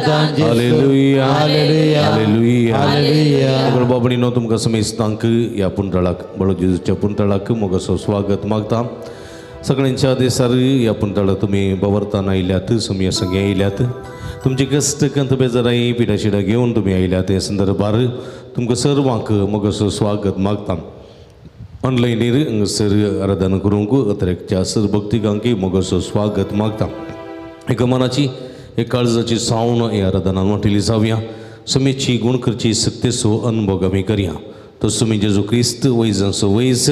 Hallelujah hallelujah hallelujah hallelujah. सगळो बाबणीनो तुमकां समेस्तांक ह्या पुंतळाक बळो जेजूच्या पुंतळाक मोगाचो स्वागत मागता. सगळ्यांच्या देसार ह्या पुंतळाक तुमी बवरताना आयल्यात, सुमया संगे आयल्यात, तुमचे कश्ट कंत बेजाराय पिडाशिडा घेवन तुमी आयल्यात. हे संदर्भार तुमकां सर्वांक मोगाचो स्वागत मागता. ऑनलायनीर हांगासर आराधना करूंक अत्रेकच्या सर भक्तिकांकी मोगाचो स्वागत मागता. एका मनाची एक काळजाची सावन ही आराधना वांटिली जावया. सुमीची गुण करची सक्तेचो अनुभव आमी करया. तो सुमी जेजू क्रिस्त वैजांचो वैज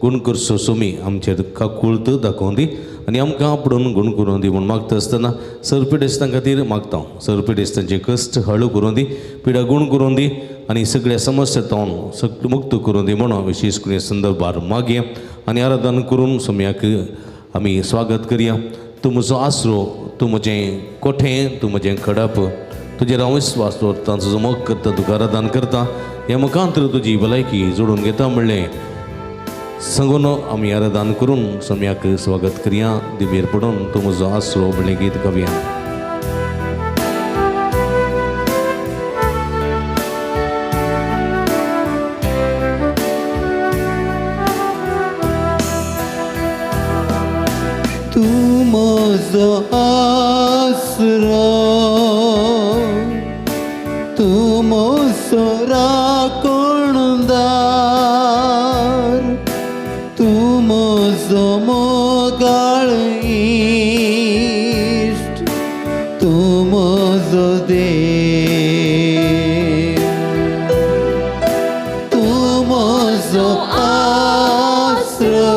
गुण करचो सुमी आमचेर काकुळत दाखोवन दी आनी आमकां आपडून गुण करून दी म्हूण मागता आसतना सर पिडेस्तां खातीर मागता. सर पिडेस्तांचे कश्ट हळू करून दी, पिडा गुण करून दी आनी सगळ्या समस्या तावन सगळें मुक्त करून दी म्हणून विशेश करून संदर्भार मागया आनी आराधना करून सुम्याक आमी स्वागत करया. तूं म्हजो आसरो, तूं म्हजें कोठें, तूं म्हजें खडप, तुजेर हांव विस्वास दवरता, तुजो मोग करता, तुका आराधन करता, ह्या मुखांतर तुजी भलायकी जोडून घेता म्हणलें सांगून आमी आराधन करून सम्याक स्वागत करया. दिबेर पडून तूं म्हजो आसरो म्हणलें गीत गावया. तूं म्हजो आसरो, तूं म्हजो राखणदार, तूं म्हजो मोगाळ इश्ट, तूं म्हजो देव, तूं म्हजो आसरो,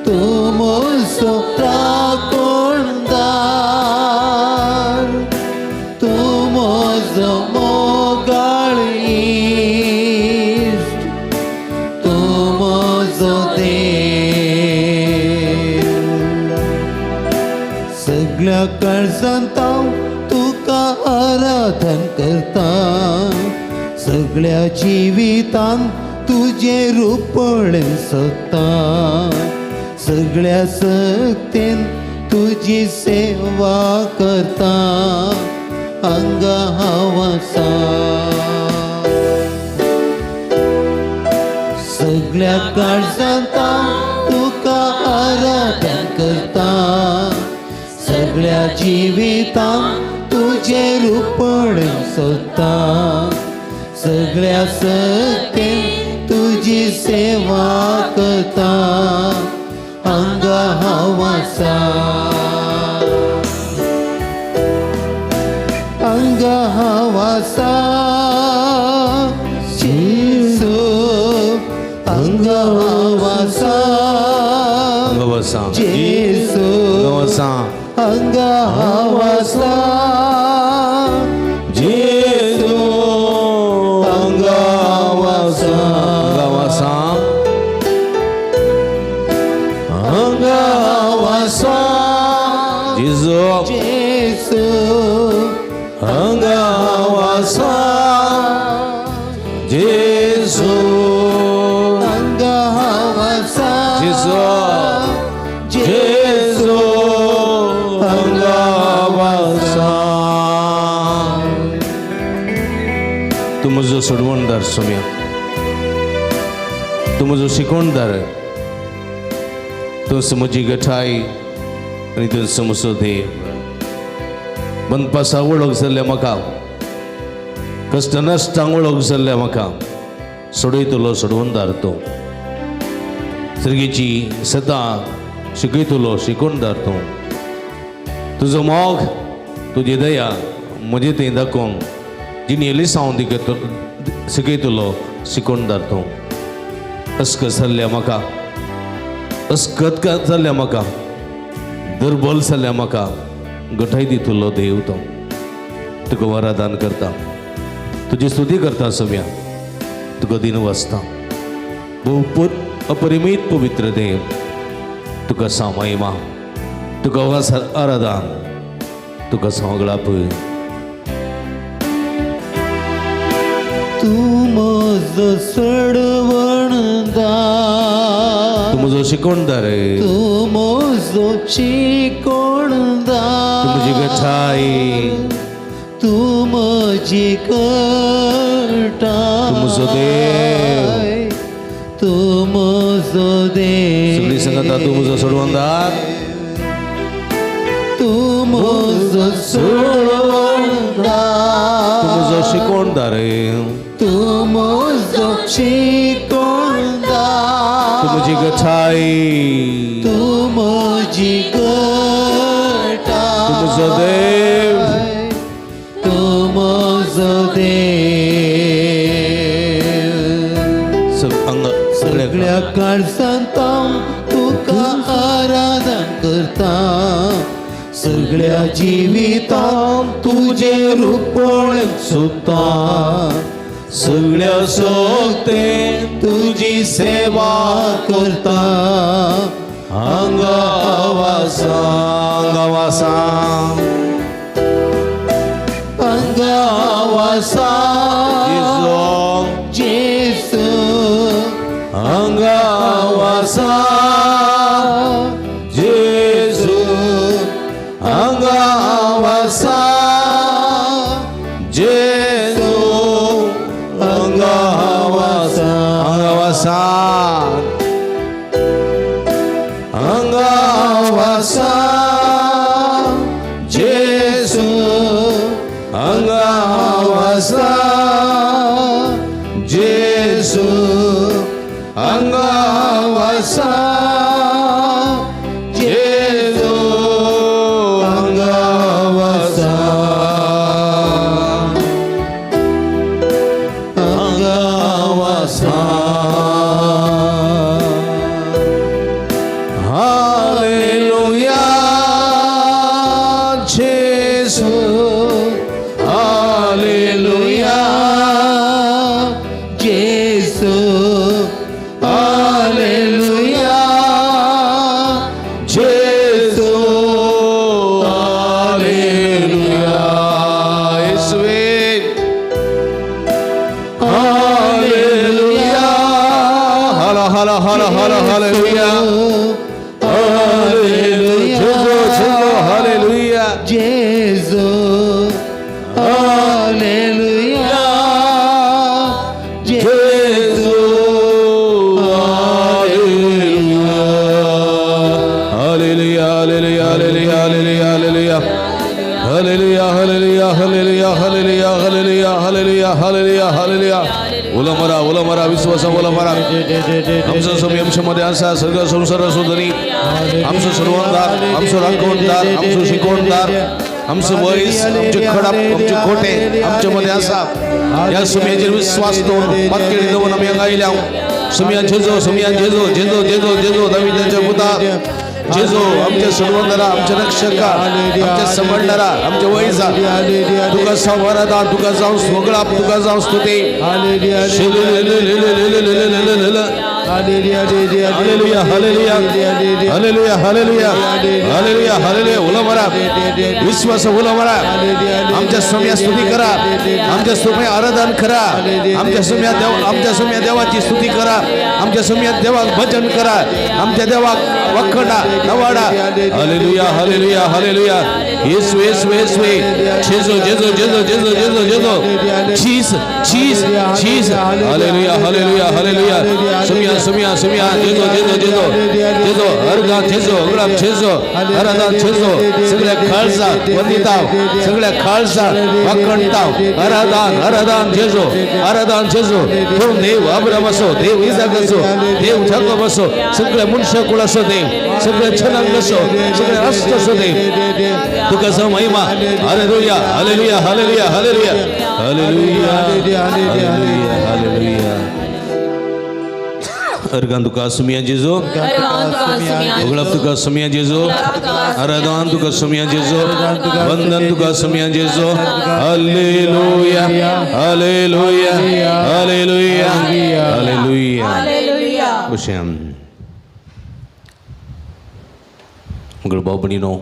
तूं म्हजो राखणदार, तूं म्हजो मोगाळ इश्ट, तूं म्हजो देव. सगळ्या काळजांत हांव तुका आराधन करता, सगळ्या जिवितान तुजें रूप पळोवंक सोदता, सगळ्या सक्तेन तुजी सेवा करता, हांगा हांव आसा. सगळ्या काळजांत हांव तुका आराधन करता, सगळ्या जिवितान तुजें रूप पळोवंक सोदता, सगळ्या सक्तेन तुजी सेवा करता, हांगा हांव आसा, हांगा हांव आसा, जेजू हांगा हांव आसा, हांगा वसा, जेजू हांगा वसा, हांगा हांव आसा, जेजू हांगा हांव आसा, हांगा वसा, हांगा वसा, जेजू जेजू हांगा वसा, जेजू हांगा हांव आसा, जेजू जेजू जेजू हांगा वसा. तूं म्हजो सोडवणदार सोम्या, तूं म्हजो शिकवणदार, तूं म्हजी गठाय आनी तूं म्हजो देव. बनपासा वळख जाल्ल्या म्हाका, कश्ट नश्टांक वळख जाल्ल्या म्हाका सोडयतलो सोडवणदार तूं, सर्गेची सदां शिकयतलो शिकवणदार तूं. तुजो मोग, तुजी दया म्हजे थंय दाखोवन जिणी लिसांव शिकयतलो शिकवणदार तूं. अस्कत जाल्ल्या म्हाका, अस्कत जाल्ल्या म्हाका, दुर्बल जाल्ल्या म्हाका गठाय दितलो देव तो. तुका वरादान करता, तुजी स्तुती करता सव्या, तुका दिन वाचता. भोव अपरिमीत पवित्र देव, तुका सामयमा, तुका आराधन, तुका सांगळाप. तूं म्हजो सडवणदार, तूं म्हजो शिकोणदार, तूं म्हजो शिकोणदार, तूं म्हजी गठाय, तूं म्हजी गठाय, तूं म्हजो देव, तूं म्हजो देव. सगळी सांगता तूं म्हजो सोडवणदार, तूं म्हजो सोडवणदार, तूं म्हजो शिकोणदार, तूं म्हजो शिकोणदार, तूं म्हजी गठाय, तूं म्हजी गठाय, तूं म्हजो देव, तूं म्हजो देव. अंग सगळ्या काळजांत हांव तुका आराधन करता, सगळ्या जिवितांत तुजें रूप पळोवंक सोदता, सगळ्या सोगते तुजी सेवा करता. हांगा वासा, हांगा वासा, हांगा वासा, जेजू, जेजू, हांगा वासा, जेजू, हांगा वासा, जेजू, हांगा वासा, हांगा वासा, हांगा वासा, जेजू, हांगा वासा, जेजू, हांगा वासा, जेजू, हांगा वासा, हांगा वासा. हालेलुया, जेजू, हालेलुया, जेजू, हालेलुया, जेजू, हालेलुया, येशुवे, हालेलुया, हाला हाला हाला हाला हालेलुया, हालेलुया, जेजू, जेजू, हालेलुया, जेजू, हालेलुया, जेजू, hallelujah, hallelujah, hallelujah, hallelujah, hallelujah, hallelujah, hallelujah, hallelujah, hallelujah, hallelujah, hallelujah, hallelujah. उलो मारा, उलो मारा, विश्वासा उलो मारा. आमचो स्वामी आमच्या मध्ये आसा, सगळ्या संसाराचो धनी, आमचो सर्वंदार, आमचो राखणदार, आमचो शिकवणदार, आमचो वयस, आमचे खडाप, आमचे खोटे आमच्या मध्ये आसा. ह्या सुम्याचेर विश्वास दवरून पातकेळी दवरून आमी हांगा आयल्या. सुम्या जेजो, सुम्या जेजो, जेजो, जेजो, जेजो, दाविदाच्या पुता जेजो, आमच्या सर्वंदारा, आमच्या रक्षका, आमच्या सांभाळणारा, आमच्या वयसा, तुका संवारादा, तुका जावं स्वगळाप, तुका जावं स्तुती. Hallelujah, hallelujah, hallelujah, hallelujah, hallelujah, hallelujah. उलो मारा, विश्वास उलो मारा. आमच्या स्वाम्या स्तुती करा, आमच्या स्वाम्या आराधन करा, आमच्या स्वाम्या देव, आमच्या स्वाम्या देवाची स्तुती करा, आमच्या स्वाम्या देवाक भजन करा, आमच्या देवाक वखडा नवाडा. Hallelujah, hallelujah, hallelujah. येसू, येसू, येसू, जेजो, जेजो, जेजो, जेजो, जेजो, जेजो, चीज, चीज, चीज. Hallelujah, hallelujah, hallelujah. सुमिया, सुमिया, सुमिया, जेजो, जेजो, जेजो, जेजो. अर्गा जेजो, अगडाप जेजो, आराधन जेजो. सगळ्या खालसा वंदिताव, सगळ्या खालसा वाखणताव. आराधन, आराधन जेजो, आराधन जेजो. तो देव अब्राम असो, देव इजाक असो, देव जाकोब असो, सगळ्या मनुष्य कुळ असो देव, सगळ्या जनांग असो, सगळ्या राष्ट्र असो देव. तुका जावं महिमा. Hallelujah, hallelujah, hallelujah, hallelujah, hallelujah, hallelujah, hallelujah. Organ तुका सुमिया जेजो, उगळप तुका सुमिया जेजो, आराधन तुका सुमिया जेजो, वंदन तुका सुमिया जेजो. Hallelujah, hallelujah, hallelujah, hallelujah. बशयां मंगळ भाव भयणीनो,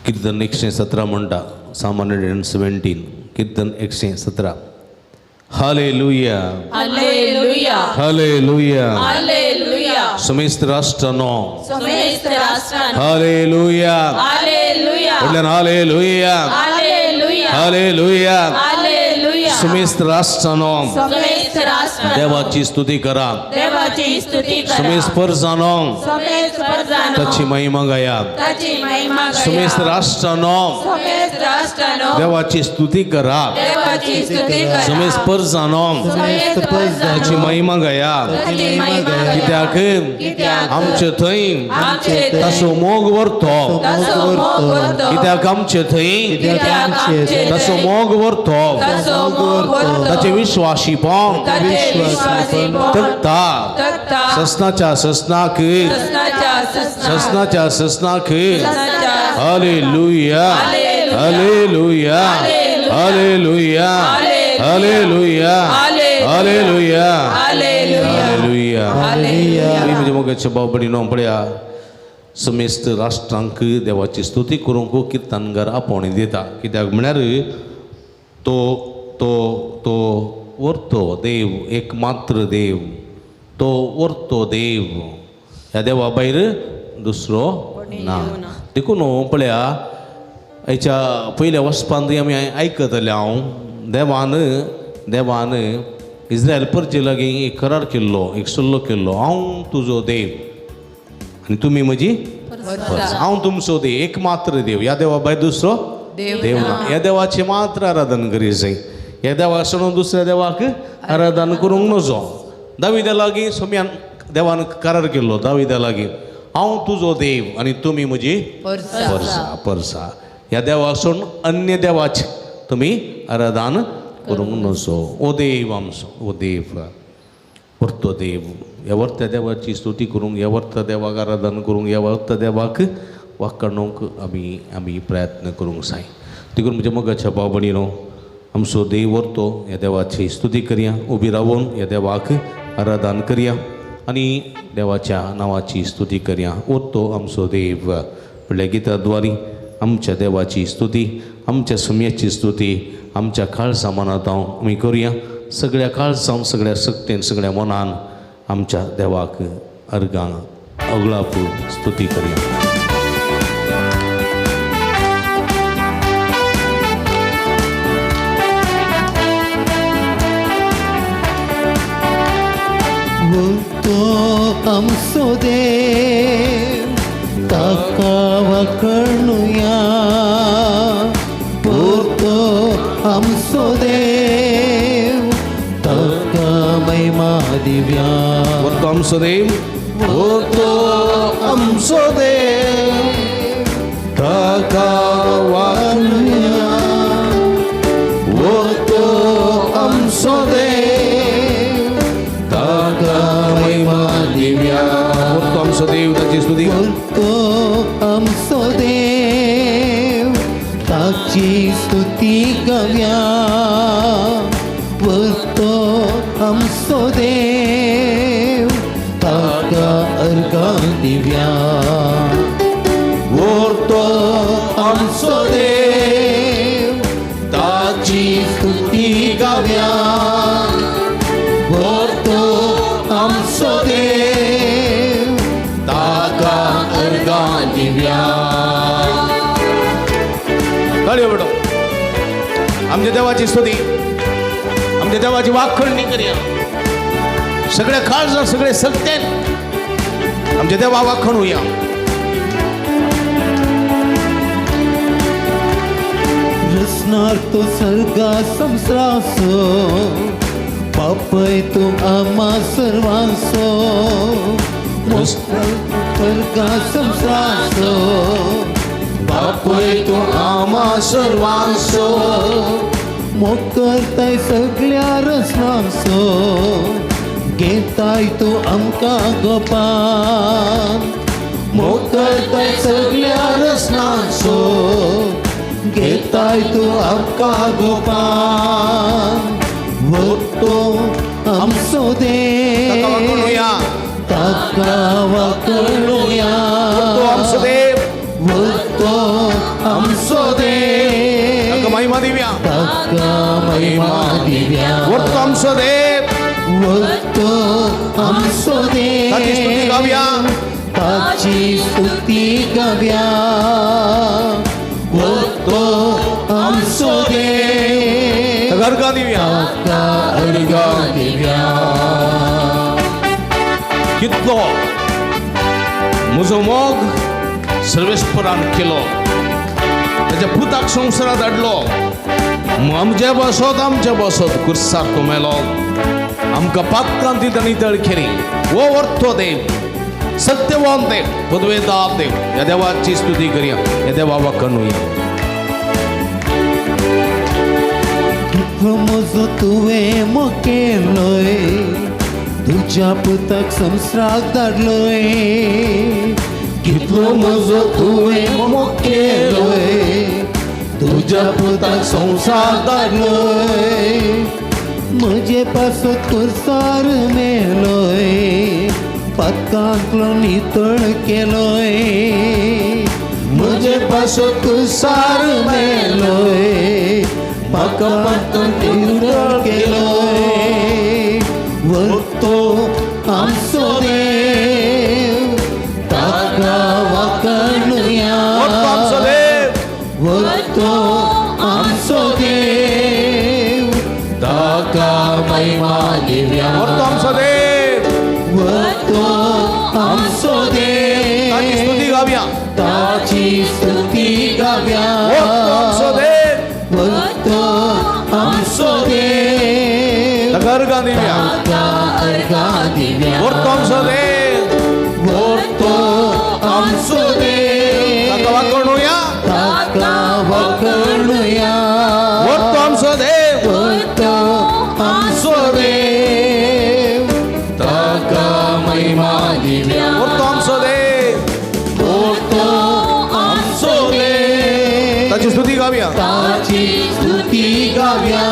कीर्तन 117 म्हणटा, Psalm 117, कीर्तन 117. Hallelujah, hallelujah, hallelujah. हालेलुया। समेस्त राष्ट्रांनो, समेस्त राष्ट्रांनो, हालेलुया, हालेलुया, व्हडल्यान हालेलुया, हालेलुया, हालेलुया। हालेलुया। समेस्त राष्ट्रांनो, समेस्त राष्ट्रांनो, देवाची स्तुती करा। देवाची स्तुती करा। समेस्त परजानो, समेस्त परजानो, ताची महिमा गाया। ताची महिमा गाया। समेस्त राष्ट्रांनो, समेस्त राष्ट्रांनो, देवाची स्तुती करा। देवाची स्तुती करा। समेस्त परजानो, समेस्त परजानो, ताची महिमा गाया। ताची महिमा गाया। कित्याक कित्याक आमचे थंय आमचे थंय ताचो मोग व्हरतो। ताचो मोग व्हरतो। कित्याक आमचे थंय कित्याक आमचे थंय ताचो मोग व्हरतो। ताचो मोग व्हरतो। ताचे विश्वाशीपण ताचे विश्वासीपण तकता तकता ससनाच्या ससनाक, ससनाच्या ससनाक, ससनाच्या ससनाक। ससनाच्या hallelujah, hallelujah, hallelujah, hallelujah, hallelujah, hallelujah. मी म्हज्या मोगाच्या भाव भयणीनो, पळया समेस्त राष्ट्रांक देवाची स्तुती करूंक किर्तनगार आपोवणी दिता। कित्याक म्हळ्यार तो तो तो व्हरतो देव, एक मात्र देव, तो व्हरतो देव, ह्या देवा भायर दुसरो ना। देखून पळया हेच्या पयल्या वचपांत आमी आयकतले हांव, देवान देवान इस्रायल परजे लागीं एक करार केल्लो, एक सल्लो केल्लो, हांव तुजो देव आनी तुमी म्हजी परजा, हांव तुमचो देव, एक मात्र देव, ह्या देवा भायर दुसरो देव ना। ह्या देवाचें मात्र आराधन करी जाय, ह्या देवाक सोडून दुसऱ्या देवाक आराधन करूंक नजो। दाविदा लागीं सोम्यान देवान करार केल्लो, दाविदा लागीं हांव तुजो देव आनी तुमी म्हजी परजा, परजा। ह्या देवाक सोडून अन्य देवाचें तुमी आराधन करूंक नजो। ओ देव आमचो, ओ देव व्हरतो देव, ह्या व्हरत्या देवाची स्तुती करूंक, ह्या व्हरत्या देवाक आराधन करूंक, ह्या व्हरत्या देवाक वाखाणूंक आमी आमी प्रयत्न करूंक जाय। देखून म्हज्या मोगाच्या भाव भयणीनो, आमचो देव व्हरतो, ह्या देवाची स्तुती करया, उबी रावून ह्या देवाक आराधन करया आनी देवाच्या नांवाची स्तुती करया। व्हरतो आमचो देव म्हणल्या गिता द्वारी आमच्या देवाची स्तुती, आमच्या सुम्याची स्तुती आमच्या काळजा मनांत आमी करुया। सगळ्या काळजान, सगळ्या शक्तीन, सगळ्या मनान आमच्या देवाक अर्गां अगळाप स्तुती करया। तो आमचो देव ताका वाखणुया, तो आमचो देव ताका महिमा दिव्या। तो आमचो देव, तो आमचो देव ताका वाखणुया, तो आमचो देव ताका महिमा दिव्या। तो आमचो देव ताची स्तुती, तो आमचो देव ताची स्तुती गाव्या, तो आमचो देव ताका अर्घां दिव्या। तो आमचो देव ताची स्तुती गाव्या, तो आमचो देव ताका अर्घां दिव्या। ताळयो बडोव, आमच्या देवाची स्तुती, आमच्या देवाची वाखणणी करया। सगळे काळजान, सगळे सत्तेन आमच्या देवा वाखणुया। रसनार तो सर्गा संसाराचो, बापय तूं आमा सर्वांचो, सर्गा संसाराचो, बापय तूं आमा सर्वांचो, मोग करताय सगळ्या रसनांचो, घेताय तूं आमकां गोपान, मोग करताय सगळ्या रसनांचो, घेताय तूं आमकां गोपान। तो आमचो देव ताका वाखणुया, तो आमचो देव, तो आमचो देव ताका महिमा दिव्या, ताका ताका महिमा दिव्या. वरतो आमचो देव. वरतो आमचो देव. ताची स्तुती गावया. ताची स्तुती गावया. वरतो आमचो देव. ताका अर्गां दिवया. ताका अर्गां दिव्या. कितलो म्हजो मोग सर्वेस्परान केलो, ताच्या पुताक संवसारांत हाडलो, आमचे बसत आमचे बसत कुर्साक तो मेलो, आमकां पातकांती तांणी तळ केली. हो वरतो देव, सत्यवान देव, पदवेदार देव. ह्या देवाची स्तुती करया, ह्या देवा वाखणुया. कितलो म्हजो तुवें मोग केलोय, तुज्या पुताक संवसाराक धाडलोय. कितलो म्हजो तुवें मोग केलोय, तुज्या पुताक संवसाराक धाडलोय. म्हजे पासत कुर्सार मेलोय, पातकांतलो नितळ केलोय. म्हजे पासत कुर्सार मेलोय, पातकांतलो नितळ केलोय. वरतो आमचो देव, ताका वाखणुया. वरतो आमचो देव. वरतो आमचो देव, ताका महिमा दिव्या. वरतो आमचो देव. वरतो आमचो देव. ताची स्तुती गावया. ताची स्तुती गावया. वरतो आमचो देव. वरतो आमचो देव. ताका अर्गां दिवया. ताका अर्गां दिव्या. वरतो आमचो देव. वरतो आमचो देव. ताका वाखणुया. ताका वाखणुया. वरतो आमचो देव. वरतो आमचो देव, ताका महिमा दिव्या. वरतो आमचो देव. वरतो आमचो देव. ताची स्तुती गावया. ताची स्तुती गावया.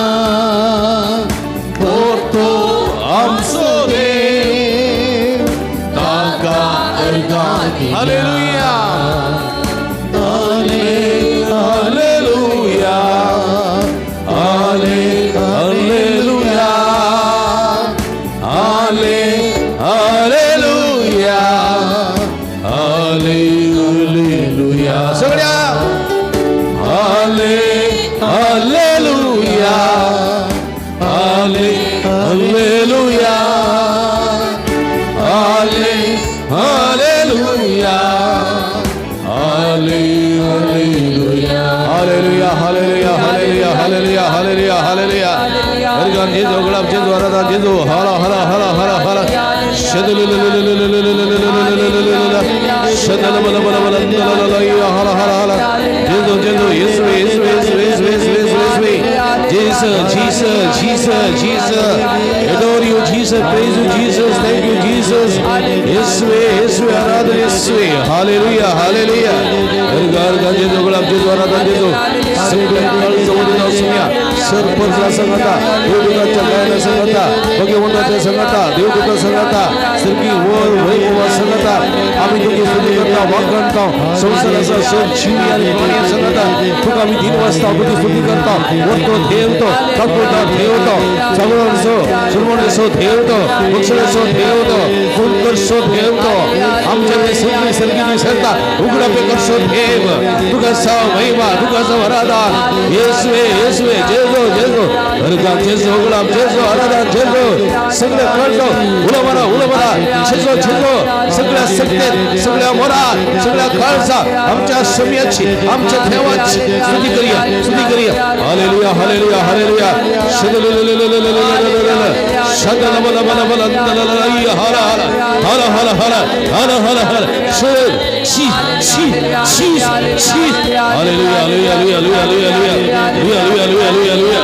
वरतो आमचो देव, ताका अर्गां दिव्या. Hallelujah. Hallelujah. Hallelujah. Hallelujah. Hallelujah. सगळ्या hallelujah. Hallelujah. Hallelujah. Hallelujah. Hallelujah. Hallelujah. Hallelujah. Hallelujah. Hallelujah. Hallelujah. अर्गां जेजू, गुलाब जेजू, आराधना जेजू. हला हला हला हला हला. हला हला हला. जेजू जेजू, येसुवे येसुवे येसुवे येसुवे येसुवे येसुवे. Jesus, Jesus, Jesus, Jesus. Adore you, Jesus. Praise you, Jesus. Thank you, Jesus. येसुवे येसुवे, आराधना येसुवे. Hallelujah hallelujah. अर्गां अर्गां जेजू, गुलाब जेजू, आराधना जेजू. सगळे काळजामध्ये असूया सरपंच संगता, देवदूताच्या गायना संगता, भगवंताच्या संगता, देवदूता संगता, स्वर्गी वर वैभव संगता आम्ही तुझी स्तुती करता, वाखणता. संसाराचा सर जीवी आणि प्राणी संगता तुका आम्ही 3 वाजता तुझी स्तुती करता. वरतो देवतो ताकुता देवतो सगळ्यांचो सुरमणेसो देवतो बक्षणेसो देवतो फुलकरसो देवतो आमच्या ते सगळे सर्गीची सरता उघडापे करसो देव. तुका साव महिमा, तुका साव आराधन. येसुवे येसुवे, जेजो जेजो, अर्गां जेजो, गुलाब जेजो, आराधन जेजो. सगळे कळतो उलो मारा, उलो मारा. Jeju Jeju. सगळ्या सत्तेत, सगळ्या मोरात, सगळ्या काळजा आमच्या समयाची, आमच्या देवाची स्तुती करूया, स्तुती करूया. Hallelujah hallelujah hallelujah. हला हला हला हला हला हला हला. शी शी शी शी. Hallelujah hallelujah hallelujah hallelujah hallelujah hallelujah hallelujah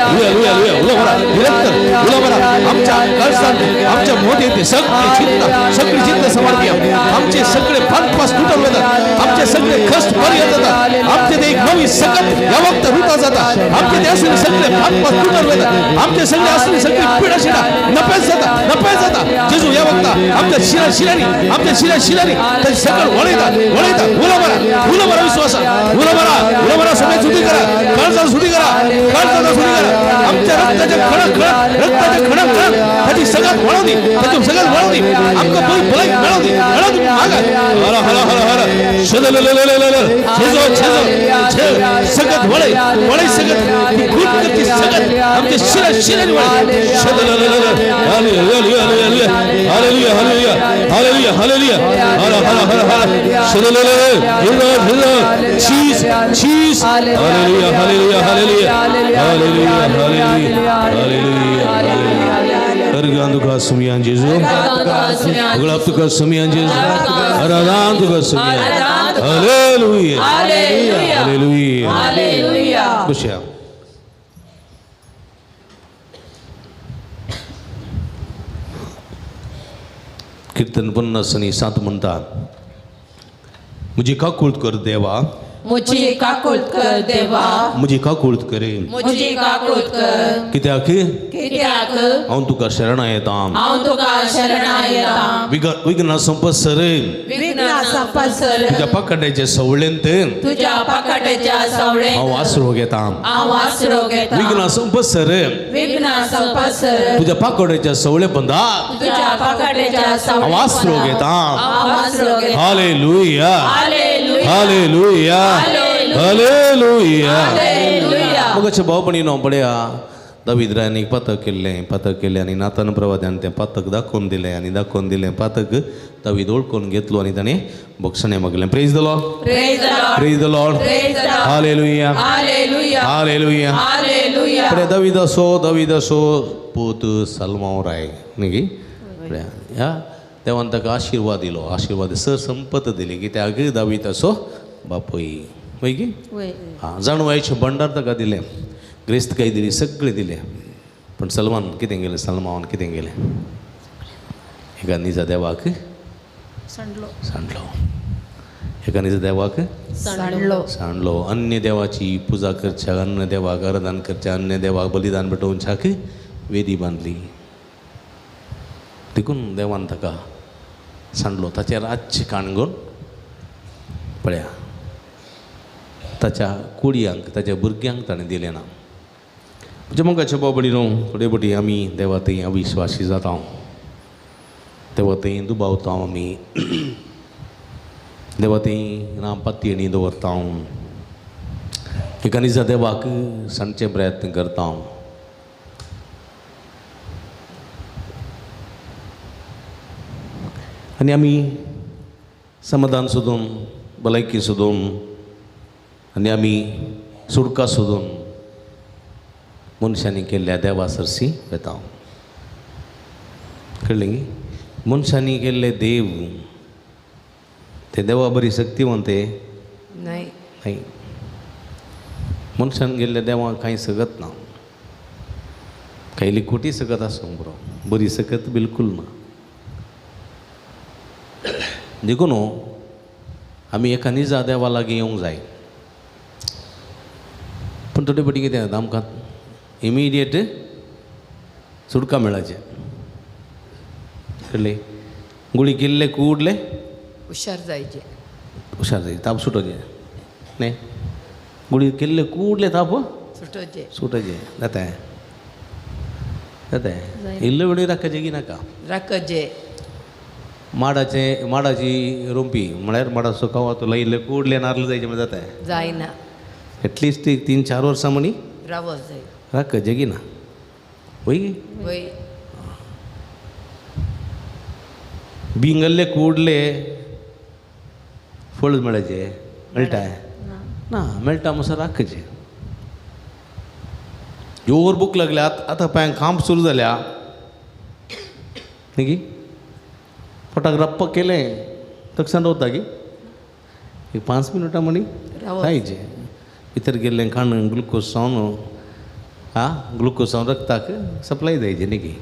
hallelujah hallelujah. उलो मारा, निरंतर उलो मारा. आमच्या कळसात, आमच्या मोठे ते सगळी चिंता, सगळी चिंता समर्पिया. आमचे सगळे पानपास तुटून जातात, आमचे सगळे कष्ट बरे जातात, आमचे ते एक नवी सकत या वक्त रुता जातात. आमचे ते असले सगळे पानपास तुटून जातात, आमचे सगळे असले सगळे पिढा शिडा नपेस जाता, नपेस जाता. जेजू या वक्ता आमच्या शिरा शिरांनी, आमच्या शिरा शिरांनी त्याचे सगळं वळयता, वळयता. उलो मारा. उलो मारा विश्वासान, उलो मारा, उलो मारा. सगळे सुधी करा, काळजाला सुधी करा, काळजाला सुधी करा. आमच्या रक्ताच्या खणक खणक, रक्ताच्या खणक खणक त्याची सगळ्यात वळवली, त्याची सगळ्यात वळवली. आमकां बरी भलायकी मेळवली, मेळवली मागा. हर हर हर हर छेजो छेजो छे सगळ्यात वळय वळय सगळ्यात ती खूप करती सगळ्यात आमच्या शिरा शिरांनी वळय. Hallelujah hallelujah hallelujah hallelujah hallelujah हर हर हर हर चीज चीज. Hallelujah hallelujah hallelujah hallelujah hallelujah hallelujah. अर्गां तुका सुमयान जेजू, गुलाब तुका सुमयान जेजू, आराधान तुका सुमयान. Hallelujah hallelujah hallelujah. बसया. कीर्तन 57 म्हणटा, म्हजी काकूळत कर देवा, मुझी काकूत कर देवा, म्हजी काकूळत करे, मुझी काकूत कर. कित्याक? कित्याक? हांव तुका शरणा येता, हांव तुका शरणा येता. विघ्न संपसर, विघ्न संपसर, तुज्या पाकड्याचे सवळेंत तुझ्या पाकाट्याच्या सवळे हांव आसरो घेता, हांव आसरो घेता. विघ्न संपसर, विघ्न संपसर, तुज्या पाकोड्याच्या सवळे पंदा तुझ्या पाकाट्याच्या सवळे हांव आसरो घेता. हांव आसरो घेता. Hallelujah hallelujah hallelujah hallelujah. Hallelujah. मग अशें भावपणी पळया, दावीद रायान एक पातक केल्लें, पातक केलें आनी नातान प्रवाद्यान तें पातक दाखोवन दिलें आनी दाखोवन दिलें पातक दावीद वळखून घेतलो आनी ताणें बक्षणें मागलें. Praise the Lord, praise the Lord, praise the Lord. Praise the Lord. Hallelujah hallelujah hallelujah. Hallelujah. पळया दावीदाचो, दावीदाचो पूत सलमांव राय न्ही. पळया ह्या देवान ताका आशिर्वाद दिलो, आशिर्वाद सर संपत दिली कित्याक दावीदाचो बापूय वय की हां जाणवायचें भंडार ताका दिलें, ग्रेस्तकाय दिली, सगळें दिलें. पण सलमान कितें केलें? सलमावान कितें केलें? एका निजा देवाक सांडलो, एका निजा देवाक सांडलो, सांडलो. अन्य देवाची पुजा करच्या, अन्य देवाक आराधन करच्या, अन्य देवाक बलिदान पेटोवच्याक वेदी बांदली. देखून देवान ताका सांडलो. ताचें राज्य काणगोन पळया ताच्या कुडयांक, ताच्या भुरग्यांक ताणें दिलें ना. म्हणजे मोगाचे बाबडी न्हू, थोडे फावटी आमी देवा थंय अविश्वासी जाता, देवा थंय दुबावता, आमी देवा थंय ना पातयेणी दवरता, एका निजा देवाक सांगचे प्रयत्न करता. आनी आमी समाधान सोदून, भलायकी सोदून आनी आमी सुटका सोदून मनशांनी केल्ल्या देवा सरशी वेता. कळ्ळें? मनशांनी केल्ले देव ते देवा बरी शक्तिवंत न्हय, न्हय. मनशान गेल्ल्या देवाक कांय सकत ना, कांय खोटी सकत आसूंक पुरो, बरी सकत बिलकूल ना. देखून आमी एका निजा देवा लागीं येवंक जाय. पूण थोडे फावटी कितें जाता, आमकां इमिडिएट सुटका मेळाचें. कळ्ळें? गुळी केल्ले कुडले हुशार जायचे, हुशार जायचे, ताप सुटोवचें न्ही. गुळी केल्ले कुडले ताप सुटोवचें, सुटोवचें जाता जाता. इल्लो वेळ राखचें की नाका राखचें. माडाचें, माडाची रोंपी म्हळ्यार माडाचो कवाथो लायिल्ले कुडले नारल जायचे म्हळ्यार जाता जायना. एटलिस्ट एक 3-4 वर्सां म्हणी रावत जाय, राखचें की ना. वय वय बिंगल्ले कुडले फळ मेळाचें मेळटा ना, मेळटा म्हणसर राखचें. जोर भूक लागल्या आतां पांयांक खांब सुरू जाल्या न्ही की पोटाक रप्प केलें तक्षण रावता की एक 5 मिनटां म्हणी जायचें. भितर गेल्लें खाण ग्लुकोज जावन आं ग्लुकोज जावन रक्ताक सप्लाय जायचें न्ही की.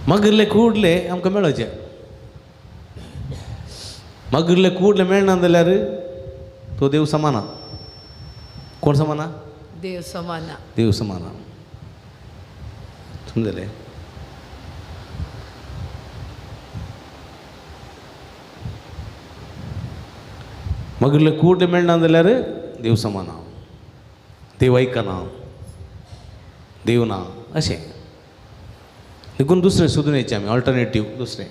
मागीरले कुडले आमकां मेळचें, मागीरले कुडले मेळना जाल्यार तो देव समाना. कोण समाना? देव समाना, देव समाना. समजलें? मागीर कूड मेळना जाल्यार देव समाना, देव आयकना, देव ना अशें. देखून दुसरें सोदून येचें आमी ऑल्टरनेटीव दुसरें.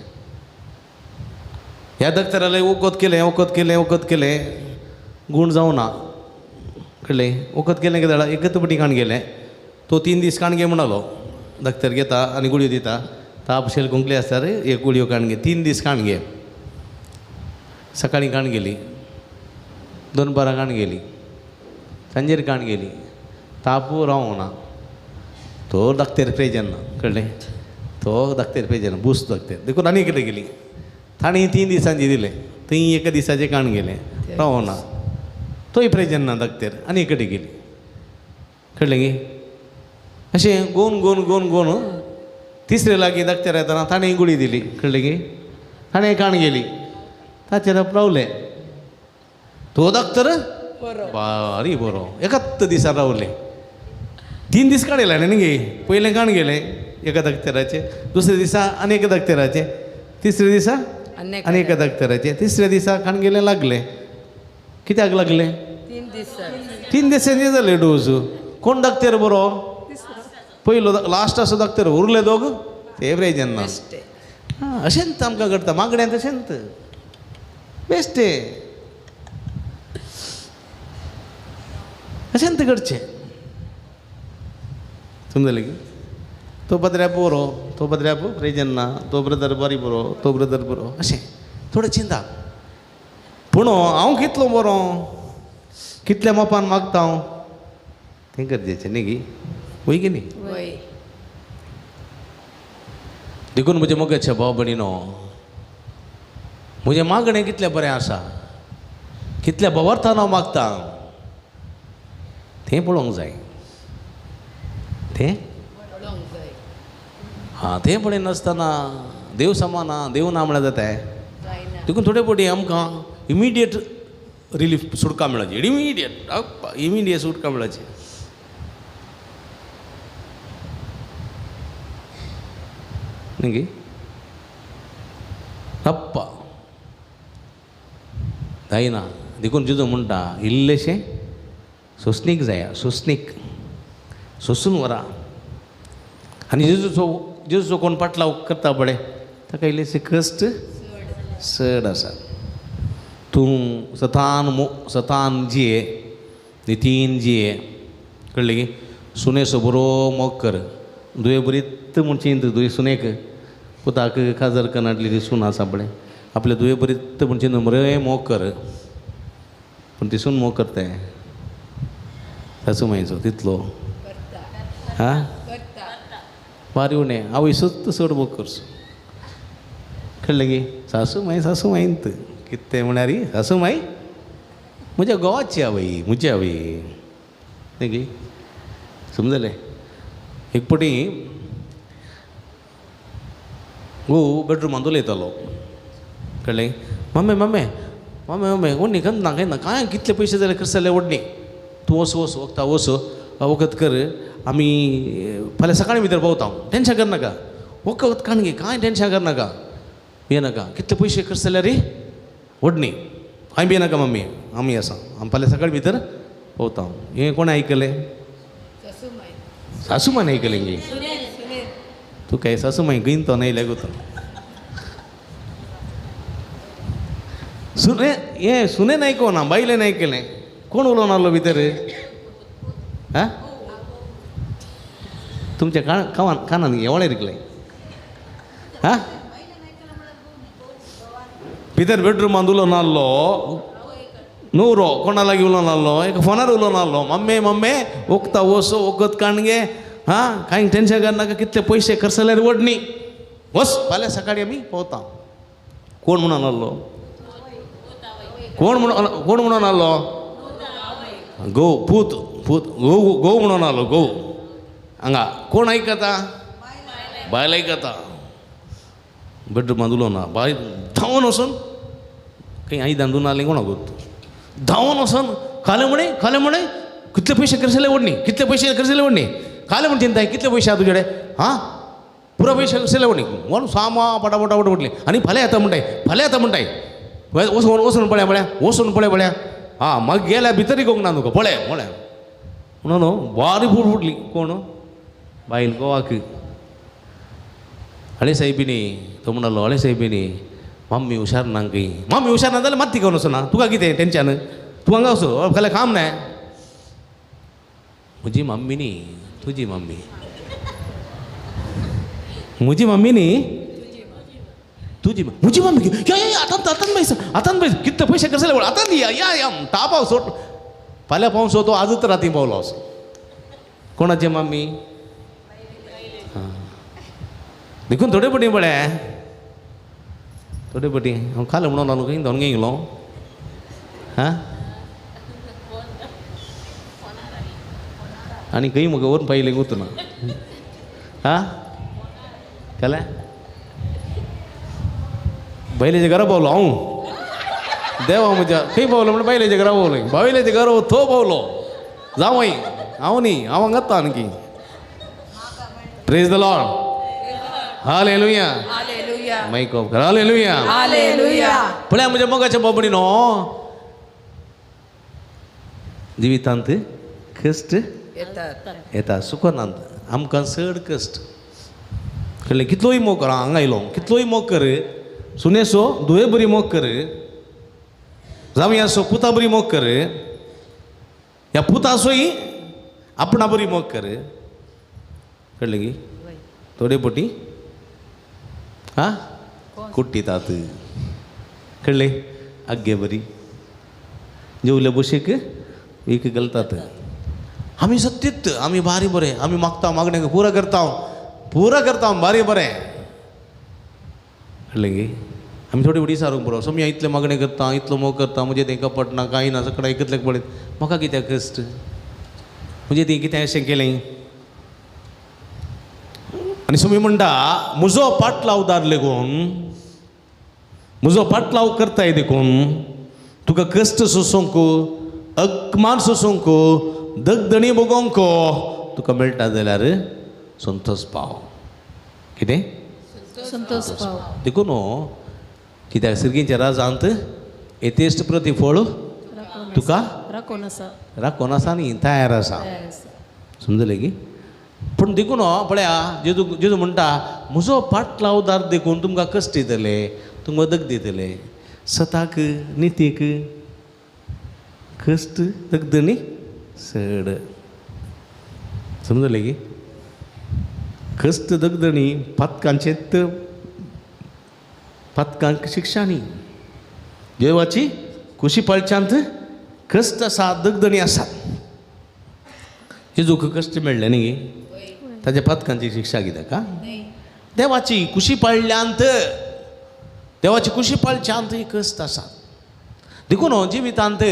ह्या दक्तराले वखद केलें वखद केलें वखद केलें गूण जावना, कळ्ळें? वखद केलें कितें जाल्यार एकच पटी काण गेलें, तो 3 दीस काण घे म्हणालो. दक्तर घेता आनी गुळयो दिता, ताप शेल खोंकली आसता रे एक गुळयो काण घे, 3 दीस काण घे. सकाळीं काण गेली, दनपारां काण गेली, सांजेर काण गेली, ताप रावना. तो दाक्तेर प्रेजन ना, कळ्ळें? तो दाक्तेर प्रेजन बूस दाक्तेर. देखून आनी कडेन गेली, ताणें 3 दिसांचे दिलें, थंय एका दिसाचें काण गेलें, रावना. तोय प्रेजन ना दाक्तेर, आनी कडेन गेली, कळ्ळें गी? अशें गोवन गोवन गोवन गोवन तिसरे लागीं दाक्तेर येतना ताणें गुळी दिली, कळ्ळें गी? ताणें काण गेली, ताचेर रावलें. तो दाक्तर बारी बरो एकाच दिसा रावलें. 3 दीस काडयले न्ही गे, पयलें काण गेलें एका दाक्तेराचें, दुसऱ्या दिसा आनी एका दाक्तेराचें, तिसऱ्या दिसा आनी एका दाक्तेराचें, तिसऱ्या दिसा काण गेलें लागलें. कित्याक लागलें? 3 दिसांनी. 3 दिसांनी जालें डोस. कोण दाक्तेर बरो? पयलो लास्ट आसो दाक्तेर, उरले दोग ते प्रेजन ना. आं, अशेंच आमकां घडटा मागण्यांत, अशेंच बेश्टें अशेंच घडचें. समजलें की? तो पत्र्याप बरो, तो पत्र्याप प्रेजन ना, तो ब्रदर बरी बरो, तो ब्रदर बरो, अशें थोडें चिंता. पूण हांव कितलो बरो, कितल्या मापान मागता हांव, तें गरजेचें न्ही गी? वय की न्ही? वय. देखून म्हज्या मोगाच्या भाव भयणीनो, म्हजें मागणें कितलें बरें आसा, कितल्या बोवार्थान हांव मागता तें पळोवंक जाय. तें पळोवंक जाय. हां, तें पळयनासतना देव समाना देव ना म्हळ्यार जाता. देखून थोडे फावटी आमकां इमिडिएट रिलीफ सुटका मेळची, इमिडिएट इमिडिएट सुटका मेळची. न्ही गी? अप्पा जायना. देखून जेजू म्हणटा इल्लेशें सोंसणीक जाया, सोंसणीक सोंसून व्हरा. आनी जेजूचो जेजूचो कोण पाटलाव करता पळय ताका इल्लेशे कश्ट चड आसा. तूं सतान सतान जिये, नितीन जिये, कळ्ळें की? सुनेचो बरो मोग कर, दुये बरीत म्हूण चिंत दुये सुनेक, पुताक काजर करनाटली सून आसा पळय, आपले दुये बरीत म्हूण चिंत बरें मोग कर. पूण ती सून मोग करताय सासू मांयचो तितलो आं बारी उणें आवय सुद्दां चड मोग करचो, कळ्ळें गी? सासू माय सासू मायंत कितें म्हळ्यार सासू माय म्हज्या घोवाची आवय, म्हजी आवय, न्ही गी? समजलें? एक फावटी घोव बेडरुमांत उलयतालो, कळ्ळें? मम्मी मम्मी मम्मी मम्मी ओडणी ना कांय ना, कांय कितले पयशे जाले खर्च जाले ओडणी, तूं वच वच वखता वच वखद कर, आमी फाल्यां सकाळीं भितर पावता, टेंशन करनाका, वखद काण घे, कांय टेंशन करनाका, भियेनाका, कितले पयशे खर्च जाल्यार रे ओडणी, कांय भियेनाका मम्मी, आमी आसा, आमी फाल्यां सकाळीं भितर पावता. हें कोणें आयकलें? सासू मायन आयकलें गे. तूं काय सासू माय गंयतो न्हय लागूत सुने हें सुनेन आयकोना, बायलेन आयकलें. कोण उलोवन आहलो भितर? आं तुमच्या कानान एवळें रिकलें? आं भितर बेडरुमांत उलोवन आहलो न्हवरो, कोणा लागीं उलोवन आहलो? एका फोनार उलोवन आहलो, मम्मी मम्मी वखता वचो वखद काण गे, हां कांय टेंशन करनाका, कितले पयशे खर्च जाल्यार वडणी, वच फाल्यां सकाळीं आमी पावता. कोण म्हणून आहलो? कोण म्हणून कोण म्हणून आहलो? घोव, पूत पूत घोव घोव म्हणून आहलो घोव. हांगा कोण आयकता? बायल आयकता. बेडरुमांत उलोवना, बायल धांवन वचून खंय आयदन धुवन आहलें कोणाक गोत, धांवन वचून खालें म्हणे खालें म्हणे कितले पयशे खर्च जाले वडणी, कितले पयशे खर्च जाले वडणी, खालें म्हण चिंताय कितले पयशे आहा तुजे कडेन? हां पुरो पयशे खर्च जाले वडणी म्हणून सामा पटापटा उठली आनी फाल्यां येता म्हणटाय, फाल्यां येता म्हणटाय. वचून वचून पळया पळया वचून पळय पळया आं मागीर गेल्या भितरय कोंक ना तुका पळय पळय म्हणून बारी फुटफुटली कोण बायल गोवाक. हळे साहेबिनी तो म्हणालो हळे साहेबिनी मम्मी हुशार ना खंय, मम्मी हुशार ना जाल्यार मात्ती घेवन वचना तुका कितें टेंशन, तूं हांगा वचो फाल्यां काम नाय. म्हजी मम्मी न्ही तुजी मम्मी, म्हजी मम्मी न्ही तुजी, म्हजी मम्मी या या आतां आतां पयस आतां पयस कितले पयशे कसले आतां या या या तापाव सोड फाल्यां पावसो तो आजूच राती पावलो असो. कोणाची मम्मी? देखून थोडे पटी पळय थोडे पटी हांव खालें म्हणून लागलो खंय दोन गेलो हां आनी खंय म्हाका व्हरून पायलें गुतना हां केलें बायलेच्या घरा पावलो हांव देवा म्हज्या खंय पावलो म्हणून बायलेच्या घरा पावलो, बायलेच्या घरा तो पावलो जावं हांव न्ही हांव हांगात आणखी. Praise the Lord, hallelujah, hallelujah, mic off कर, हालेलुया, हालेलुया. पळया म्हज्या मोगाच्या बाबडीनो जिवितांत कश्ट येतात येता सुखनांत आमकां चड कश्ट कळ्ळें. कितलोय मोग कर हांगा आयलो कितलोय मोग कर सुनेसो धुवे बरी मोग कर जावयासो पुता बरी मोग कर ह्या पुतासोय आपणा बरी मोग कर कळ्ळें की थोडे पटी आं कुट्टितात कळ्ळें आग्गे बरी जेवले बशेक एक घालतात. आमी सत्यत आमी बारी बरें आमी मागता मागणें पुरा करता पुरा करता बारी बरें कळ्ळें की. आमी थोडी फुडें सारूंक बरो सोम्या इतलें मागणें करता इतलो मोग करता म्हजें तें कपट ना कांय ना सगळें एकतलें पळयत म्हाका कित्याक कश्ट म्हणजे ती कितें अशें केलें. आनी सोमी म्हणटा म्हजो पाटलावदार लेगून म्हजो पाटलाव करताय देखून तुका कश्ट सोसूंक अकमान सोसूंक दगदणी भोगोवंक तुका मेळटा जाल्यार संतोष पाव. कितें संतोष पाव. देखून कित्याक सिरगींच्या राजांत येतेश्ट प्रतिफळ तुका राखोन आसा राखोन आसा न्ही तयार आसा समजलें की. पूण देखून पळया जेजू जेजू म्हणटा म्हजो पाटलावदार देखून तुमकां कश्ट दितले तुमकां दग दितले सताक नितीक कश्ट दगदणी चड समजलें की. कश्ट दगदणी पातकांचें पातकांक शिक्षा न्ही देवाची कुशी पाळच्यांत कश्ट आसा दगदणी आसात. जेजूक कश्ट मेळ्ळें न्ही ताच्या पातकांची शिक्षा कित्याक देवाची कुशी पाळल्यांत देवाची कुशी पाळच्यांत कश्ट आसात. देखून जिवितांत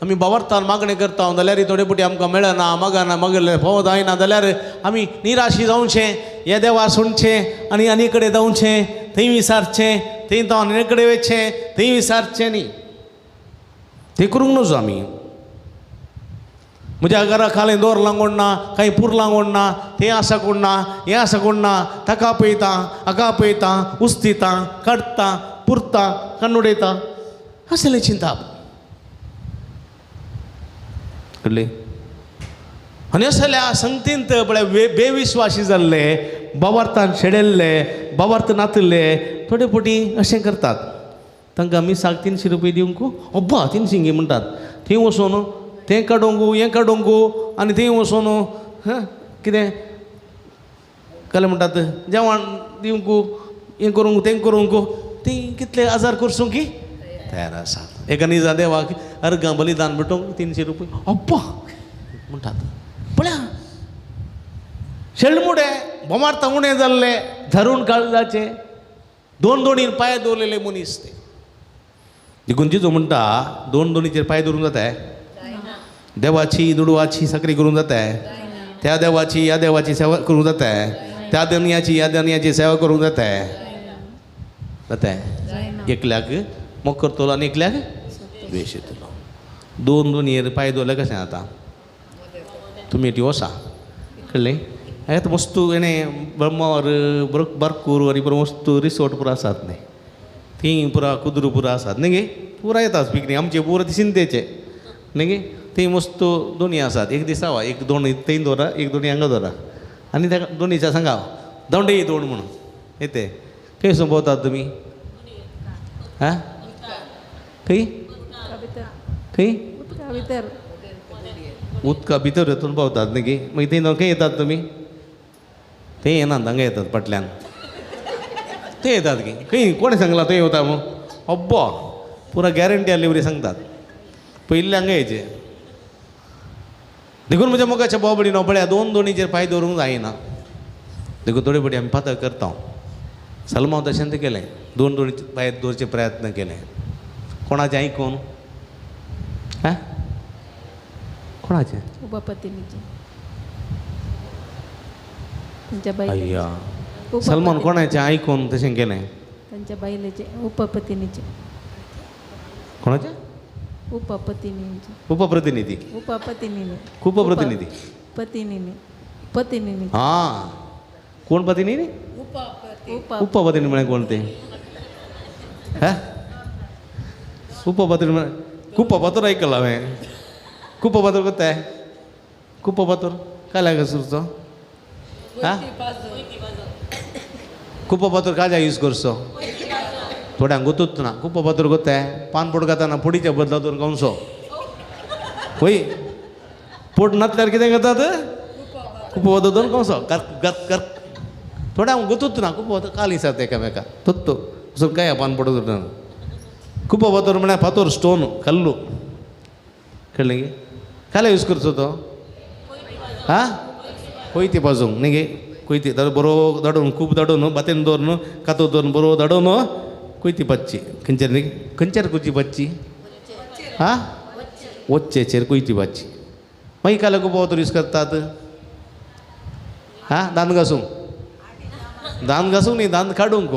आमी बावरतान मागणें करता जाल्यार थोडे पटी आमकां मेळना मागना मागले फोव जायना जाल्यार आमी निराशी जावचें हे देवा सोडचें आनी आनी कडेन धांवचें थंय विसारचें थंय तो आनी कडेन वयचें थंय विसारचें न्ही तें करूंक नजो आमी. म्हज्या घरा खालें दवरलां कोण ना कांय पुरलां कोण ना तें आसा कोण ना हें आसा कोण ना ताका पळयता हाका पळयता उस्तिता काडटा पुरता काडून उडयता असलें चिंताप कळ्ळें. आनी असल्या संगतींत पळय बेविश्वासी जाल्ले बावार्थान शेडेल्ले बावार्थ नातिल्ले थोडे पटी अशें करतात. तांकां मिसाक 300 रुपये दिवंक अब्बा 300 गी म्हणटात थंय वचून तें काडूंक हें काडूंक आनी थंय वचून कितें कळ्ळें म्हणटात जेवण दिवंक हें करूंक तें करूंक तीं कितले आजार करसूं की तयार आसात. एका निजा देवाक अर्गां बलिदान भेटोवंक 300 रुपये अब्बा म्हणटात. पळया शेळमुडे बोमार्ता उणें जाल्ले धरून काळजाचे दोन दोनीर पांय दवरलेले मनीस ते. देखून जेजू म्हणटा दोन दोनीचेर पांय दवरूंक जाता देवाची दुडवाची सगळी करूंक जाता त्या देवाची ह्या देवाची सेवा करूंक जाता त्या धनयाची ह्या धनयाची सेवा करूंक जाता जाता. एकल्याक मोग करतलो आनी एकल्याक द्वेश येतलो. दोन दोन पांय दवरले कशें जाता तुमी ती वसा कळ्ळें. आतां मस्त हेणें ब्रह्मावर बारकूर आनी पुरो मस्त रिसोर्ट पुरो आसात न्ही थंय पुरा कुद्रू पुरो आसात न्ही गे. पुरा येतात पिकनीक आमचे पुरा ती शिंदेचे न्ही थंय मस्त दोनी आसात एक दिसावा एक दोन थंय दवरा एक दोनी हांगा दवरा आनी ताका दोनीच्या सांगा दोंडे दोन म्हणून येते. खंय सून भोंवतात तुमी? आं खंय खंय? भितर उदका भितर वचून भोंवतात न्ही. मागीर थंय खंय येतात तुमी? थंय येनात, हांगा येतात फाटल्यान. थंय येतात की खंय? कोणें सांगलां थंय वता म्हूण? अब्बा पुरा गॅरंटी आसली बरी सांगतात. पयलीं हांगा येयचे. देखून म्हज्या मोगाच्या बोबडी पळया दोन दोनीचेर पांय दवरूंक जायना. देखून थोडे फावटी आमी पातक करता. सलमाव तशें तें केलें, दोन दोनी पांय दवरचे प्रयत्न केले. कोणाचें आयकून? आं कोणाचें? उपपत्नीचें. अय्या सलमान कोणाचें आयकून तशें केलें? तांच्या बायलेचें, उपपत्नीचें. कोणाचें? उपपत्नीचें. उपप्रतिनिधी. उपपत्नीने. उपप्रतिनिधी. पत्नीने. पत्नीने. हां कोण पत्नी? उपपत्नी म्हळ्यार कोण तें? हा उपपत्नी म्हळ्यार कुप्पा पातोर आयकलां हांवें. कुप्पा पातोर कोत्ताय? कुप्पा पातोर काल्या कसो? हा कुप्पा पातोर काजा यूज करचो? थोड्यांक गोतूच ना. कुप्पा पातोर कोत्ताय पान पोट खाता पोडीच्या बदला दवरून खावचो. खंय पोट नासल्यार कितें करतात? कुप्पा पातोर दवरून खावचो. गर्क गर्क गर्क. थोड्यांक गोतूच ना. कुप्पा पातोर काल दिसात एकामेका तत्तो असो काय पान पोट दवरता. कुप्पा पातोर म्हळ्यार फातोर स्टोन कल्लू. कळ्ळें गे? काल्या यूज करचो तो? आं कोयती पाजूंक न्ही गे? कोयती दाडो बरो दाडून खूब दाडून बातेन दवरून कातो दवरून बरो दाडून कोयती पाचची. खंयचेर न्ही? खंयचेर कोयती पाचची? आं वच्चेचेर कोयती पाचची. मागीर काल्या कुप्पा पातोर यूज करतात? आं दांत घासूंक. दांत घासूंक न्ही, दांत काडूंक.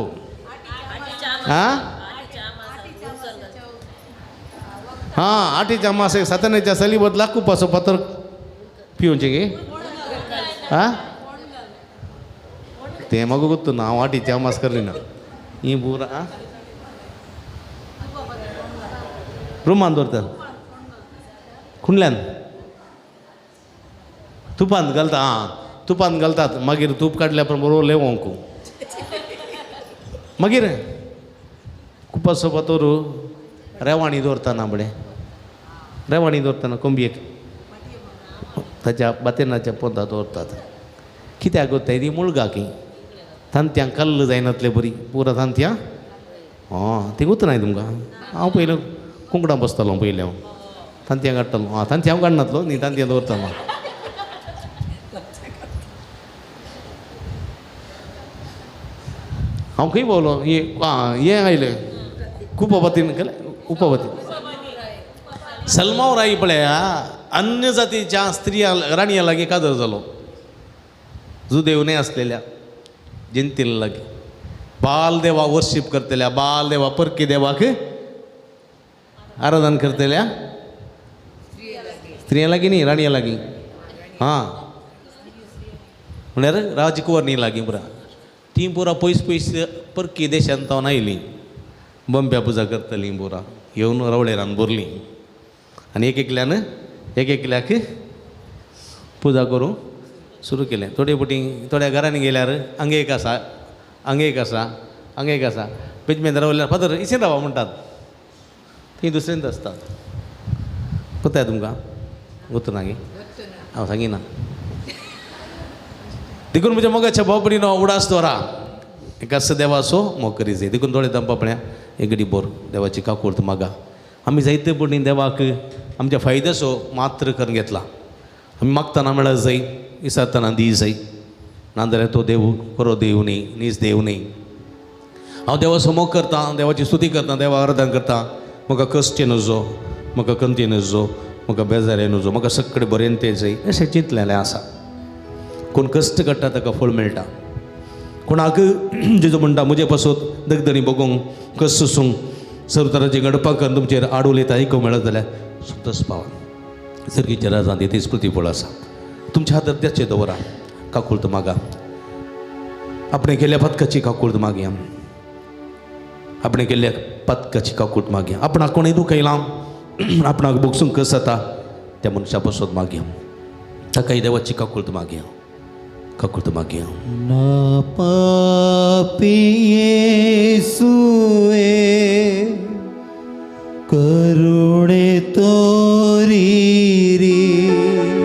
आं हां आठीच्या मासे सातनेच्या सली बदला कुपाचो फातर पिवचें गे? आं तें म्हाका गोत्तू ना. हांव आठीच्या मास करिना. ही पुरा आं रुमान दवरतात खुंडल्यान तुपांत घालता. आं तुपांत घालतात. मागीर तूप काडल्या उपरांत बरो लेवोंक. मागीर कुपाचो फातर रेवाणी दवरताना बडें रेवाणी दवरताना कोंबयेक ताच्या बातेनाच्या पोंदा दवरतात. कित्याक दवरताय ती मुळगा की तांतयां कल्ल जायनातले बरी पुरा तांतयां. आं ती उतराय तुमकां. हांव पयलें कुंकडां बसतालो पयलें. हांव तांतयां काडटालो. आं तांतयां हांव काडनातलो न्ही, तांतयां दवरतालो. हांव खंय पावलो? आं हें आयलें कुपापतीन केलें. उपपती सलमाव राई पळया अन्य जातीच्या स्त्रिया राणया लागीं कादर जालो. जुदेव न्हय आसलेल्या जनतेल लागीं बाल देवा वर्शीप करतल्या, बाल देवा परकी देवाक आराधन करतल्या स्त्रियां लागीं न्ही, राणया लागीं. हां म्हळ्यार राजकुंवरणी लागीं पुरा ती पुरा पयस पयस परकी देशांत तावन आयलीं. बंब्या पुजा करतलीं पुरा येवन रवळेरान भरलीं आनी एक एकल्यान एक एकल्याक पुजा करूंक सुरू केलें. थोडे फावटी थोड्या घरांनी गेल्यार हांगा एक आसा, हांगा एक आसा, हांगा एक आसा. बेजमेंत रावल्यार फादर इशें रावा म्हणटात. थंय दुसरेंत आसतात. कोताय तुमकां? गोत्तू ना गे? हांव सांगिना. देखून म्हज्या मोगाच्या भावपणीनो उडास दवरा एकाच देवाचो मोग करी जाय. देखून दोळे दंपा पळया एक घडी बोर देवाची काकूर्त मागा. आमी जायते पडणी देवाक आमच्या फायद्याचो मात्र करून घेतला. आमी मागतना मेळत जाय, विसरतना दी जाय. नाजाल्यार तो देव खरो देव न्ही, नीज देव न्ही. हांव देवाचो मोग करतां, देवाची स्तुती करतां, देवा आराधन करतां. म्हाका कश्ट नजो, म्हाका कंती नजो, म्हाका बेजार नजो, म्हाका सगळें बरें तें जाय अशें चिंतलेलें आसा. कोण कश्ट काडटा ताका फळ मेळटा. कोणाक जेजू म्हणटा म्हजे पासत दगदणी बगोवंक कश्ट सोसूंक सर्वतरांची घडपाक करून तुमचेर आड उलयता आयकूंक मेळत जाल्यार संतोष पावा. सर्गीच्या राजांत तेच प्रतिफळ आसा. तुमच्या हातार त्याचे दवरा. काकुळत मागा. आपणे केल्या पथकाची काकुळत मागया. आपणें केल्ल्या पातकाची काकूट मागया. आपणाक कोणें दुखयलां, आपणाक भोगसूंक कस जाता त्या मनशा पासत मागया. ताकाय देवाची काकूट मागया, काकूट मागया. ना पापी येसुवे करुणे तोरी रे.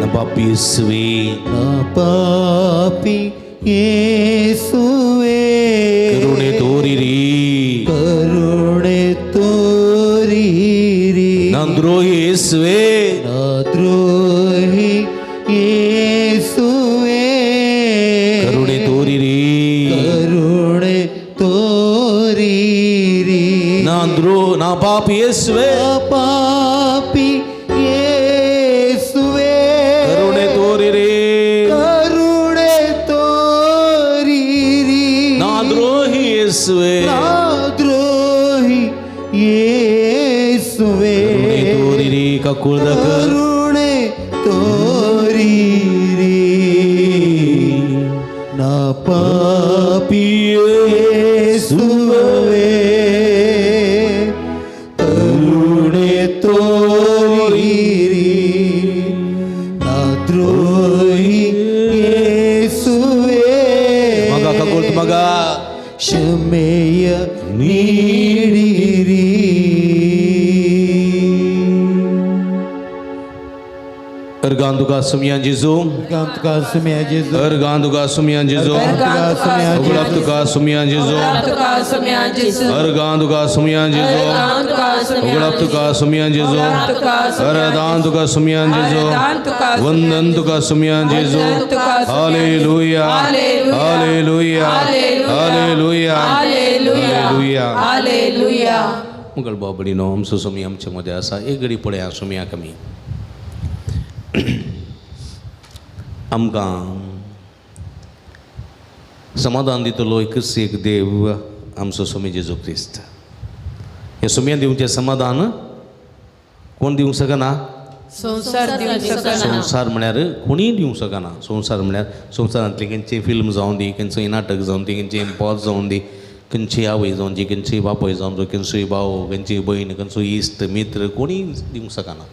ना पापी येसुवे, ना पापी येसुवे करुणे तोरी रे, करुणे तोरी रे. ना द्रोही येसुवे, ना द्रोही येसुवे करुणे तोरी रे, करुणे तोरी रे. ना द्रो ना पापी येसुवे, ना पापी येसुवे करुणे तोरी रे, करुणे तोरी रे. ना द्रोही येसुवे, ना द्रोही येसुवे करुणे तोरी रे. काकूळ दाखल. करुणे तोरी रे. ना पापी येसुवे करुणे तोरी रे. ना द्रोही येसुवे मगा काकूळ मगा. क्षमेय निडी रे. अर्गान तुका सुमयान जेजू, तुका सुमया जेजू, अर्गान तुका सुमयान जेजू, तुका सुमया उगडाप तुका सुमयान जेजू, तुका सुमयान जेजू, अर्गान तुका सुमयान जेजू, उगडाप तुका सुमयान जेजू, अरदान तुका सुमयान जेजू, वंदन तुका सुमयान जेजू. Hallelujah, hallelujah, hallelujah, hallelujah, hallelujah. मुगल बाबडीनो आमचो सुमी आमचे मदें आसा. एक घडी पळया सुमया कमी आमकां समाधान दितलो एकच एक देव आमचो स्वामी जेजू क्रिस्त. हे सुमया दिवचें समाधान कोण दिवंक शकना? संवसार दिवंक शकना. संवसार म्हळ्यार कोणीय दिवंक शकना. संवसार म्हळ्यार संवसारांतलें खंयचें फिल्म जावं दी, खंयचें नाटक जावं दी, खंयचें पद जावं दी, खंयची आवय जावं दी, खंयचीय बापूय जावं दी, खंयचोय भाव, खंयची भयण, खंयचोय इश्ट मित्र, कोणीय दिवंक शकना.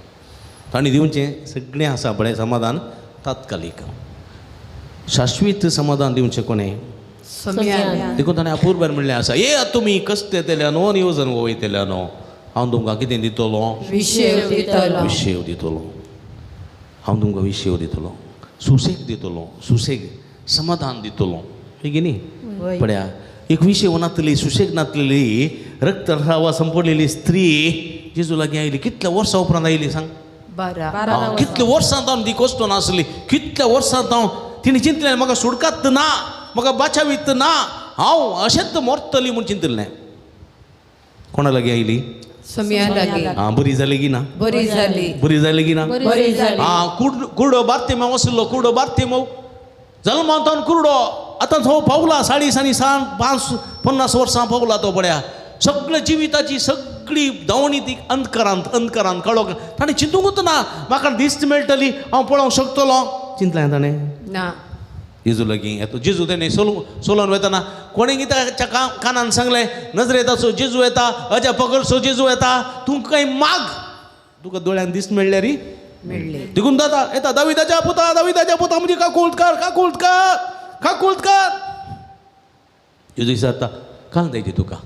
तांणी दिवचें सगळें आसा पळय समाधान तात्कालीक. शाश्वीत समाधान दिवचें कोणें? देखून ताणें अपूर्वान म्हणलें आसा, ये तुमी कश्ट येतल्या न्हू नियोजन वयतल्या न्हू, हांव तुमकां कितें दितलो? विशेव दितलो. विशेव दितलो. हांव तुमकां विशेव दितलो, सुसेग दितलो, सुसेग समाधान दितलो. हय की न्ही? पळया एक विशेव नातली, सुसेग नातलेली, रक्तस्रावा संपडलेली स्त्री जेजू लागीं आयली. कितल्या वर्सां उपरांत आयली सांग? 12 कितल्या वर्सां हांव ती कश्ट नासली, कितल्या वर्सां हांव तिणें चिंतलें म्हाका सुडकात ना, म्हाका बाचावीत ना, हांव अशेंच मरतली म्हूण चिंतलें. कोणा लागीं आयली? सुमया लागीं. आं, बरी जाली की ना? बरी जाली. बरी जाली की ना? बरी जाली. आं, कुरडो बार्तिमाव आशिल्लो, कुरडो बार्तिमाव जल्मांत कुरडो, आतां तो पावला 40 आनी 5 50 वर्सां पावला तो. पळया सगळ्या जिविताची सगळी धांवणी ती अंधकारांत, अंधकारांत कळोक. ताणें चिंतूंकूच ना म्हाका दिस्त मेळटली, हांव पळोवंक शकतलो. चिंतलें ताणें? ना. जेजू लागीं येता जेजू तेणें सोलोन वतना कोणें कित्याच्या कानान सांगलें, नजरेताचो जेजू येता, अज्या पकडचो जेजू येता, तूं कांय माग, तुका दोळ्यान दिस्त मेळ्ळ्या री मेळ्ळी. देखून दादा येता, दाविदाच्या पुता, दाविदाच्या पुता, म्हणजे काकूळत कर, काकूळत कर, काकूळत कर. जेजू विचारता, काल जायचे तुका?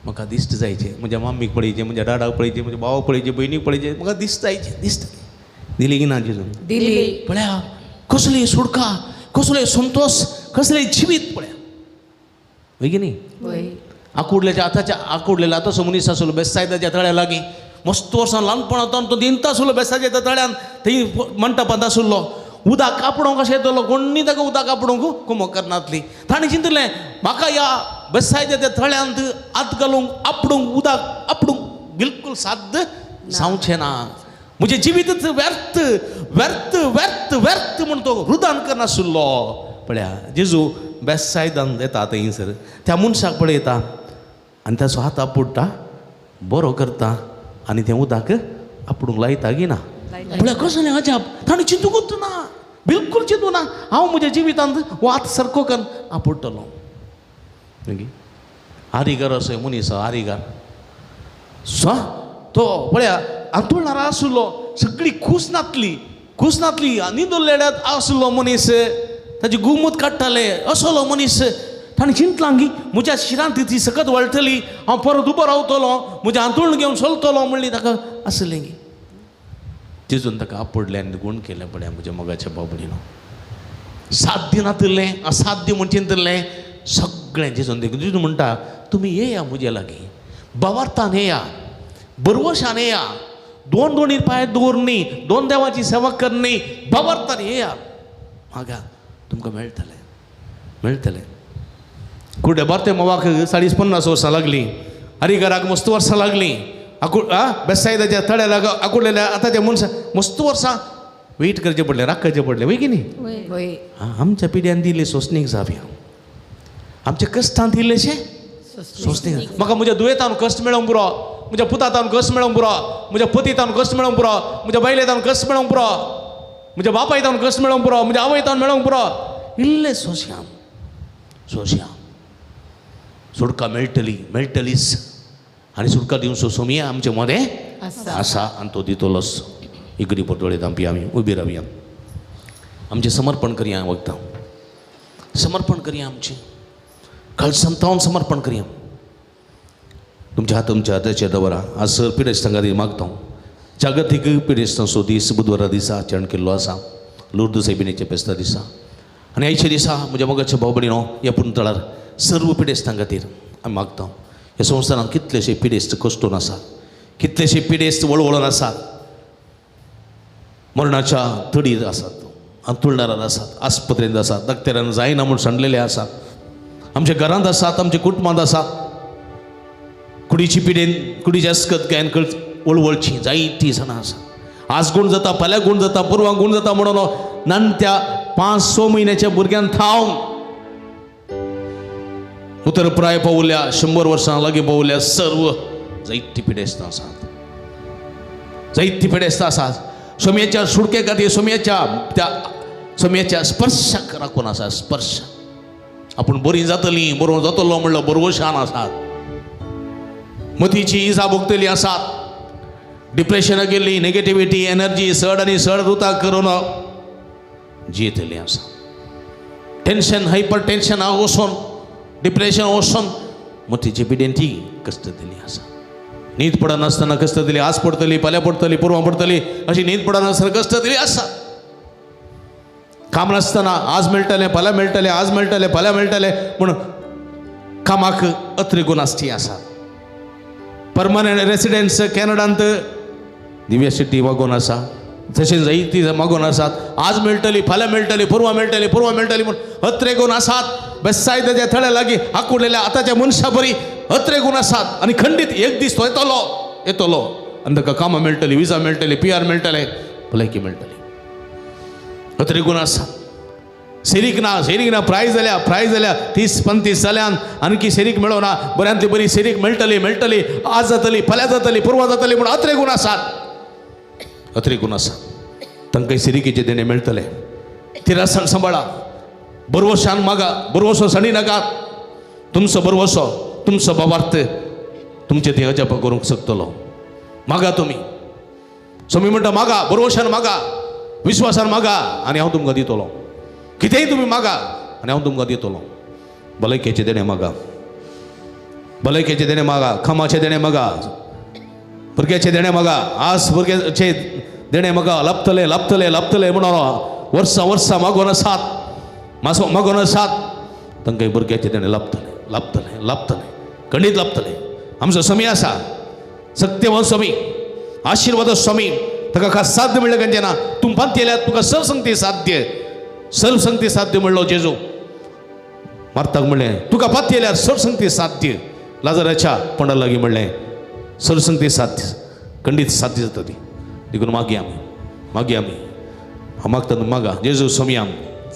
म्हाका दिश्ट जायचे, म्हज्या मम्मीक पळयचें, म्हज्या डाडाक पळयचें, म्हज्या भावाक पळयचें, भयणीक पळयचें, म्हाका दिश्ट जायचें. दिश्ट दिली की ना जेजून? दिली. पळया कसली सुडका, कसले संतोष, कसले जिवीत पळया. हय की न्ही? आकुडल्याच्या आताच्या आकुडलेल्या आतांचो मनीस आसलो बेसायदाच्या तळ्या लागीं, मस्त वर्सां ल्हानपणांत तो दिंता आसलो बेसायदाच्या तळ्यान, थंय मंटपांत आसलो. उदक कापडोंक अशें येतलो, कोणी ताका उदक कापडोंक कुमक करनासली. ताणें चिंतलें म्हाका ह्या बेसायदाच्या तळ्यांत हात घालूंक आपडूंक उदक आपडूंक बिलकूल साध्य जावचें ना, म्हजें जिवीतच व्यर्थ व्यर्थ व्यर्थ व्यर्थ म्हूण तो रुदान करनाशिल्लो. पळया जेजू बेसायदान येता थंयसर, त्या मनशाक पळयता आनी ताचो हात आपुडटा, बरो करता आनी तें उदक आपडूंक लायता की ना. पळया कसलें अजाप, ताणें चिंतूंकूच ना, बिलकूल चिंतूं ना, हांव म्हज्या जिवितांत हो हात सारको करून आपुडटलो. मागीर आरिगार असो मनीस आरिगार सा तो पळया आंतोळणार आसलो सगळी खूस नातली खूस नातली न्हिदलेड्यात आसलो मनीस ताजी गुमूत काडटाले असलो मनीस. ताणें चिंतलां की म्हज्या शिरांत ती सकत वळटली हांव परत उबो रावतलो म्हजें आंतोळण घेवन चलतलो म्हणली ताका आसलें की तिजून ताका आपडलें आनी गुण केलें पळया म्हज्या मोगाच्या बाबडीनो. साध्य नातिल्लें असाध्य म्हण चिंतिल्लें सगळें जेजून देखून जेजू म्हणटा तुमी येया म्हजे लागीं बावार्थान येया बरवशान येया दोन दोनी पांय दवरनी दोन देवाची सेवा करनी बावार्थान येया मागा तुमकां मेळटलें मेळटलें. कुडे बारते मोवाक 40-50 वर्सां लागलीं हरिघराक मस्त वर्सां लागलीं आकू आ बेसायदाच्या तळ्या लाग आकुडलेल्या आतांच्या मनशां मस्त वर्सां वेट करचें पडलें राखचें पडलें वय की न्ही. वय आमच्या पिड्यान दिल्ली सोंसणीक जावया आमच्या कश्टान दिल्लेशें सोंसणीक. म्हाका म्हज्या दुयेंतान कश्ट मेळोंक पुरो म्हज्या पुतातान कश्ट मेळोंक पुरो म्हज्या पतीतान कश्ट मेळोंक पुरो म्हज्या बायलेतान कश्ट मेळोंक पुरो म्हज्या बापायतान कश्ट मेळोंक पुरो म्हज्या आवयतान मेळोंक पुरो इल्लें सोंसया सोंसया सुटका मेळटली मेळटलीच. आनी सुटका दिवचो सोमया आमचे मदें आसा आनी तो दितलोच. इगडी पटोळे धांपी आमी उबी रावया आमचें समर्पण करया वखदां समर्पण करया आमचें कळसंतावन समर्पण करया. तुमच्या हात तुमच्या हाताचेर दवरा. आज सर पिडेस्तां खातीर मागता जागतीक पिडेस्तांचो दीस बुधवारा दिसा आचरण केल्लो आसा लुर्द सैबिणीच्या फेस्ता दिसा आनी आयच्या दिसा म्हज्या मोगाच्या भाव भयणीनो ह्या पुंतळार सर्व पिडेस्तां खातीर आमी मागता. ह्या संवसारांत कितलेशे पिडेस्त कश्टून आसात कितलेशे पिडेस्त वळवळून आसात मरणाच्या तडीर आसात अंतुळणारार आसात आस्पत्रेंत आसात डॉक्टरान जायना म्हूण सांडलेले आसात आमच्या घरांत आसात आमच्या कुटुंबांत आसात कुडीची पिडेन कुडीची अस्कत गायन कळ वळवळची जायतीं जाणां आसात. आज गूण जाता फाल्यां गूण जाता परवां गूण जाता म्हणून नान त्या 5-6 म्हयन्याच्या भुरग्यान थावन उतर प्राय पावल्या 100 वर्सां लागीं पावल्या सर्व जायती पिडेस्तां आसात जायती पिडेस्तां आसात. सोम्याच्या सुडके खातीर सोम्याच्या त्या सोम्याच्या स्पर्शाक राखून आसा स्पर्श आपूण बरी जातली बरो जातलो म्हणलो बरवशान आसात मतीची इजा भोगतली आसात डिप्रेशनाक गेल्ली नेगेटिविटी एनर्जी सड आनी सड रुता करून जियेतली आसा. टेन्शन हायपर टेन्शन वचून डिप्रेशन वचून मतीची पिडेन ती कश्ट दिली आसा. न्हीद पडनासतना कश्ट दिली आज पडटली फाल्यां पडटली परवां पडटली अशी न्हीद पडनासतना कश्ट दिली आसा. काम नासतना आज मेळटलें फाल्यां मेळटलें आज मेळटलें फाल्यां मेळटलें म्हूण कामाक अत्रिगून आसची आसा. परमनंट रेसिडेंस कॅनडांत दिव्या सिटी मागून आसा तशें जायती मागून आसात आज मेळटली फाल्यां मेळटली परवां मेळटली परवां मेळटली म्हूण अत्रेगून आसात. बेसायदाच्या थळ्या लागीं आकुडलेल्या आतांच्या मनशा बरी अत्रेगून आसात आनी खंडीत एक दीस तो येतलो येतलो आनी ताका कामां मेळटली विजा मेळटली PR मेळटलें भलायकी मेळटली. अत्रेगून आसा. सेरीक ना सेरीक ना प्राय जाल्या प्राय जाल्या 30-35 जाल्यान आणखी सेरीक मेळना बऱ्यांतली बरी सेरीक मेळटली मेळटली आज जातली फाल्यां जातली परवां जातली म्हूण अत्रेगून आसात अत्रेगून आसा. तांकां सेरिकेचें देणें मेळटलें. तिरासण सांबाळा बरवशान मागा बरवसो सणी नाका तुमचो बरवसो तुमचो बाबार्थ तुमचें तें अजाप करूंक शकतलो. मागा तुमी स्वामी म्हणटा मागा बरवशान मागा विश्वासान मागा आनी हांव तुमकां दितलो. कितेंय तुमी मागा आनी हांव तुमकां दितलो. भलायकेचें देणें मागा भलायकेचें देणें मागा कामाचें देणें मागा भुरग्याचें देणें मागा. आज भुरग्याचें देणें मागा लाभतलें लाभतलें लाभतलें म्हणून वर्सां वर्सां मागून आसात मासो मागून आसात तांकां भुरग्याचें देणें लाभतलें लाभतलें लाभतलें खंडीत लाभतलें. आमचो स्वामी आसा सत्यवान स्वामी आशिर्वाद स्वामी ताका खास साध्य म्हणलें खंयचें ना तूं पांतयल्यार तुका सर्वसंगती साध्य सर्वसंगती साध्य म्हणलो जेजू मार्ताक म्हणलें तुका पातयल्यार सर्वसंगती साध्य लाजराच्या पंडा लागीं म्हणलें सर्वसंगती साध्य खंडीत साध्य जाता ती. देखून मागया आमी मागया आमी हांव मागता तूं मागा जेजू स्वामी आम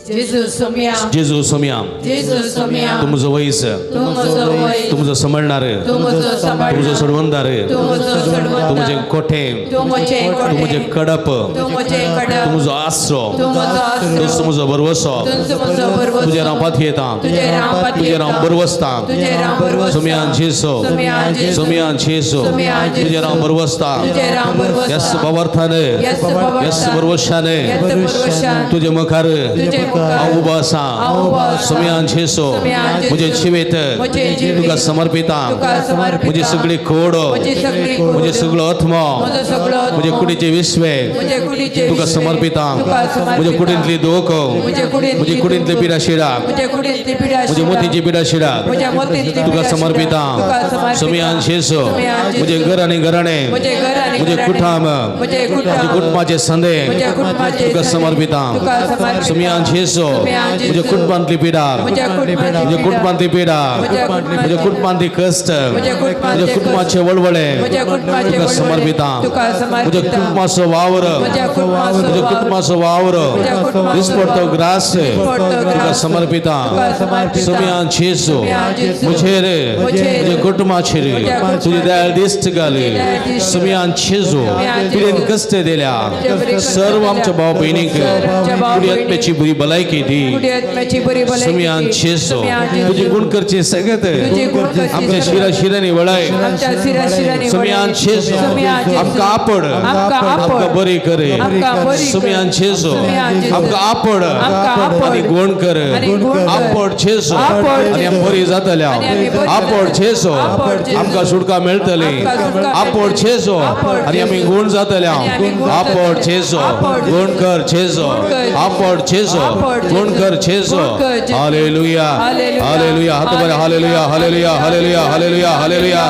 जेजू सोम्या जेजू सोम्या जेजू सोम्या तूं म्हजो वैस तूं म्हजो वैज तूं म्हजो सांबाळणार तूं म्हजो तूं सांबाळणार म्हजो सोडवणदार तूं म्हजो तूं म्हजें सोडवणदार कोठें तूं म्हजें तूं म्हजें कोठें कडप तूं म्हजें तूं कडप म्हजो आसरो तूं म्हजो आसरो तूं म्हजो भरवसो तूं म्हजो भरवंसो तुजेर हांव पातयेतां तुजेर हांव तुजेर हांव पातयेतां भरवसतां तुजेर हांव भरवसतां सोम्यान जेसो सोम्यान जेजू सोम्यान जेसो सोम्यान जेजू तुजेर हांव भरवसतां तुजेर हांव भरवसतां येस बाबार्थान येस बाबार्थान येस भरवशान येस भरवशान तुजे मुखार तुजे मुखार हांव उबो आसा हांव उबो आसा सोम्यान जेसो सोम्यान जेजू म्हजें जिवीत म्हजें जिवीत तुका समर्पितां तुका समर्पितां म्हजी सगळी खोड म्हजी सगळी खोड म्हजें सगळो आत्मो म्हजो सगळो आत्मो म्हजे कुडीचे विस्वे म्हजे कुडीचे तुका विस्वे समर्पितां तुका समर्पितां म्हजे कुडींतली दोख म्हजे कुडींतली म्हजे कुडींतली दूख पिडा शिडा म्हजे कुडींतली पिडा म्हजे मोतीची पिडा शिडा म्हज्या मोतींतली तुका पिडा समर्पितां तुका समर्पितां सोम्यान जेसो सोम्यान जेजू म्हजें घर आनी घराणें म्हजें घर आनी म्हजें घराणें कुटुंब म्हजें म्हजें कुटुंब कुटुंबाचे संदे म्हज्या कुटुंबाचे तुका संदे समर्पितां तुका समर्पितां सोम्यान जेसो सोम्यान म्हज्या जेजू कुटुंबांतली पिडा म्हज्या कुटुंबाची म्हज्या पिडा कुटुंबांतली पिडा म्हज्या म्हज्या कुटुंबाची कुटुंबांतली कश्ट म्हज्या म्हज्या कुटुंबाचे कुटुंबाचे वळवळे म्हज्या कुटुंबाचे तुका वळवळे समर्पितां तुका म्हज्या समर्पितां कुटुंबाचो वावर म्हज्या कुटुंबाचो म्हज्या वावर कुटुंबाचो वावर म्हज्या कुटुंबाचो दिसपडतो वावर ग्रास दिसपडतो तुका ग्रास समर्पितां तुका समर्पितां सोम्यान जेसू सोम्यान जेजू म्हजेर म्हजेर म्हज्या कुटुंबाचेर म्हज्या तुजी कुटुंबाचेर दयाळ दिश्ट घाल तुजी दयाळ दिश्ट सोम्यान जेजू सोम्यान जेजू तुवें कश्ट दिल्या तुजे बरे कश्ट सर्व आमच्या दिल्या भाव भयणीक सर्व आमच्या भाव कुडी भयणीक आत्म्याची बरी भलायकी दी कुडी आत्म्याची बरी भलायकी सोम्यान दी जेजू सोम्यान तुजी जेजू गुण करची सगळत तुजी गुण करची आमच्या सगळत शिरा शिरांनी वळाय आमच्या शिरा शिरांनी सोम्यान वळय जेजू सोम्यान जेजू आमकां आपड आमकां आमकां आपड बरी कर आमकां बरी कर सोम्यान जेजू सोम्यान जेजू आमकां आपड आमकां आनी आपड गुण कर आनी गुण कर आपड जेजू आपड आनी आमी जेजू बरी जातल्या आनी आमी बरी आपड जातले जेजू आपड जेजू आमकां सुटका मेळटली आमकां सुटका आपड मेळटली जेजू आपड आनी आमी जेजू गुण जातल्या आनी आमी गुण आपड जातले जेजू आपड गुण जेजू कर जेजू गुण कर आपड जेजू आपड गुण जेजू कर जेजू गुण कर जेजू हालेलुया हालेलुया हालेलुया हात बरे hallelujah hallelujah hallelujah hallelujah hallelujah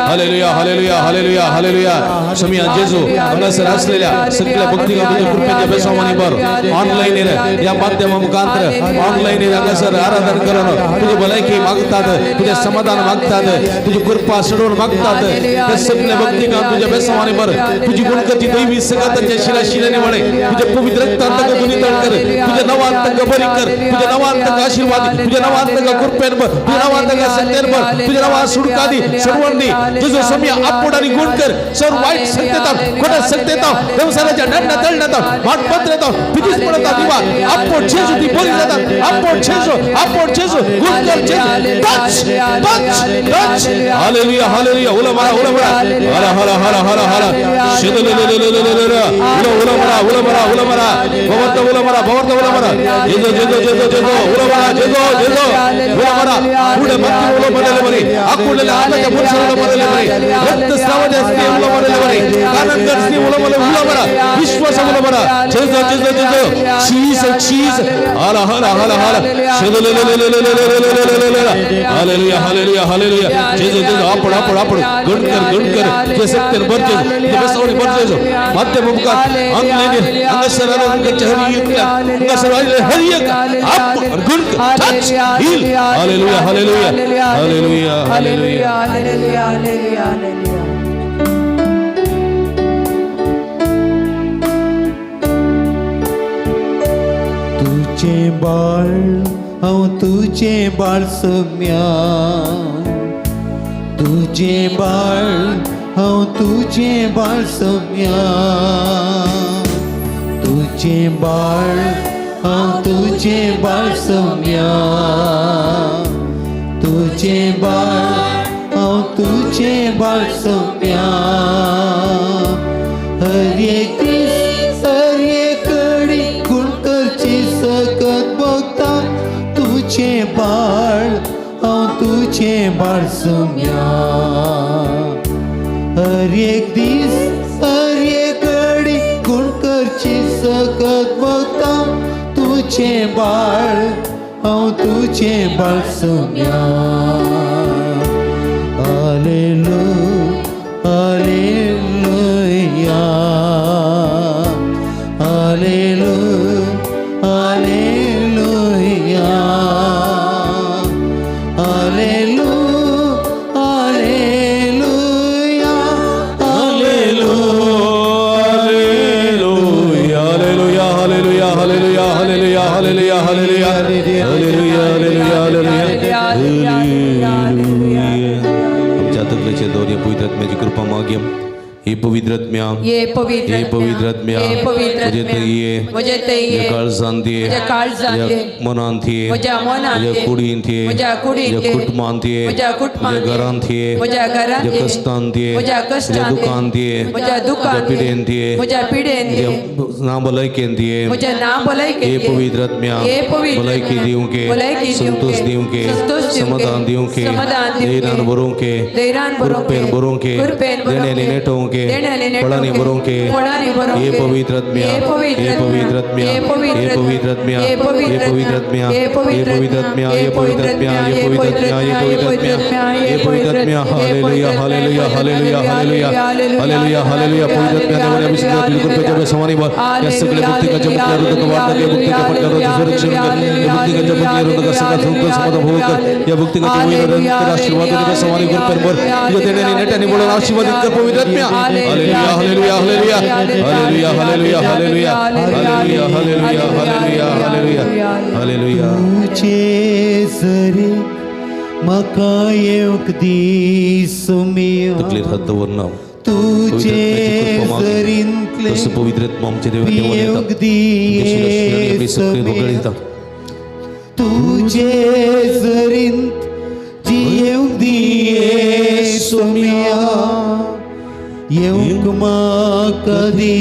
hallelujah hallelujah hallelujah hallelujah समिया जेजू हांगासर असलेल्या सगळ्या भक्ती तुझ्या कृपेच्या बेसावानी भर ऑनलाईन या माध्यमा मुखांतर ऑनलाईन हांगासर आराधन करून तुझी भलायकी मागतात तुझे समाधान मागतात तुझी कृपा सोडून मागतात ते सगळे भक्ती तुझ्या बेसावानी भर तुझी गुणकरची दैवी सगळ्या शिला शिलाने वळे तुझ्या पवित्र रक्तांत नितळ कर तुझ्या नवांत बरी कर तुझ्या नवांत आशीर्वाद तुझ्या नावांत कृपेन भर तुझ्या नावांत सत्तेन भर तुझ्या नावात सुटका दी सोडवण दी तुझं सम्या आपोड आणि गुण कर सर्व वाईट सत्तेता खोट्या सत्तेता संसाराच्या नडण्या तळण्यात माटपत्र तुझीच पडता दिवा आपोड जेजू ती बरी जातात आपोड जेजू आपोड जेजू गुण कर जेजू touch touch touch hallelujah hallelujah उला मारा उला मारा हरा हरा हरा हरा हरा शिदललललललल उला उला मारा उला मारा उला मारा भवंत उला मारा भवंत उला मारा जेजू जेजू जेजू जेजू उला मारा जेजू जेजू उला मारा पुढे भक्ती उला मारले बरी आकुडलेले आत्म्याच्या पुरुषाला मारले बरी रक्तस्रावाच्या स्त्री उला मारले बरी कानंदर स्त्री उला मारले उला मारा विश्वास उला मारा जेजू जेजू जेजू चीज चीज हरा हरा हरा हरा शिदललललललललललल हालेलुया हालेलुया हालेलुया जेजू जेजू आपण आपण आपण गुण कर गुण कर जे सत्य भर जेजू जे बसवणी भर जेजू माध्यम मुखात ऑनलाईन हांगासर आराधन करचे हरी एक हांगासर आयिल्ले हरी एक आपण गुण कर touch heal hallelujah hallelujah hallelujah hallelujah hallelujah hallelujah hallelujah. तुझें बाळ हांव तुझें बाळ सोम्या तुझें बाळ हांव तुझें बाळ सोम्या तुझें बाळ हांव तुझें बाळ सोम्या तुझें बाळ हांव तुझें बाळ सोम्या हर एक दीस हर एक घडी गुण करची सकत भोगता तुझें बाळ हांव तुझें बाळ सोम्या हर एक दीस हर एक घडी गुण करची सकत भोगता तुझें बाळ हांव तुझें बाळ Saumya hallelujah hallelujah hallelujah hallelujah hallelujah hallelujah hallelujah hallelujah hallelujah hallelujah hallelujah hallelujah ये पवित्र हे पवित्र आत्म्या हे पवित्र म्हजे आत्म्या, थंय ये म्हजे थंय ये म्हज्या काळजांत ये म्हज्या काळजांत म्हज्या ये, मनांत ये म्हज्या मनांत म्हज्या ये, कुडींत ये म्हज्या कुडींत म्हज्या ये, कुटुंबांत ये म्हज्या कुटुंबांत म्हज्या ये, घरांत ये म्हज्या घरांत म्हज्या ये, कश्टांत ये म्हज्या म्हज्या कश्टांत ये, दुकानांत ये म्हज्या दुकानांत म्हज्या ये, पिडेंत ये म्हज्या पिडेंत ये, म्हज्या ना भलायकेंत ये म्हज्या ना भलायकेंत हे ये, पवित्र आत्म्या हे पवित्र भलायकी आत्म्या, दिवंके भलायकी संतोष दिवंके, दिवंके संतोष दिवंके, समाधान दिवंके समाधान दिवंके, धैर्यान भरोवंके धैर्यान भरोवंके, कृपेन भरोवंके कृपेन भरोवंके, देण्यानी नेटोवंके देण्यानी नेटोवंके, फळांनी भरोवंके फळांनी भरोवंके, हे पवित्र आत्म्या हे पवित्र हे पवित्र आत्म्या हे पवित्र हे पवित्र आत्म्या हे हे पवित्र आत्म्या हे हे पवित्र पवित्र आत्म्या हे पवित्र आत्म्या हे पवित्र आत्म्या हे पवित्र आत्म्या हे पवित्र आत्म्या hallelujah hallelujah hallelujah hallelujah hallelujah hallelujah पवित्र आत्म्या देवाने अभिषेक तुझ्या कृपेच्या बेसमानी भर या सगळ्या भक्तिकाच्या मुक्त्या रोधक वाढ या भक्तिका पटल्या रोधक संरक्षण कर या भक्तिकाच्या मुक्त्या रोधक सगळा संतोष समाधान भोग कर या भक्तिकाच्या वैर आशीर्वाद तुझ्या समानी कृपेन भर तुझ्या देण्याने नेट्याने बोलून आशीर्वादित कर पवित्र आत्म्या hallelujah hallelujah hallelujah hallelujah hallelujah hallelujah hallelujah hallelujah hallelujah hallelujah hallelujah तुजे सरी म्हाका येवंक दी सुमिया तकलेर हात दवरना तुजे सरींतले तसं पवित्र आत्मा आमच्या देवा देवाने पियेवंक येता तुमच्या शिराशिराने आपली दी सगळी सुमिया वगळता तुजे सरींत जियेवंक दी सुमिया येवंक म्हाका दी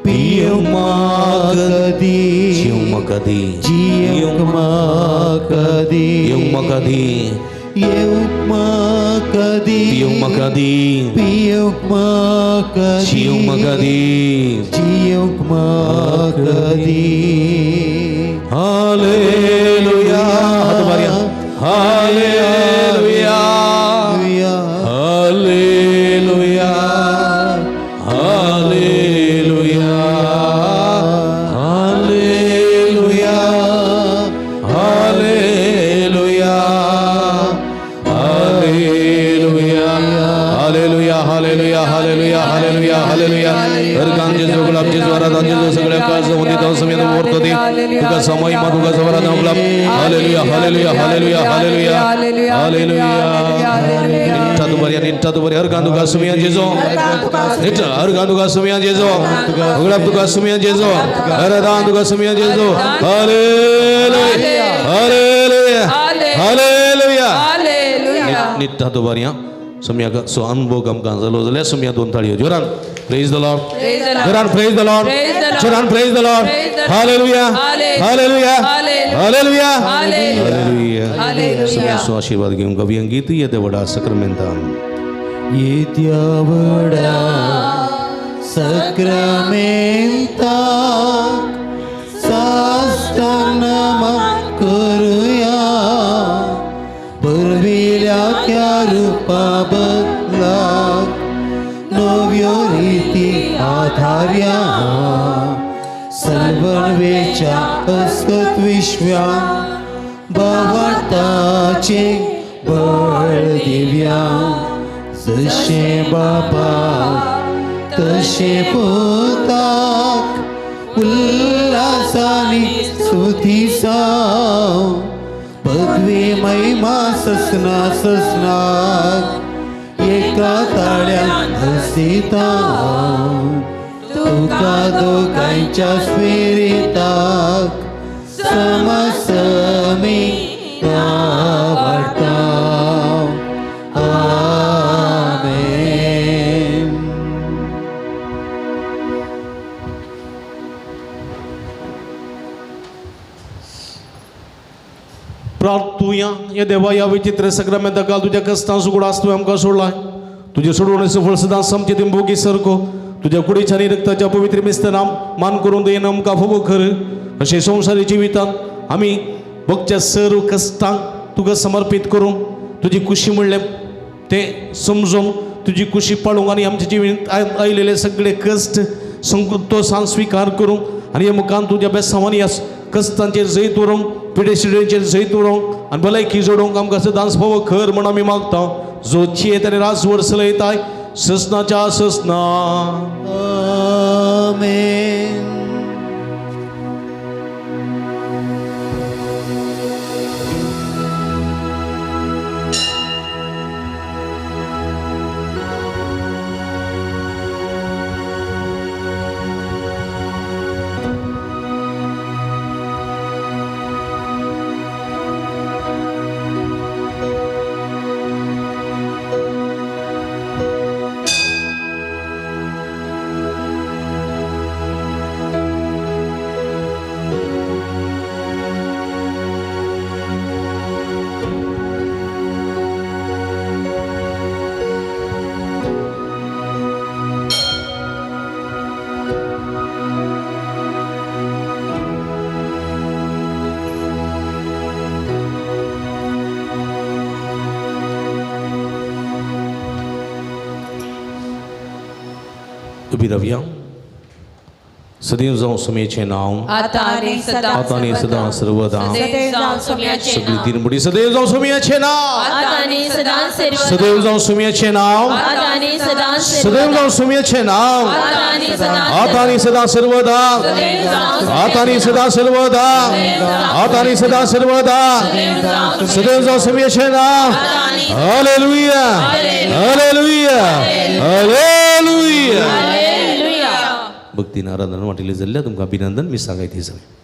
पियेवंक म्हाका दी जिवंक म्हाका दी जियेवंक म्हाका दी येवंक म्हाका दी येवंक म्हाका दी पियेवंक म्हाका दी पियेवंक म्हाका दी जिवंक म्हाका दी जियेवंक म्हाका दी हालेलुया हात मारया hallelujah hallelujah hallelujah hallelujah hallelujah hallelujah hallelujah hallelujah hallelujah hallelujah hallelujah हर कांचे जोगळ आमचे द्वारात आमचे जो सगळ्या काळज होती तो समय वर्त दे तुका समय मा तुका जवरात आपला hallelujah hallelujah hallelujah hallelujah hallelujah निठ्ठा दुबारी निठ्ठा दुबारी हर कांदू का सुमिया जेजो निठ्ठा हर कांदू का सुमिया जेजो उगडाप तुका सुमिया जेजो हर दान तुका सुमिया जेजो हालेलुया हालेलुया हालेलुया हालेलुया निठ्ठा दुबारी सुमिया सो अनुभव आमकां जालो जाल्यार सुमिया दोन ताळयो जोरान praise the Lord Praise the Lord. जोरान praise the Lord Praise the Lord. जोरान praise the Lord Praise the Lord. Hallelujah Hallelujah. Hallelujah Hallelujah. Hallelujah hallelujah. Hallelujah hallelujah. सुमिया सो आशीर्वाद घेवंक कवी गीत येते वडा सक्रमेंतान येत्या व्हडा सक्रामेंताक साष्टांग नमन करुया पुर्विल्या त्या रुपा बदलाक नव्यो रिती आधार्या सर्ववेच्या अस्कत विश्व्या भावार्थाचे बळ दिव्या जशें बापा तशें पुताक उल्हासानी स्तुती जावं पदवी महिमा ससना ससनाक एका ताळ्यान हसिता तुका दोगांयच्या स्पिरिताक समसमी वाडटा आमेन. प्रार्थुया या देवा या विचित्र सक्रमेंता काल तुझ्या कस्तां सुगड आसतो आमकां सोडलाय तुझे सोडवण्याचं फळ सदां समचे भोगी सरको तुझ्या कुडीच्या आणि रक्ताच्या पवित्र मिस्तनाम मान करून देईन आमकां फोगो खर अशें संवसारी जिवितांत आमी भोगच्या सर्व कश्टांक तुका समर्पीत करून तुजी कुशी म्हणलें ते समजून तुजी कुशी पाळूंक आनी आमच्या जिवीत आयलेले सगळे कश्ट संतोशान स्विकार करूंक आनी हे मुखान तुज्या बेसांवांनी ह्या कश्टांचेर जैत व्हरूंक पिडेशिडेंचेर जैत व्हरूंक आनी भलायकी जोडूंक आमकां सदांच फावो खर म्हण आमी मागता जो चियेत आनी राजवर चलयताय ससनाच्या ससना. आमेन. उबी रावया. सदैव जावं सुमेचें नांव आता आनी आता आनी सदां सर्वदा. सदैव जावं सुम्याचें सगळी नांव तीन मुडी. सदैव जावं सुम्याचें नांव आता आनी सदां सर्वदा. सदैव जावं सुम्याचें नांव आता आनी सदां सदैव जावं सुम्याचें नांव आता आनी सदां आता आनी सदां सर्वदा. आता आनी सदां सर्वदा. आता आनी सदां सर्वदा. सदैव जावं सुम्याचें नांव. Hallelujah, hallelujah, hallelujah. भक्तीन आराधना वाटिल्ली जाल्ल्या तुमकां अभिनंदन. मी सांगायती सगळें.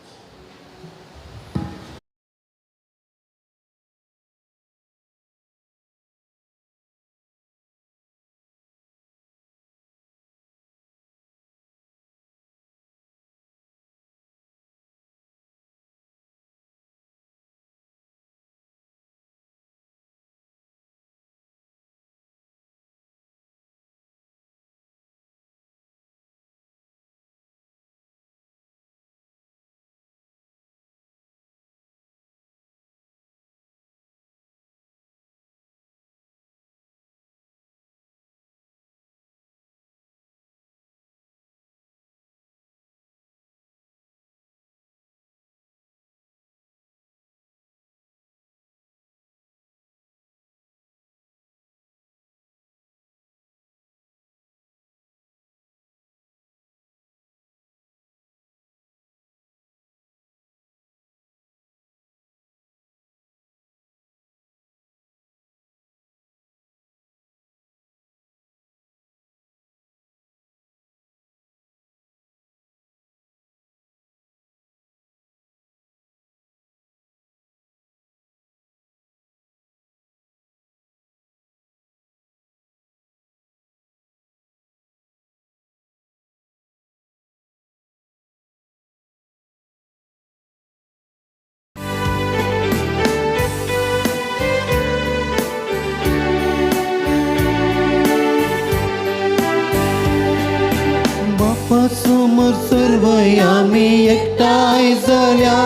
बापासमोर सर्व आम्ही एकठांय जाल्या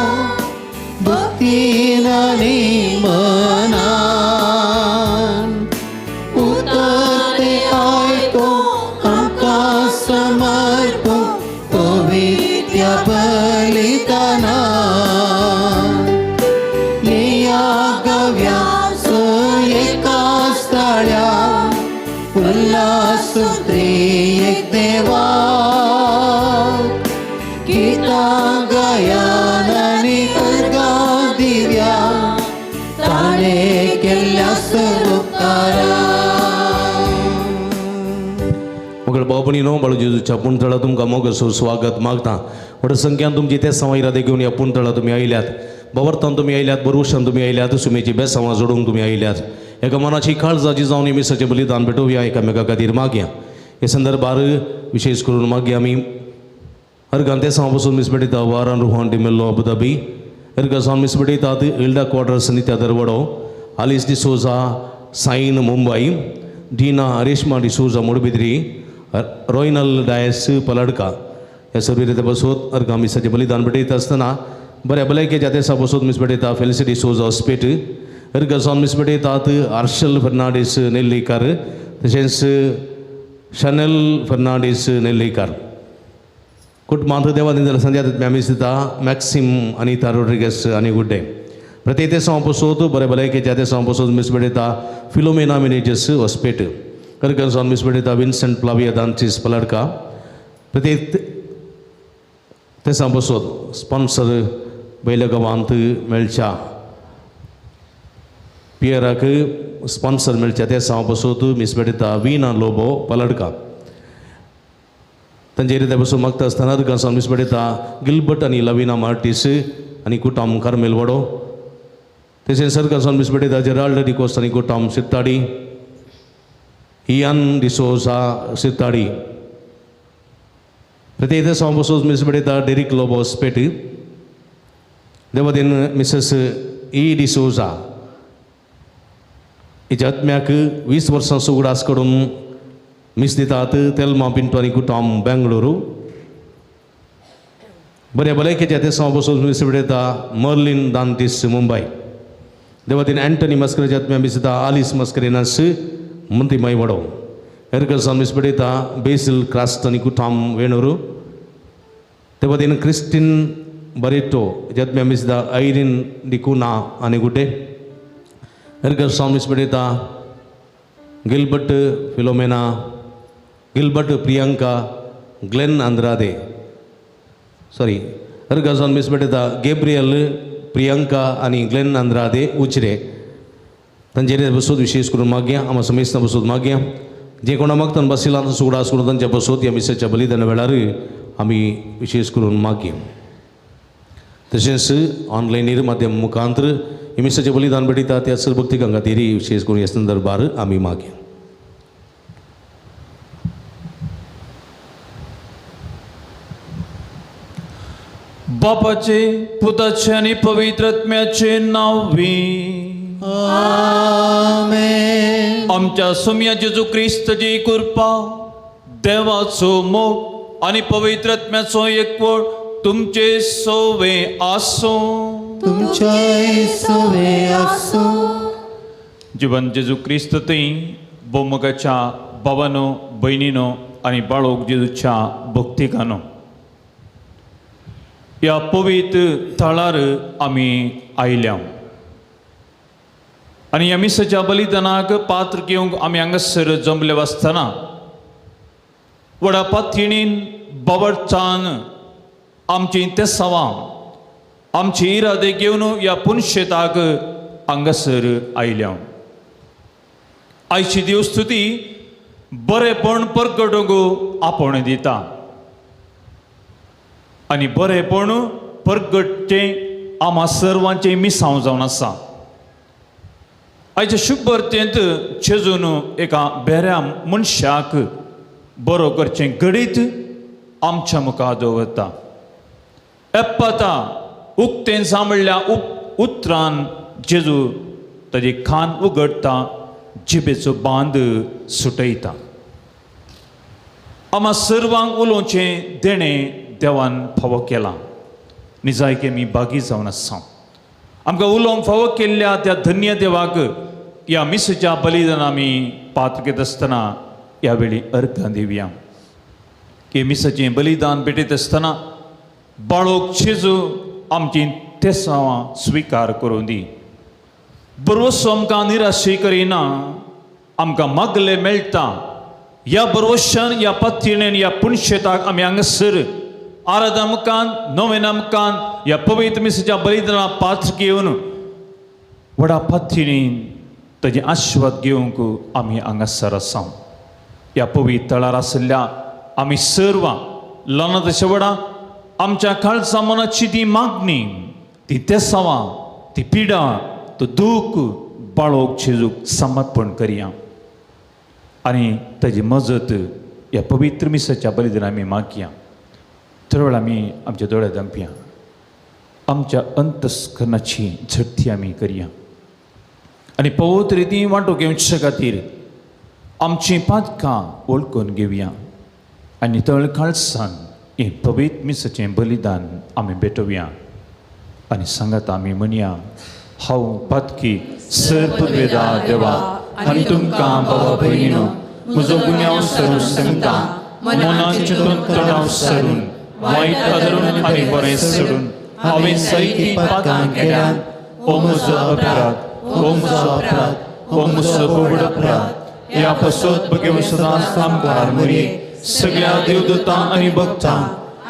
भक्तीन आनी मनान उतर तें आयकूंक आमकां समर्पूंक पवित्र बलिदानान. येया गव्या एका स्थळ्या उल्हास एक देवा गीतां गायन आनी अर्गां दिव्या ताणें केल्ल्या उपकारा. मगळ भाव भयणीनो, बाळू जेजूच्या पुणतळा तुमकां मोगसो स्वागत मागता. व्हड संख्यान तुमची ते सवां इरादे घेवन ह्या पुणतळा तुमी आयल्यात. बवरतान तुमी आयल्यात, बरवशान तुमी आयल्यात, सुमेची बेसांवां जोडूंक तुमी आयल्यात. एका मनाची काळजाची जावन मिसाचें बलिदान भेटोवया, एकामेका खातीर मागया. हे संदर्भार विशेष करून मागया आमी अर्गान ते सावन पसून मीस भेटयता वारान रुहान डिमेल्लो अबुधाबी. अर्गा सावन मीस भेटयतात इल्डा क्वाड्रस नित्या दरवडो, आलिस डिसोजा साईन मुंबई, डीना रेश्मा डिसोजा मुडबिद्री, रोयनल डायस पलडका. ह्या सर्व रिते बसोत अर्गा मिसाचें बलिदान भेटयता आसतना बऱ्या भलायकेच्या देसा बसोत मीस भेटयता फेलिसी डिसोजा हॉस्पेट. अर्गा सावन मीस भेटयतात आर्शल फर्नांडीस नेल्लीकार, तशेंच शनेल फर्नांडीस नेल्लीकार. कुटुंबांत देवा दिला संध्या आमी दिता मॅक्सिम अनिता रोड्रिगस आनी गुड्डे. प्रत्येक देसां पसोत बरे भलायकेच्या देसां पसोत मीस भेटयता फिलोमेना मिनेजस हॉस्पेट. करकन सावन मीस भेटयता विन्संट प्लाविया दांचीस पलडका. प्रत्येक देसां पसोत स्पॉन्सर बैल्या गांवांत मेळच्या पियराक स्पॉन्सर मेळच्या देसां पसोत मीस भेटयता वीना लोबो पलडका. तांचे रित्या बसून मागता आसतना अर्गां सावन मीस भेटयता गिलबर्ट आनी लविना मार्टीस आनी कुटाम कार्मेल वडो. तशेंच सरकार सावन मीस भेटयता जेराल्ड डिकोस्त आनी कुटाम सित्ताडी, इयान डिसोजा सित्ताडी. प्रत्येक देसां बसून मीस भेटयता Derrick Lobo स्पेट. Devadin Mrs E D'Souza हिच्या आत्म्याक 20 वर्सां उगडास करून मीस दितात तेल्मा पिंटो आनी कुटाम बेंगळुरू. बऱ्या भलायकेच्या देसां बसून मिस भेटयता मर्लिन दांतीस मुंबय. देवातीन अँटनी मस्करेच्या आत्म्या मिसता आलिस मस्करेनास मंत्री माई वडो. एरकल मिस भेटयता बेसिल क्रास्ट आनी कुठाम वेणूर. देवातीन क्रिस्टीन बरेटो जत्म्या मिसता ऐरिन डिकुना आनी गुड्डे. एरकल मिस भेटयता Gilbert Philomena Gilbert Priyanka Glenn Andrade sorry अर्गजॉन miss भेटयता गेब्रियल प्रियंका आनी ग्लेन आंद्रादे उचरे. तांचेर बसूत विशेष करून मागया आमा समेस्तां बसूत मागया जे कोणा मागतान बसिला सुगडास करून तांच्या बसूत ह्या मिसाच्या बलिदाना वेळार आमी विशेष करून मागया. तशेंच ऑनलायनीर माध्यम मुखांतर ह्या मिसाचें बलिदान भेटयता त्या सर्वभक्तिकां खातीर विशेष करून ह्या संदर्भार आमी मागया. बापाचे पुताचे आनी पवित्र आत्म्याचे नांवी आमेन. आमच्या सोम्या जेजू क्रिस्ताची कृपा देवाचो मोग आनी पवित्र आत्म्याचो एकवट तुमचे सोवे आसूं. तुमच्याय सोवे आसूं. जिवन जेजू क्रिस्त थंय भोवमोगाच्या बाबानो भयणीनो आनी बाळोक जेजूच्या भक्तिकानो ह्या पवित्र थळार आमी आयल्या आनी ह्या मिसाच्या बलिदानाक पात्र घेवंक आमी हांगासर जमले आसतना व्हडा पातयेणीन बाबडचान आमची तेसावां आमची इरादे घेवन ह्या पुनशेताक हांगासर आयल्या. आयची देवस्तुती बरेपण परगटूंक आपोवणें दिता आनी बरेपण परगटचें आमा सर्वांचें मिसांव जावन आसा. आयच्या शुभर्तेंत चेजून एका बेऱ्या मनशाक बरो करचें घडीत आमच्या मुखार दवरता. एप्पता उक्तें सांबळ्ळ्या उतरान जेजू ताजी खान उगडटा जिबेचो बांद सुटयता. आमा सर्वांक उलोवचें देणें देवान फावो केलां. निजायकी आमी बागी जावन आसा. आमकां उलोवंक फावो केल्ल्या त्या धन्य देवाक ह्या मिसाच्या बलिदान आमी पात्र घेत आसतना ह्या वेळी अर्घां दिवया. की मिसाचें बलिदान भेटयत आसतना बाळोक जेजू आमची तेसावां स्विकार करूं दी. बरोसो आमकां निराशे करिना आमकां मागले मेळटा. ह्या बरोशान ह्या पत्तीणेन ह्या पुणशेताक आमी हांगासर आराधना मुखान नवेना मुखान ह्या पवित्र मिसाच्या बलिदाना पात्र घेवन व्हडा पत्तीणेन ताजें आशिर्वाद घेवंक आमी हांगासर आसा. ह्या पवित्र थळार आशिल्ल्या आमी सर्वां ल्हान तशें व्हडा आमच्या काळजा मनाची ती मागणी ती तेसावां ती पिडा तो दूख बाळोक जेजूक समर्पण करया आनी ताजी मजत ह्या पवित्र मिसाच्या बलिदान आमी मागया. थोड्या वेळ आमी आमच्या दोळे दंपया आमच्या अंतस्करणाची झडती आमी करया आनी पवित्र रिती वांटो घेवचे खातीर आमचीं पातकां वळखून घेवया आनी तळ काळसान हें पवित्र मिसाचें बलिदान आमी भेटोवया आनी सांगात आमी म्हणया हांव पातकी सर पुर्वेदा देवा आनी तुमकां बाबा भयणीनो म्हजो गुन्यांव सरून सांगता मनान चिंतून तणाव सरून वायट आदरून आनी बरें सोडून हांवें सैती पातकां केल्यात. ओ म्हजो अपराध ओ म्हजो अपराध ओ म्हजो बोबड अपराध. ह्या पसत बगेव सदांच सामकार मुरये सगळ्या देवदूतां आनी भक्तां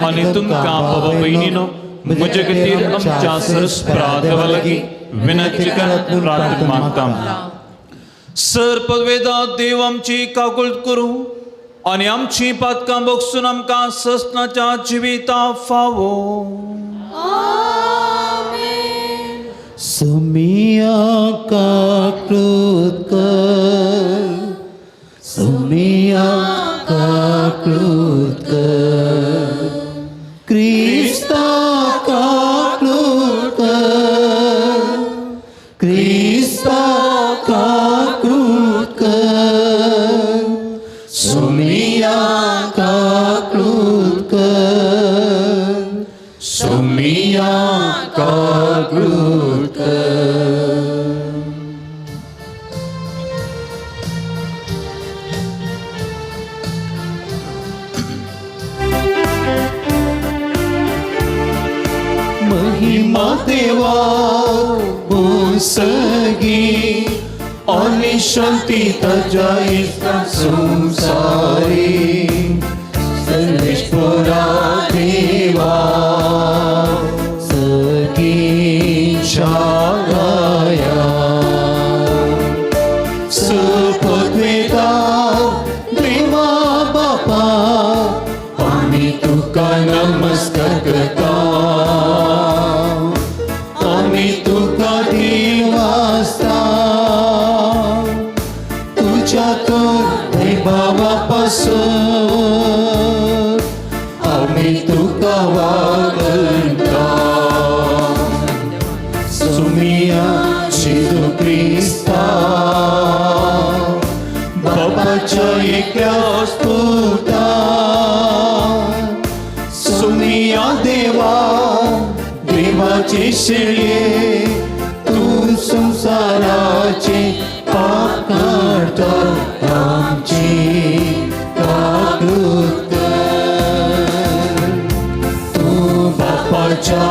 आनी तुमकां बाबा भयणीनो म्हजे खातीर आमच्या सरस्परा देवा लागीं विनंती करत प्रार्थना मागता. सर पदवेदा देव आमची काकुळट करूं आनी आमची पातकां बगसून आमकां ससनाच्या जिविता फावो. सुमिया काकृत कर सुमिया काकृत कर क्रिस्ता काकृत कर क्रिस्ता काकृत कर सुमिया काकृत कर. महिमा देवा सगी आनी शांती ताज्या इश्टा संसारी सर्वेश्वरा देवा सगी शागाया सुपद्वेता देवा बापा आमी तुका नमस्कार करता आमी तुका दिवासता तुझ्या तर वैभवा पासून आमी तुका वागता सुमिया जेजू क्रिस्ता बापाच्या एकल्याच पुता सुमिया देवा देवाचे शिळये तूं संवसाराचे पाप काडटा आमची काकूत कर तूं बापाच्या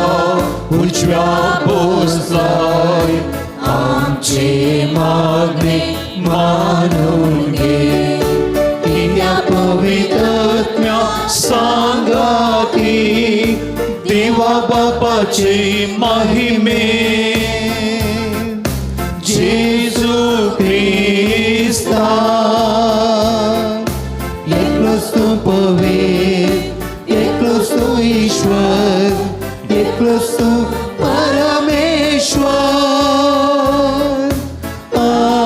उजव्या बसलाय आमचे मागणे मानून घे त्या पवित्रत्म्या सांगाती देवा बापाचे महिमे जेजू क्रिस्ता एकलोच तूं पवित्र एकलोच तूं ईश्वर एकलोच तूं परमेश्वर. आमेन.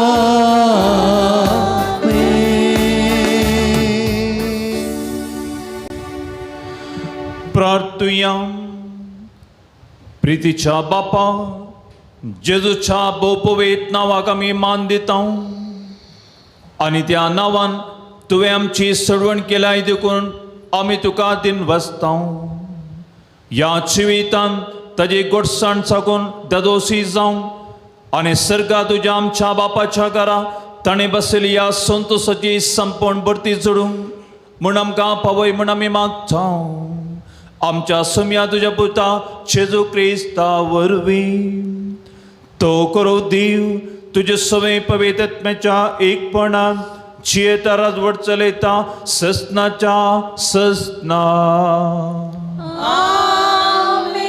प्रार्थुया. प्रितीच्या बापा जेजूच्या भोवपवेत नांवाक आमी मान दिता आनी त्या नांवान तुवें आमची सडवण केल्याय देखून आमी तुका दिन वसता. ह्या जिवितान ताजी गोडसाण साकून दादोसी जावं आनी सर्गा तुज्या आमच्या बापाच्या घरा ताणें बसयल्ली ह्या संतोसाची संपण भरती जोडूंक म्हूण आमकां पावय म्हूण आमी मागता आमच्या सुम्या तुज्या पुता जेजू क्रिस्ता वरवीं. तो करो देव तुजे सवे पवित्रत्म्याच्या एकपणान जियेता राजवट चलयता ससनाच्या ससना. आमेन.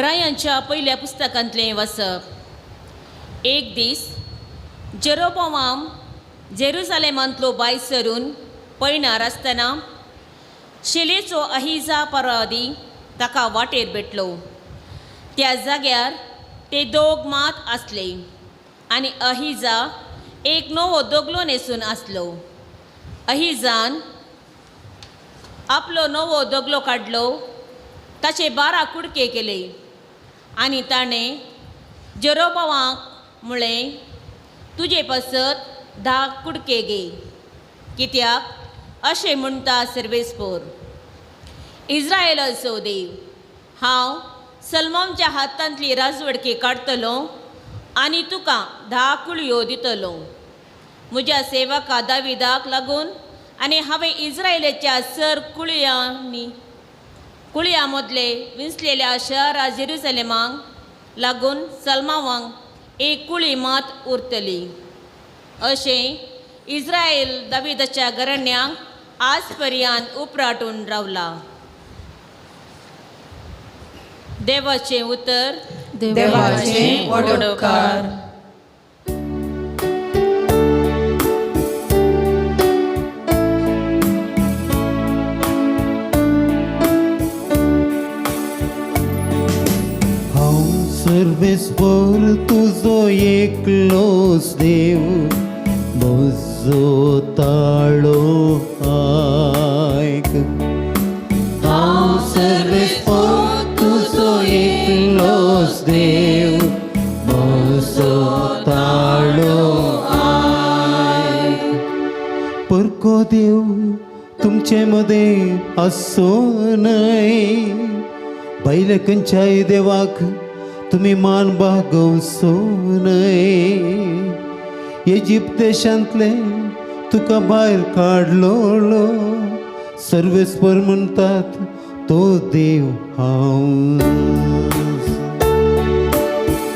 रायांच्या पयल्या पुस्तकांतलें वाचप. एक दीस जेरोबोआम जेरुजालेमांतलो भायर सरून पयणार आसतना शिलेचो अहिजा परादी ताका वाटेर भेटलो. त्या जाग्यार ते दोग मात आसले आनी अहिजा एक नवो दगलो न्हेसून आसलो. अहिजान आपलो नवो दगलो काडलो, ताचे 12 कुडके केले आनी ताणें जेरोबोआमाक म्हळें, तुजे पासत 10 कुडके घे, कित्याक अशें म्हणटा सर्वेस्पोर इज्रायलाचो देव, हांव सलमामच्या हातांतली राजवडकी काडटलो आनी तुका 10 कुळयो दितलो. म्हज्या सेवका दाविदाक लागून आनी हांवें इज्रायलाच्या सर कुळयां मदले विंचलेल्या शहरा जेरुसलेमाक लागून सलमावांक एक कुळी मात उरतली. अशें इज्रायल दाविदाच्या घराण्यांक आज पर्यंत उपराटून रावला. देवाचें उतर. देवाचें व्हड उपकार. हांव सर्वेस्पर तुजो एकलोच देव म्हजो ताळो आयक. हांव सर्वेस्पर तुजो एकलोच देव म्हजो ताळो आयक. परको देव तुमचे मदें आसूं न्हय, भायल्या खंयच्याय देवाक तुमी मान बागोवचो न्हय. इजिप्त देशांतले तुका भायर काडलोलो सर्वेस्पर म्हणटात तो देव हांव।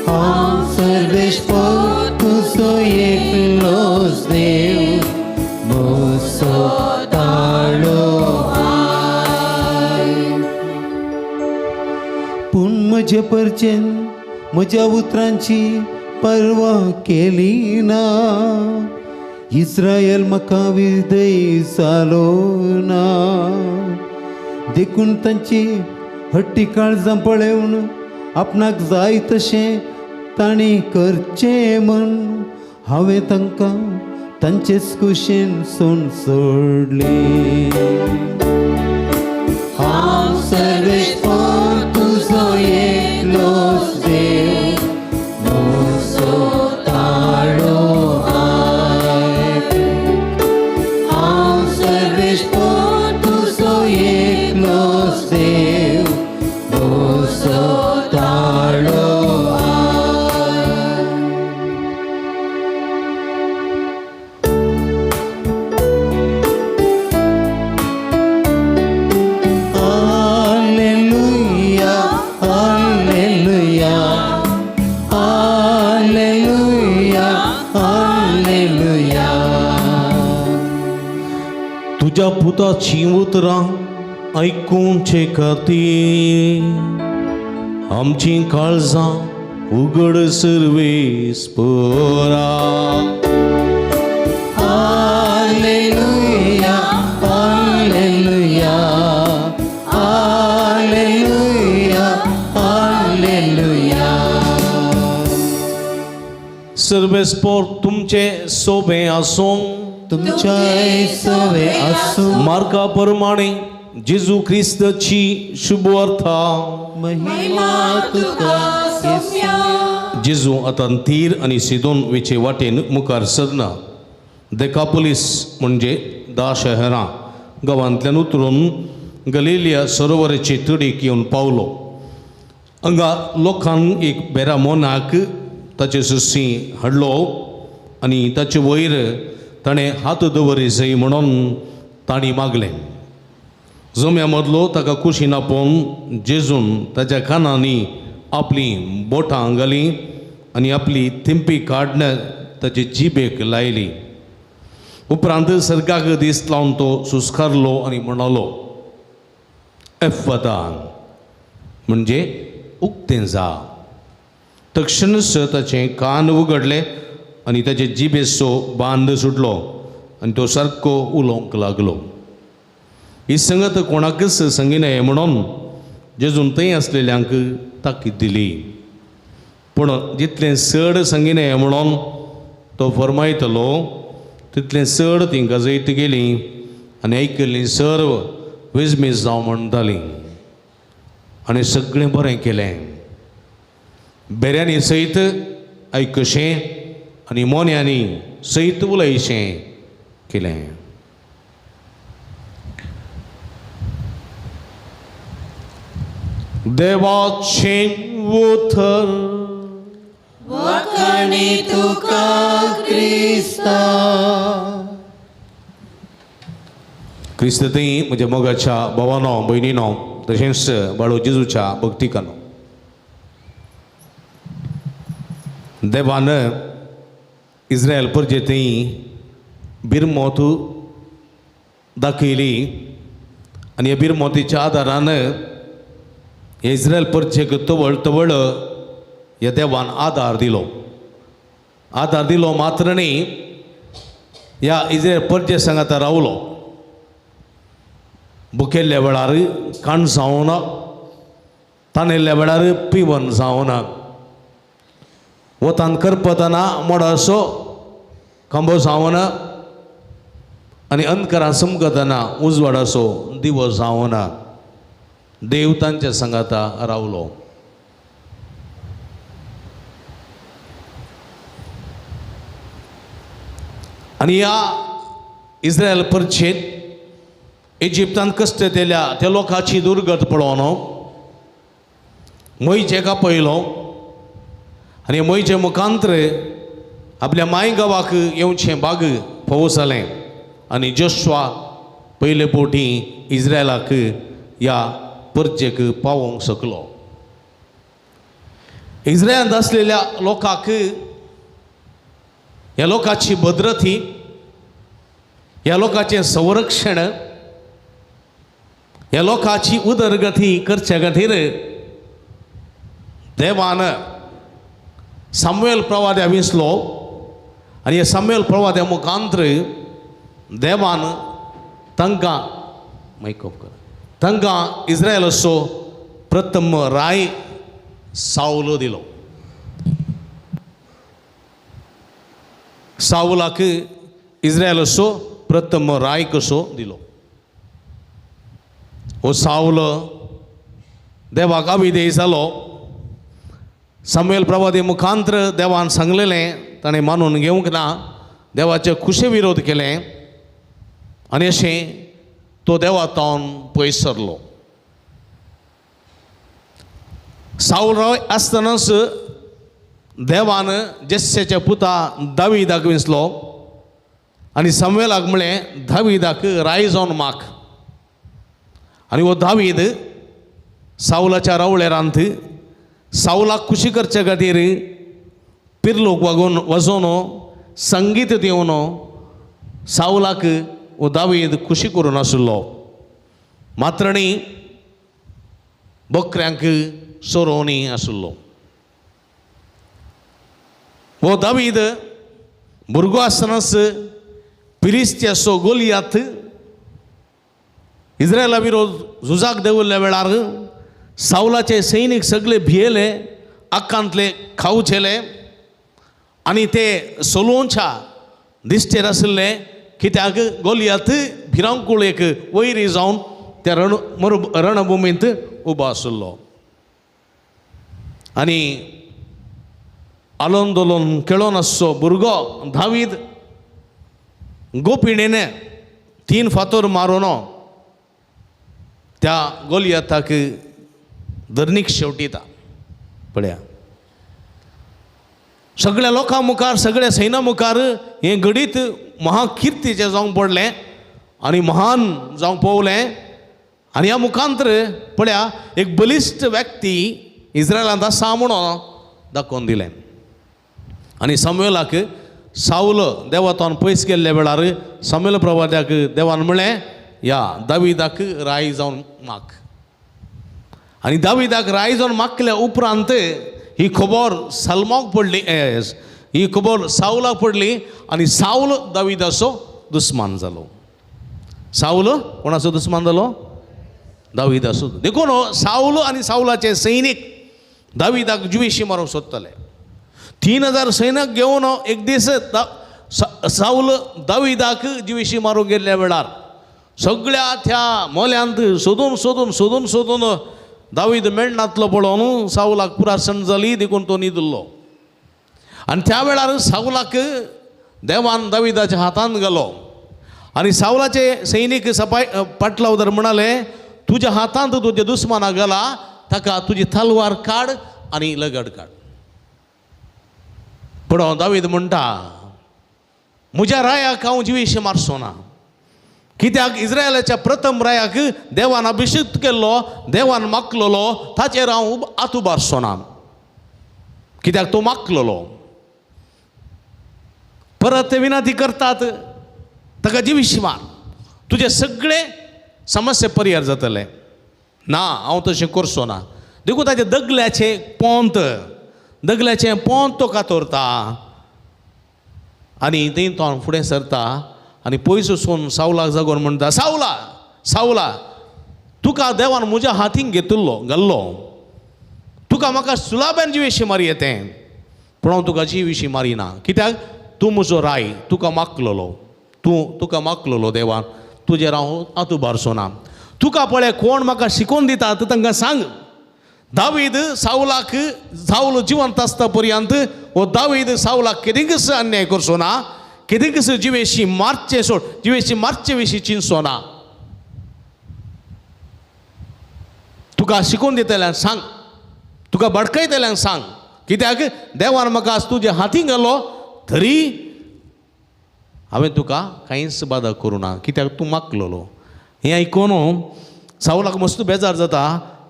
हांव सर्वेस्पर तुजो एकलोच देव म्हजो ताळो आयक। पूण म्हजे परचेन म्हज्या उतरांची पर्वा केली ना इस्रायल म्हाका विदय जालो ना देखून तांची हट्टी काळजां पळोवन आपणाक जाय तशें तांणी करचें म्हण हांवें तांकां तांचेच कुशीन सोन सोडलें। हांव सर्वेस्पर तुजो एकलोच देव म्हजो ताळो आयक। हांव सर्वेस्पर तुजो एकलोच देव म्हजो ताळो आयक। Alleluia, alleluia, alleluia, alleluia. तुज्या पुताची उतरां आयकुचे खातीर आमचीं काळजां उगड सर्वेस्परा। Alleluia, alleluia, alleluia, alleluia. सर्वेस्पर तुमचे सोबे आसूं तुमच्याय सवे आसूं। मार्का प्रमाणे जेजू क्रिस्ताची शुभवार्ता। महिमा तुका सोम्या। जेजू आतां तीर आनी सिदोन वेचे वाटेन मुखार सरना। देकापोलीस म्हणजे 10 शहरां गांवांतल्यान उतरून गलिलिया सरोवराचे तडीक येवन पावलो। हांगा लोकांक एक बेरा मोनाक ताचे ससी हाडलो आनी ताचे वयर ताणें हात दवरी जाय म्हणून तांणी मागलें। जम्या मदलो ताका कुशीन आपोवन जेजून ताच्या कानांनी आपलीं बोटां घालीं आनी आपली थिंपी काडून ताचे जिबेक लायली। उपरांत सर्गाक दीस लावन तो सुस्कारलो आनी म्हणालो, एफ्फता, म्हणजे उक्तें जा। तक्षणच ताचें कान उगडले आनी ताचे जिबेचो बांद सुटलो आनी तो सारको उलोवंक लागलो। ही संगत कोणाकच सांगिनाय म्हणून जेजून थंय आसलेल्यांक ताकीद दिली। पूण जितलें चड सांगिनाय म्हणून तो फरमायतलो तितलें चड तिंकां जैत गेली आनी आयकल्लीं सर्व विजमीज जावं म्हणटालीं आनी सगळें बरें केलें। बेऱ्यांनी सयत आयकशें आनी मोन्यांनी सयत उलयशें केलें। देवाचें उतर वाखाणी तुका क्रिस्ता। क्रिस्त थंय म्हज्या मोगाच्या भावानो भयणीनो तशेंच बाळू जेजूच्या भक्तिकानो, देवान इस्रायल परजे थंय बिरमोत दाखयली आनी ह्या बिरमोतीच्या आदारान इस्रायल परजेक तवळ तवळ ह्या देवान आदार दिलो। आदार दिलो मात्र न्ही, ह्या इस्रायल परजे सांगाता रावलो। भुकेल्ल्या वेळार काण जावना, तानेल्ल्या वेळार पिवन जावना, वतान करपतना मोडासो खांबो जावना आनी अंधकारान चमकतना उजवाडाचो दिवो जावना। देव तांच्या सांगाता रावलो। आनी ह्या इस्रायल परचेत इजिप्तान कश्ट दिल्या त्या लोकांची दुर्गत पळोवन मोयजेक आपयलो आनी मोयजे मुखांत्र आपल्या माय गांवाक येवचें बाग फावो जालें आनी जोशुआ पयले फावटी इस्रायलाक ह्या परजेक पावोवंक शकलो. इस्रायलांत आसलेल्या लोकांक ह्या लोकांची भद्रती, ह्या लोकांचें संरक्षण, ह्या लोकांची उदरगती करचे खातीर देवान सामुएल प्रवाद्या विसलो आनी ह्या सामुएल प्रवाद्या मुखांतर देवान तांकां मायक ऑफ कर, तांकां इस्रायलाचो प्रथम राय सावलो दिलो. सावलाक इस्रायलाचो प्रथम राय कसो दिलो. हो सावल देवाक अविधेय जालो. सामुएल प्रवादी मुखांतर देवान सांगलेलें ताणें मानून घेवंक ना, देवाचे खुशे विरोध केलें आनी अशें तो देवा तावन पयस सरलो. सावल राव आसतनाच देवान जेस्सेच्या पुता दावीदाक विंचलो आनी सामुएलाक म्हळें दावीदाक राय जावन माग. आनी हो दावीद सावलाच्या रावळेरांत सावलाक खुशी करचे खातीर पिर्लोक वागोवन वाजोवन संगीत दिवन सावलाक हो दावीद खुशी करून आशिल्लो. मात्रणी बकऱ्यांक सोरोवणी आशिल्लो. हो दावीद भुरगो आसतनाच फिलिस्त्याचो गोलियात इस्रायला विरोध झुजाक देंवल्ल्या वेळार सावलाचे सैनीक सगळे भियेले, आकांतले खावचेले आनी ते सोलोवच्या दिश्टेर आशिल्ले कित्याक गोलियात भिरांकूळ एक वैरी जावन त्या रणभुमींत उबो आशिल्लो. आनी आलोन दोलोन खेळोन आसचो भुरगो दावीद गोपिणेन 3 फातोर मारून त्या गोलियाताक धरणीक शेवटिता. पळया सगळ्या लोकां मुखार सगळ्या सैन्या मुखार हें घडीत महाकिर्तीचें जावंक पडलें आनी महान जावंक पावलें. आनी ह्या मुखांतर पळया एक बलिश्ट व्यक्ती इस्रायलांत आसा म्हणून दाखोवन दिलें. आनी सामुएलाक सावल देवातून पयस गेल्ल्या वेळार सामुएल प्रवाद्याक देवान म्हळें ह्या दावीदाक राय जावन माग. आनी दावीदाक राय जावन मागल्या उपरांत ही खबर सलमाक पडली, ही खबर सावलाक पडली आनी सावल दावीदाचो दुस्मान जालो. सावल कोणाचो दुस्मान जालो? दावीदाचो. देखून सावल आनी सावलाचे सैनीक दावीदाक जुवेशी मारूंक सोदताले. 3000 सैनिक घेवन एक दीस सावल दावीदाक जिवेशी मारूंक गेल्ल्या वेळार सगळ्या त्या मोल्यांत सोदून सोदून सोदून सोदून दावीद मेळनातलो पळोवन सावलाक पुरासण जाली, देखून तो न्हिदिल्लो. आनी त्या वेळार सावलाक देवान दावीदाच्या हातांत घालो आनी सावलाचे सैनीक सपाय पाटलावदर म्हणाले तुज्या हातांत तुज्या दुस्मानाक घाला, ताका तुजी तलवार काड आनी लगड काड. पूण दावीद म्हणटा म्हज्या रायाक हांव जिवेशी मारचो ना, कित्याक इस्रायलाच्या प्रथम रायाक देवान अभिषिक्त केल्लो, देवान मागलेलो, ताचेर हांव हात उबारचो ना, कित्याक तो मागलेलो. परत ते विनंती करतात ताका जिविशी मार, तुजे सगळे समस्या परिहार जातले. ना, हांव तशें करचो ना. देखून ताचे दगल्याचें पोंत, दगल्याचें पोंत तो कातरता आनी थंय तो फुडें सरता आनी पयस वचून सावलाक जागोवन म्हणटा सावला सावला तुका देवान म्हज्या हातीन घेतिल्लो घाल्लो, तुका म्हाका सुलाब्यान जिवेशी मारी येतें, पूण हांव तुका जिविशी मारिना, कित्याक तूं म्हजो राय, तुका मागलेलो, तूं तुका मागलेलो देवान, तुजेर हांव हात उबारचो ना. तुका पळय कोण म्हाका शिकोवन दिता तांकां सांग. दावीद सावलाक सावल जिवंत आसता पर्यंत हो दावीद सावलाक केदींकच अन्याय करचो ना, केदींकच जिवेशी मारचें सोड, जिवेशी मारचे विशीं चिंतचो ना. तुका शिकोवन दितल्यांक सांग, तुका भडकयतल्यांक सांग, कित्याक देवान म्हाका आज तुज्या हातीन घालो, तरी हांवें तुका कांयच बादा करूं ना, कित्याक तूं मागलेलो. हें आयकून सावलाक मस्त बेजार जाता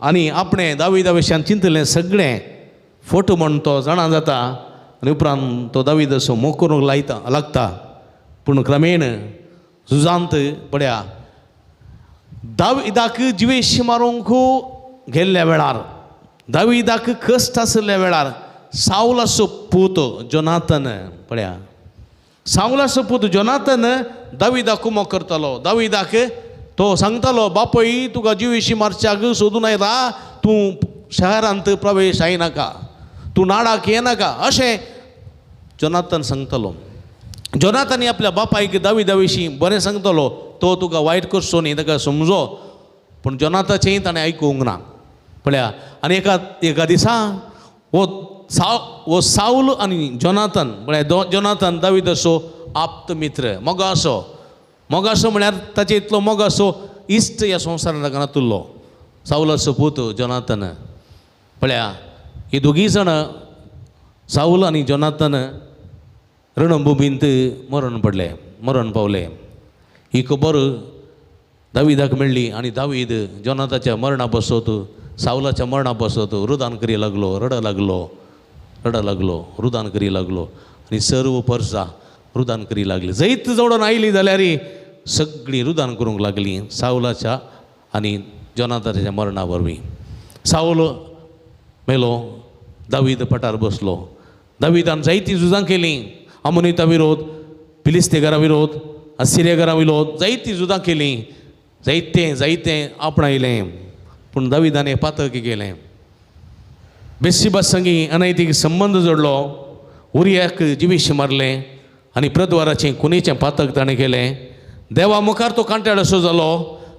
आनी आपणें दाविदा विशयान चिंतलें सगळें फोटो म्हण तो जाणा जाता आनी उपरांत तो दाविदाचो मोग करूंक लायता लागता. पूण क्रमेण झुजांत पळया दाविदाक जिवेश मारूंक गेल्ल्या वेळार, दाविदाक कश्ट आशिल्ल्या वेळार सावलाचो पूत जोनाथन, पळया सावलाचो पूत जोनाथन दाविदाक कुमक करतालो. दाविदाक तो सांगतालो, बापय तुका जिवेशी मारच्याक सोदून आयला, तूं शहरांत प्रवेश जायनाका, तूं नाडाक येनाका, अशें जोनाथन सांगतालो. जोनाथान आपल्या बापायक दाविदा विशीं बरें सांगतालो, तो तुका वायट करचो न्ही, ताका समजो. पूण जोनाथाचेंय ताणें आयकूंक ना. पळया आनी एका एका दिसा हो सावल आनी जोनाथन, म्हळ्यार जोनाथन दाविदाचो आप्त मित्र, मोगासो, मोगासो म्हळ्यार ताचे इतलो मोगासो इश्ट ह्या संवसारांत ताका नातुल्लो, सावलाचो पूत जोनाथन. पळया ही दोगीय जाणां सावल आनी जोनाथन रणभुमींत मरण पडले, मरण पावले. ही खबर दाविदाक मेळ्ळी आनी दावीद जोनाथाच्या मरणा पासत, सावलाच्या मरणा पासत रुदान करी लागलो, रड लागलो, रड लागलो, रुदान करी लागलो आनी सर्व परसा रुदान करी लागली. जैत जोडून आयली जाल्यार सगळीं रुदान करूंक लागलीं सावलाच्या आनी जोनाथाच्या मरणा वरवीं. सावल मेलो, दावीद पटार बसलो. दावीदान जायतीं झुजां केलीं, अमोनिता विरोध, फिलिस्तेगारा विरोध, असिरियागारा विरोध, जायतीं झुजां केलीं, जायतें जायतें आपणायलें. पूण दाविदान हें पातक केलें, बेशिबा संगी अनैतीक संबंद जोडलो, उरियाक जिवीश मारलें आनी प्रद्वाराचें कुनीचें पातक ताणें केलें. देवा मुखार तो कांट्याळ असो जालो.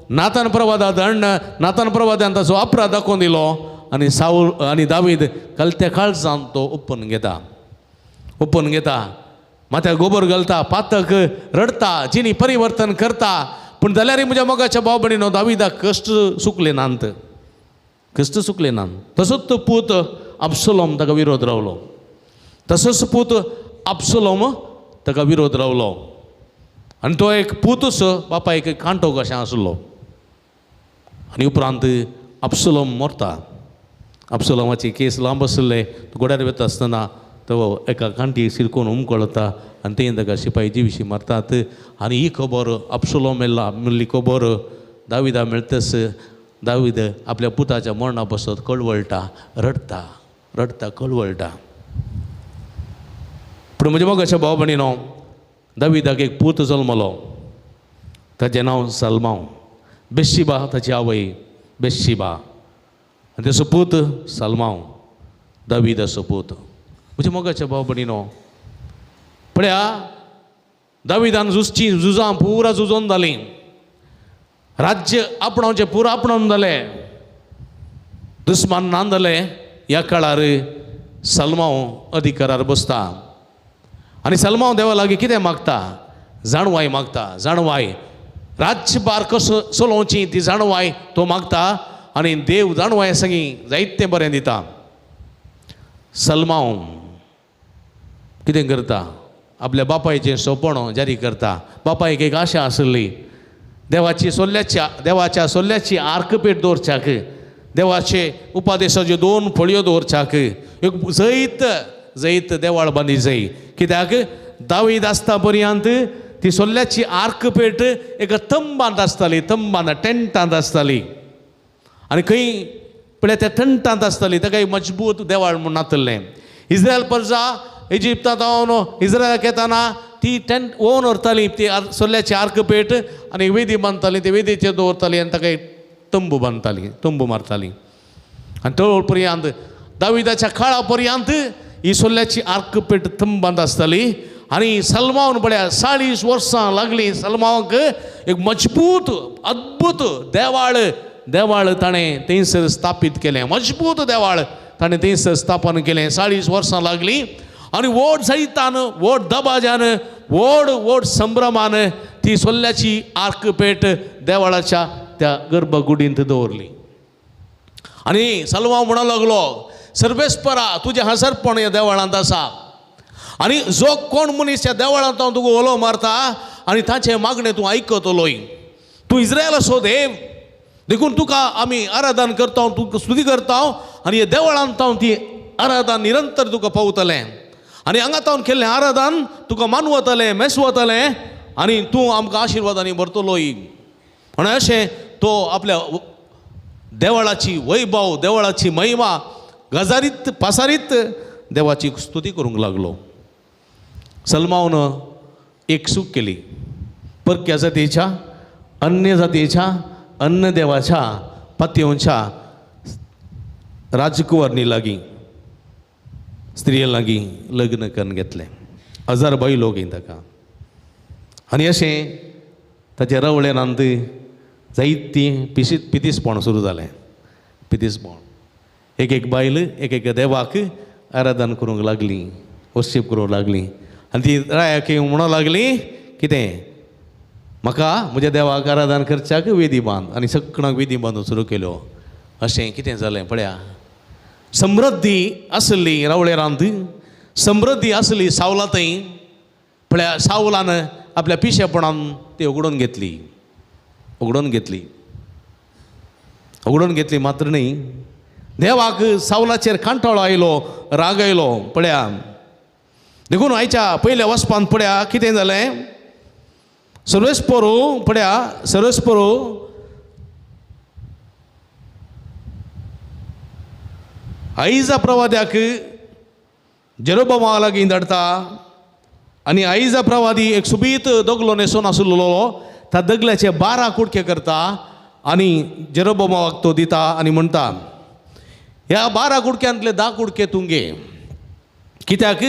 नातान प्रवादा दंड, नातान प्रवादान ताचो अपराध दाखोवन दिलो आनी सावल आनी दावीद कलत्या काळजान तो ओपन घेता, ओपन घेता, माथ्यार गोबर घालता, पातक रडटा, जिणी परिवर्तन करता. पूण जाल्यार म्हज्या मोगाच्या भाव भयणीनो दाविदाक कश्ट सुकले नात, कश्ट सुकले नात. तसोच तो पूत अब्सलोम ताका विरोध रावलो, तसोच पूत अब्सलोम ताका विरोध रावलो आनी तो एक पूतच बापायक कांटो कशें आसलो. आनी उपरांत अब्सलोम मरता. अब्सलोमाची केस लांब आशिल्ले, घोड्यार वता आसतना तो एका कांटी सिरकून उमकळता आनी ते ताका शिपाय जिविशी मारतात. आनी ही खबर अब्सलोम मेल्ला मेल्ली खबर दाविदा मेळटच दावीद आपल्या पुताच्या मरणा पासत कळवळटा, रडटा, रडटा, कळवळटा. पूण म्हज्या मोगाच्या भाव भयणीनो दाविदाक एक पूत जल्मलो, ताचें नांव सलमांव. बेशिबा ताची आवय, बेशिबा, आनी ताचो पूत सलमांव, दाविदाचो पूत. म्हज्या मोगाच्या भाव भयणीनो पळया दाविदान झुजची झुजां पुरा झुजोन जालीं, राज्य आपणावचें पुरा आपणावन जालें, दुस्मान ना जालें. ह्या काळार सलमांव अधिकारार बसता आनी सलमांव देवा लागीं कितें मागता? जाणवाय मागता, जाणवाय, राज्यभार कसो चलोवची ती जाणवाय तो मागता आनी देव जाणवाय संगी जायतें बरें दिता. सलमांव कितें करता? आपल्या बापायचें सोंपण जारी करता. बापायक एक आशा आसली, देवाची सोल्ल्याच्या, देवाच्या सोल्ल्याची आर्कपेट दवरच्याक, देवाचे उपादेशाच्यो दोन फळयो दवरच्याक एक जैत जैत देवाळ बांदी जाय. कित्याक दावीद आसता पर्यंत ती सोल्ल्याची आर्कपेट एका तंबांत आसताली, तंबांत, टेंटांत आसताली आनी खंय पळय त्या टेंटांत आसताली. ताका एक मजबूत देवाळ म्हूण नातलें. इस्रायल प्रजा इजिप्तांत इस्रायलाक येताना ती टेंट ओवन व्हरताली, ती सोल्ल्याची आर्कपेट आनी वेदी बांदताली, ते वेदीचेर दवरताली आनी ताका एक तंबू बांदताली, तंबू मारताली. आनी तळ पर्यंत दाविदाच्या काळा पर्यंत ही सोल्ल्याची आर्कपेट तंबांत आसताली. आनी सलमावन पळया 40 वर्सां लागलीं सलमावाक एक मजबूत अद्भूत देवाळ, देवाळ ताणें थंयसर स्थापीत केलें, मजबूत देवाळ ताणें थंयसर स्थापन केलें. 40 वर्सां लागलीं आनी व्हड जैतान, व्हड दबाज्यान, व्हड व्हड संभ्रमान ती सोल्ल्याची आर्कपेट देवाळाच्या त्या गर्भगुडींत दवरली. आनी सलमाव म्हणूंक लागलो, सर्वेस्परा तुजें हसरपण ह्या देवळांत आसा आनी जो कोण मनीस ह्या देवळांत हांव तुका उलो मारता आनी ताचें मागणें तूं आयकतलोय. तूं इस्रायलाचो देव, देखून तुका आमी आराधन करता, तुका स्तुती करता आनी ह्या देवळांत हांव ती आराधन निरंतर तुका पावतलें आनी हांगा तावन केल्लें आराधन तुका मानवतलें, मेसवतलें आनी तूं आमकां आशिर्वादांनी भरतलोय. आनी अशें तो आपल्या देवळाची वैभव, देवळाची महिमा गजारीत पासारीत देवाची स्तुती करूंक लागलो. सलमावन एक चूक केली, परक्या जातीच्या, अन्य जातीच्या, अन्य देवाच्या पातयेवच्या राजकुंवरणी लागीं, स्त्रिये लागीं लग्न करून घेतलें. 1000 बायलो घेवन ताका. आनी अशें ताचे रवळे नांद जायतीं पितीसपण सुरू जालें. पितीसपण, एक एक बायल एक एक देवाक आराधन करूंक लागली, वर्शीप करूंक लागली आनी ती रायाक म्हणूंक लागली कितें, म्हाका म्हज्या देवाक आराधन करच्याक वेदी बांद. आनी सगळ्यांक वेदी बांदून सुरू केल्यो. अशें कितें जालें पळया, समृद्धी आसली रावळे रांद, समृद्धी आसली सावला थंय. पळया सावलान आपल्या पिशेपणान ती उगडून घेतली, उगडून घेतली, उगडून घेतली मात्र न्ही, देवाक सावलाचेर कांटाळो आयलो, राग आयलो. पळया देखून आयच्या पयल्या वचपान पळया कितें जालें, सर्वेस्पोरू पळया, सर्वेस्पोरू आयजा प्रवाद्याक जेरोबामा लागीं धाडटा आनी आयजा प्रवादी एक सुबीत दगलो न्हेसून आसलेलो, त्या दगल्याचे 12 कुडके करता आनी जेरोबामाक तो दिता आनी म्हणटा, ह्या 12 कुडक्यांतले 10 कुडके तूं घे, कित्याक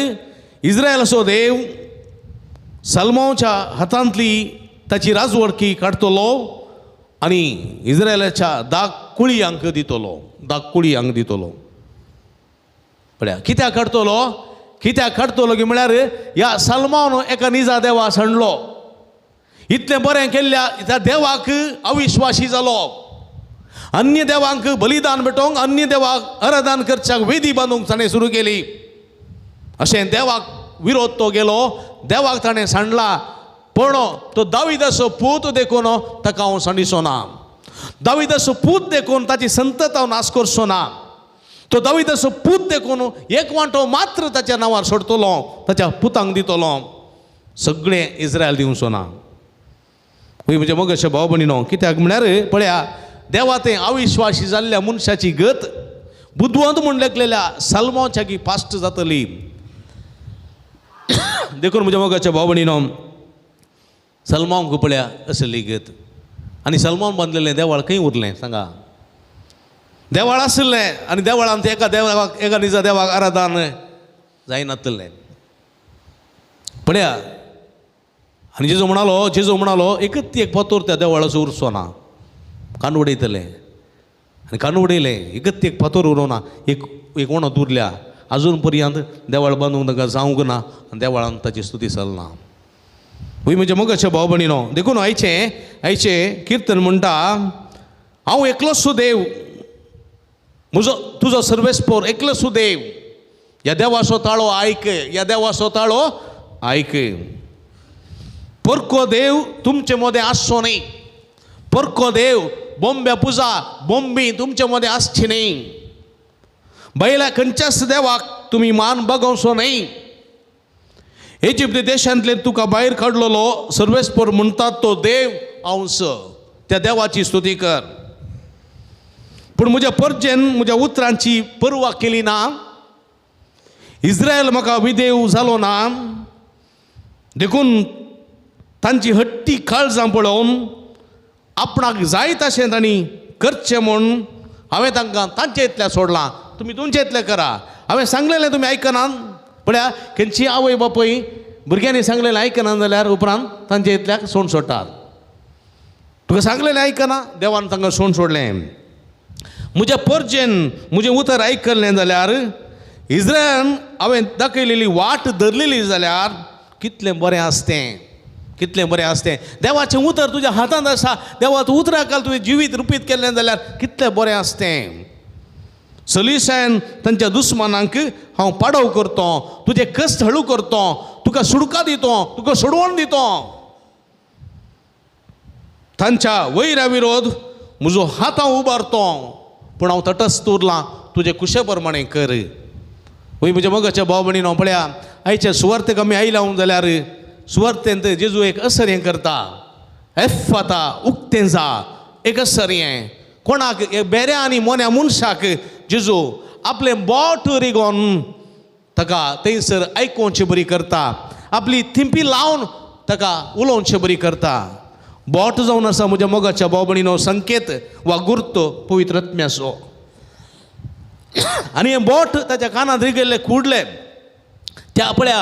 इस्रायलाचो देव सलमावच्या हातांतली ताची राजवडकी काडटलो आनी इस्रायलाच्या 10 कुळयांक दितलो, 10 कुळयांक दितलो. पळया कित्याक काडटलो, कित्याक काडटलो की म्हळ्यार ह्या सलमावन एका निजा देवा सांडलो, इतलें बरें केल्ल्या त्या देवाक अविश्वासी जालो, अन्य देवांक बलिदान भेटोवंक, अन्य देवाक आराधन करच्याक वेदी बांदूंक ताणें सुरू केली. अशें देवाक विरोध तो गेलो, देवाक ताणें सांडला. पूण तो दाविदाचो पूत देखून ताका हांव सांडिचो ना, दाविदाचो पूत देखून ताची संतत हांव नाश करचो ना, तो दाविदाचो पूत देखून एक वांटो मात्र ताच्या नांवार सोडटलो, ताच्या पुतांक दितलो, सगळें इस्रायल दिवचो ना. म्हज्या मोगाच्या भाव भयणीनो, कित्याक म्हळ्यार पळया देवा तें अविश्वासी जाल्ल्या मनशाची गत बुदवंत म्हूण लेखलेल्या सलमाच्या की पास्ट जातली. देखून म्हज्या मोगाच्या भाव भयणीनो, सलमांक पळया असली गत. आनी सलमान बांदलेलें देवाळ खंय उरलें सांगा? देवाळ आशिल्लें आनी देवळांत एका देवाक, एका निजा देवाक आराधन जायनातलें. पळया आनी जेजू म्हणालो, जेजू म्हणालो एकच एक फातोर त्या देवळाचो उरचो ना, कान उडयतलें. आनी कान उडयलें, एकच एक फातोर उरोना, एक एक वणत उरल्या. अजून पर्यंत देवळ बांदूंक ताका जावंक ना आनी देवळांत ताची स्तुती चलना. हय म्हज्या मोगाच्या भाव भयणीनो, देखून आयचें आयचें किर्तन म्हणटा, हांव एकलोच सुदेव, म्हजो तुजो सर्वेस्पोर एकलो सुदेव, ह्या देवाचो ताळो आयक, ह्या देवाचो ताळो आयक. परको देव तुमचे मदें आसचो न्ही, परको देव बोंब्या पुजा बोंबी तुमचे मदें आसची न्ही, बैला खंयच्याच देवाक तुमी मान बगोवचो न्ही. इजिप्त देशांतले तुका भायर काडलेलो सर्वेस्पोर म्हणटात तो देव हांवच, त्या देवाची स्तुती कर. पूण म्हज्या परजेन म्हज्या उतरांची पर्वा केली ना, इस्रायल म्हाका विदेव जालो ना, देखून तांची हट्टी काळजां पळोवन आपणाक जाय तशें तांणी करचें म्हूण हांवें तांकां तांचे इतल्या सोडलां, तुमी तुमचे इतलें करा. हांवें सांगलेलें तुमी आयकनात. पळया खंयची आवय बापूय भुरग्यांनी सांगलेलें आयकना जाल्यार उपरांत तांचे इतल्याक सोण सोडटात. तुका सांगलेलें आयकना, देवान तांकां सोण सोडलें. म्हज्या परजेन म्हजें उतर आयकलें जाल्यार, इस्रायलान हांवें दाखयलेली वाट धरलेली जाल्यार कितलें बरें आसतें, कितलें बरें आसतें. देवाचें उतर तुज्या हातांत आसा, देवाचें उतरा काल तुवें जिवीत रुपीत केल्लें जाल्यार कितलें बरें आसतें. सलीसान तांच्या दुस्मानांक हांव पाडव करतो, तुजे कश्ट हळू करतो, तुका सुडका दितो, तुका सोडवण दितो. तांच्या वैरा विरोध म्हजो हात हांव उबारतो, पूण हांव तटस्थ उरलां, तुजे कुशे प्रमाणे कर. वय म्हज्या मोगाच्या भाव भयणीनो, पळया आयच्या सुवार्तेक आमी आयला जाल्यार सुवार्तेंत जेजू एक असर हें करता, एफ आतां उक्तें जा एक असर हें कोणाक बेऱ्या आनी मोन्या मनशाक जेजू आपलें बोट रिगोन ताका थंयसर आयकोवचे बरी करता, आपली थिंपी लावन ताका उलोवचे बरी करता. बोट जावन आसा म्हज्या मोगाच्या भाव भयणीनो संकेत वा गुर्त पवित्र आत्म्याचो. आनी हें बोट ताच्या कानांत रिगयल्लें कुडलें त्या पळया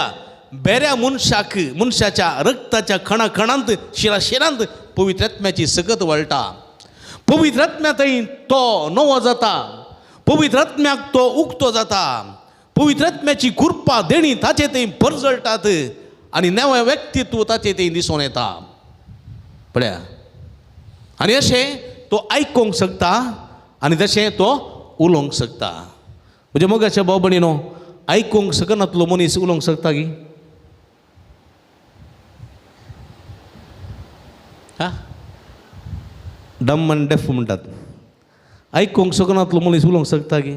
बेऱ्या मनशाक मनशाच्या रक्ताच्या खणा खणांत शिरा शिरांत पवित्र आत्म्याची सकत वळटा. पवित्र आत्म्या थंय तो नवो जाता, पवित्र आत्म्याक तो उक्तो जाता, पवित्र आत्म्याची कृपा देणी ताचे थंय परजळटात आनी नवें व्यक्तित्व ताचे थंय दिसून येता. पळया आनी अशें तो आयकूंक शकता आनी तशें तो उलोवंक शकता. म्हज्या मोगाच्या भाव भयणीनो, आयकूंक शकनातलो मनीस उलोवंक शकता की? हा, डम आनी डेफ म्हणटात. आयकूंक शकनातलो मनीस उलोवंक शकता की?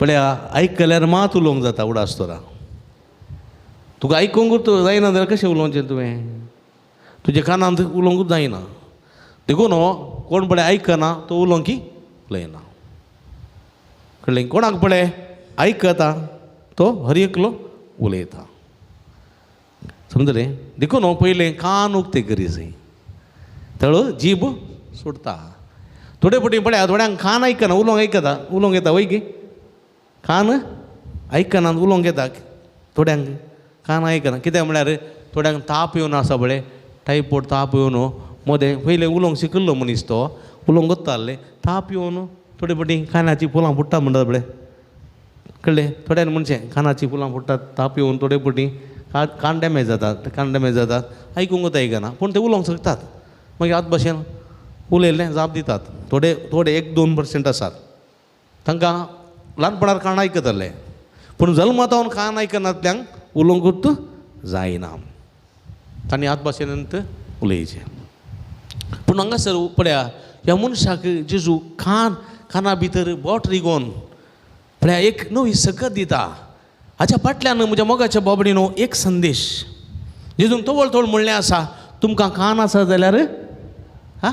पळया आयकल्यार मात उलोवंक जाता. उडास तोरा तुका आयकूंक जायना जाल्यार कशें उलोवचें तुवें? तुज्या कानांत उलोवंकूच जायना. देखून कोण पळय आयकना तो उलोवंक की उलयना. कळ्ळें? कोणाक पळय आयकता तो हर एकलो उलयता. समजलें? देखून पयलें कान उक्ते करी जाय, तळ जीब सोडता. थोडे फावटी पळया थोड्यांक कान आयकना, उलोवंक आयकता, उलोवंक येता वय की कान आयकना उलोवंक येता. थोड्यांक कान आयकना कित्याक म्हळ्यार थोड्यांक ताप येवन आसा पळय, टायफॉयड ताप येवन मदें पयलें उलोवंक शिकिल्लो मनीस तो उलोवंक वताले, ताप येवन थोडे फावटी कानाचीं फुलां फुट्टा म्हणटात पळय, कळ्ळें? थोड्यांनी म्हणचें कानाचीं फुलां फुट्टात, ताप येवन थोडे फावटी कान डॅमेज जातात, कान डॅमेज जातात, आयकूंक आयकना पूण ते उलोवंक शकतात. मागीर आत भाशेन उलयल्लें जाप दितात. थोडे थोडे 1-2% आसात तांकां ल्हानपणार कान आयकताले, पूण जल्मातावन कान आयकनातल्यांक उलोवंकूच जायना, तांणी आत भाशेन उलयचें. पूण हांगासर पळया ह्या मनशाक जेजू कान काना भितर बोट रिगोवन पळया एक नवी सकत दिता. हाच्या फाटल्यान म्हज्या मोगाच्या बाबडीनो एक संदेश जेजून तवळ तवळ म्हणलें आसा, तुमकां कान आसा जाल्यार हा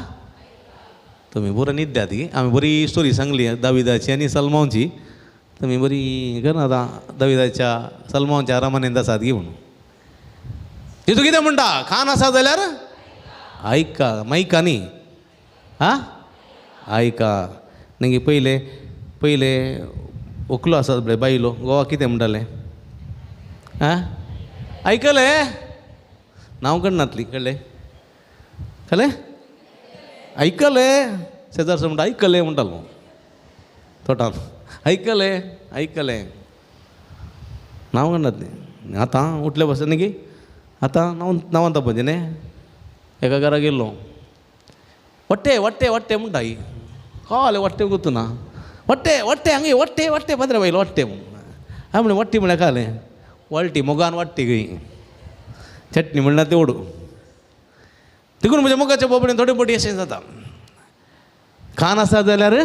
तुमी बरो न्हिद्यात की आमी बरी स्टोरी सांगली दाविदाची आनी सलमांची, तुमी बरी करना आतां दाविदाच्या सलमांच्या आरामानेंत आसात की म्हणून. जेजू कितें म्हणटा? कान आसा जाल्यार आयका, मायका न्ही, हा आयका. मागीर पयलें पयलें व्हंकलो आसा पळय बायलो, गोवा कितें म्हणटालें? आं आयकलें? नांव कडनातली, कळ्ळें? कळ्ळें? आयकलें? शेजारचो म्हणटा आयकलें म्हणटालो तोटान, आयकलें आयकलें नांव कडनातलें. आतां उठले बसून न्ही की आतां नांव नांवान तापोवचें न्ही. एका घरा गेल्लो, वट्टे वट्टे वट्टे म्हणटा ही कळ्ळें, वट्टे गुतू ना, वट्टे वट्टे हांगा वट्टे वट्टे पत्रे बायल वट्टे म्हूण. हांवें म्हणलें वट्टी म्हळ्यार कळ्ळें? वळटी मोगान वाडटी खंय, चटणी म्हणल्यार तेवडू. देखून म्हज्या मोगाच्या बोबडेन थोडे फावटी अशें जाता, कान आसा जाल्यार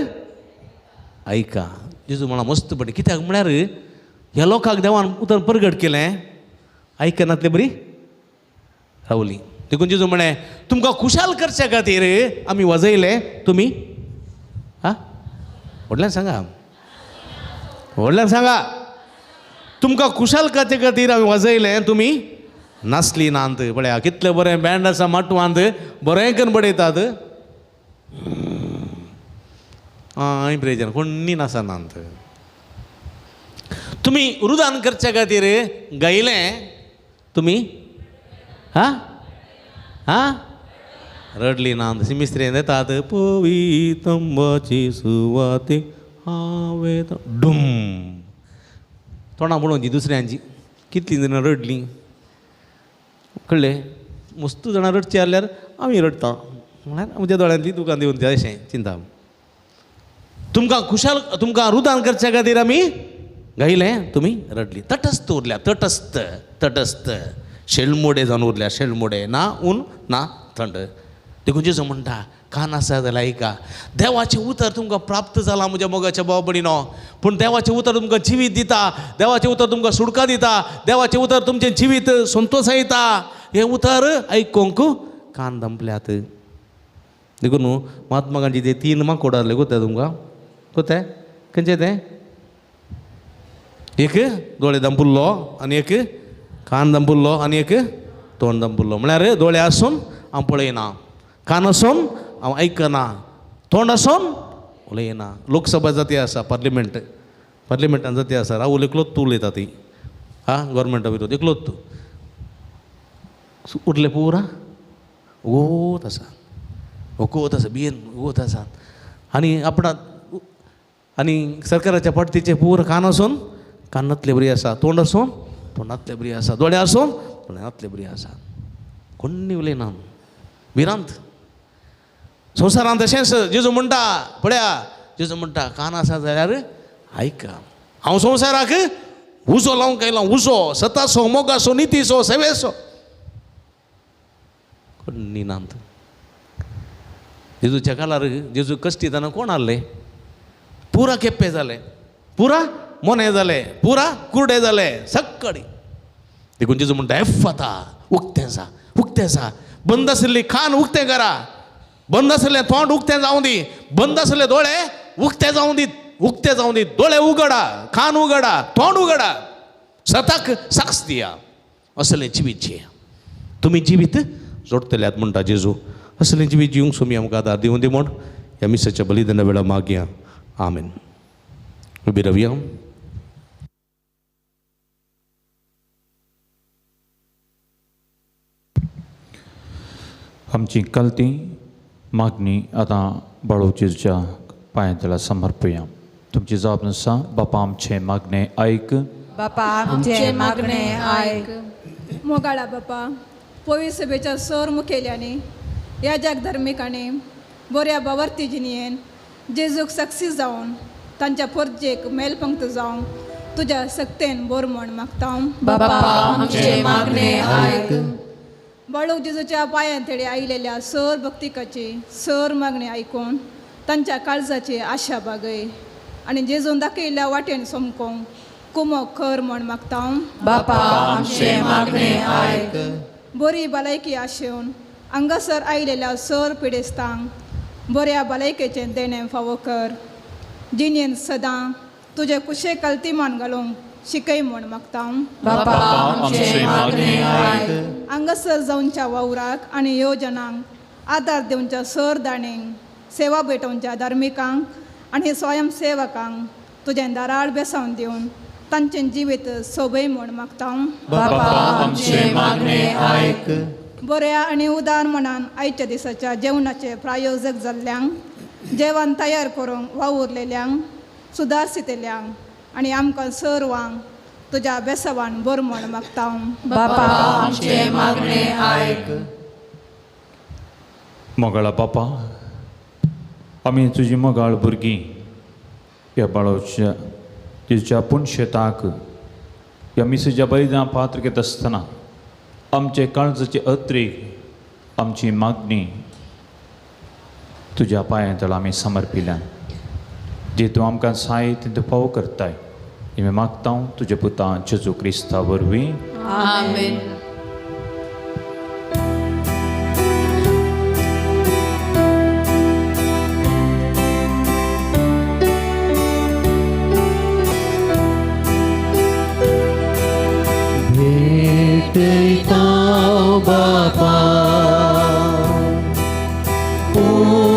आयका. जेजू म्हणा मस्त पडटा, कित्याक म्हळ्यार ह्या लोकांक देवान उतर परगट केलें, आयकनातले बरी रावली. देखून जेजू म्हळें तुमकां खुशाल करच्या खातीर आमी वाजयलें, तुमी हा व्हडल्यान सांगा, व्हडल्यान सांगा, तुमकां खुशाल करचे खातीर आमी वाजयलें, तुमी नासली नात. पळया कितलें बरें बँड आसा माटवांत, बरें करून बडयतात, आं प्रेजन कोणी नासा नात. तुमी रुदान करच्या खातीर गायलें, तुमी हा हा रडली ना. सिमिस्त्रेन येतात पवितंबाची सुवाते हांवें डुम तोंडां पळोवची दुसऱ्यांची, कितलीं जाणां रडलीं, कळ्ळें? मस्त जाणां रडचीं आहल्यार आमी रडटा म्हळ्यार आमच्या दोळ्यांतली दुकान दिवन ते अशें चिंता. तुमकां खुशाल तुमकां रुदान करच्या खातीर आमी गायलें, तुमी रडली. तटस्थ उरल्या, तटस्थ तटस्थ शेळमोडे जावन उरल्या, शेळमोडे, ना ऊन ना थंड. देखून जेजू म्हणटा कान आसा जाल्यार आयका. देवाचें उतर तुमकां प्राप्त जालां म्हज्या मोगाच्या भाव भयणीनो, पूण देवाचें उतर तुमकां जिवीत दिता, देवाचें उतर तुमकां सुटका दिता, देवाचें उतर तुमचें जिवीत संतोश येता. हें उतर आयकूंक कान दंपल्यात. देखून न्हू महात्मा गांधी ते 3 माकोड आहले कोत्या तुमकां कोत्या खंयचें तें? एक दोळे दंपुल्लो आनी एक कान दंपुल्लो आनी एक तोंड दंपुल्लो. म्हळ्यार दोळे आसून हांव पळयना, कान आसून हांव आयकना, तोंड आसून उलयना. लोकसभा जाती आसा, पार्लिमेंट, पार्लिमेंटान जाती आसा, राहुल एकलोच तूं उलयता ती हा गोवोरमेंटा विरोध एकलोच तूं उरले पुरा वोत आसा, वोत आसा, बियेन वोत आसा. आनी आपणा आनी सरकाराच्या पार्टीचे पुरा कान आसून कानांतले बरी आसा, तोंड आसून तोंडांतले बरी आसा, दोळे आसून दोळ्यांतले बरी आसा. कोण्णी उलयना, भिरांत. संवसारांत तशेंच जेजू म्हणटा पळया, जेजू म्हणटा कान आसा जाल्यार आयका. हांव संवसाराक उजो लावंक आयला, उजो सताचो, मोगाचो, नितीचो, सेवेचो. कोण्णी नात. जेजूच्या कालार जेजू कश्टी जाणा कोण आहले? पुरा केप्पे जाले, पुरा मोने जाले, पुरा कुर्डे जाले, सक्कडी. देखून जेजू म्हणटा एफ आतां उक्तें जा, उक्तें जा, बंद आशिल्ली कान उक्तें करा, बंद आशिल्लें तोंड उक्तें जावं दी, बंद आशिल्ले दोळे उक्ते जावं दी, उक्ते जावं दी, दोळे उगडा, कान उगडा, तोंड उगडा, सताक साक्स दिया, असलें जिवीत जिया. तुमी जिवीत जोडटल्यात म्हणटा जेजू. असलें जिवीत जिवंक सुमी आमकां आदार दिवं दी म्हूण ह्या मिसाच्या बलिदाना वेळार मागया. आमेन. उबी रावया. आमची कलती मागणी आतां बाळोचेच्या पांयां तळा समर्पया. तुमची जाप आसा बापा आमचें मागणें आयक, बापा आमचें मागणें आयक. मोगाळा बापा, पवित्र सभेच्या सर मुखेल्यांनी, याजक धार्मिकांनी बऱ्या बावर्ती जिणयेन जेजूक सक्सीस जावन तांच्या परजेक मेलपंक्त जावन तुज्या सक्तेन बोर म्हण मागता. बापा आमचें मागणें आयक. बाळूक जेजूच्या पांयां थेडे आयिल्ल्या सर भक्तिकाची सर मागणी आयकून तांच्या काळजाची आशा बागय आनी जेजून दाखयल्ल्या वाटेन समकोंक कुमोक खर म्हण मागता. बापा आमचें मागणें आयक. बरी भलायकी आशेवन हांगासर आयिल्ल्या सर पिडेस्तांक बऱ्या भलायकेचें देणें फावो कर. जिणेन सदां तुजे कुशे कल्तिमान घालूंक शिकय म्हण मागता. बापा आमचें मागणें आयक. हांगासर जावच्या वावराक आनी योजनांक आदार दिवच्या सर दाणेंक, सेवा भेटोवच्या धार्मिकांक आनी स्वयंसेवकांक तुजें दाराळ बेसावन दिवन तांचें जिवीत सोबय म्हण मागता. बापा आमचें मागणें आयक. बऱ्या आनी उदार मनान आयच्या दिसाच्या जेवणाचे प्रायोजक जाल्ल्यांक, जेवण तयार करूंक वावुरलेल्यांक, सुदारसितल्यांक आनी आमकां सर्वांक तुज्या बेसवान बोर म्हण मागता. बापा आमचें मागणें आयक. मोगाळा बापा, आमी तुजी मोगाळ भुरगीं ह्या बाळोच्या तुज्या पूण शेताक ह्या मिसेच्या बलिदान पात्र घेत आसतना आमचे काळजाची अत्रीक आमची मागणी तुज्या पांयां तळा आमी समर्पिल्यान. जे तूं आमकां साय तें तूं फावो करताय. आमी मागता तुज्या पुता जेजू क्रिस्ता वरवीं. आमेन. भेटयता बापा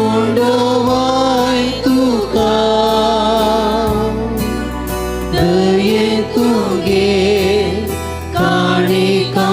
उंडवाय तुका, दये तुगे काणिका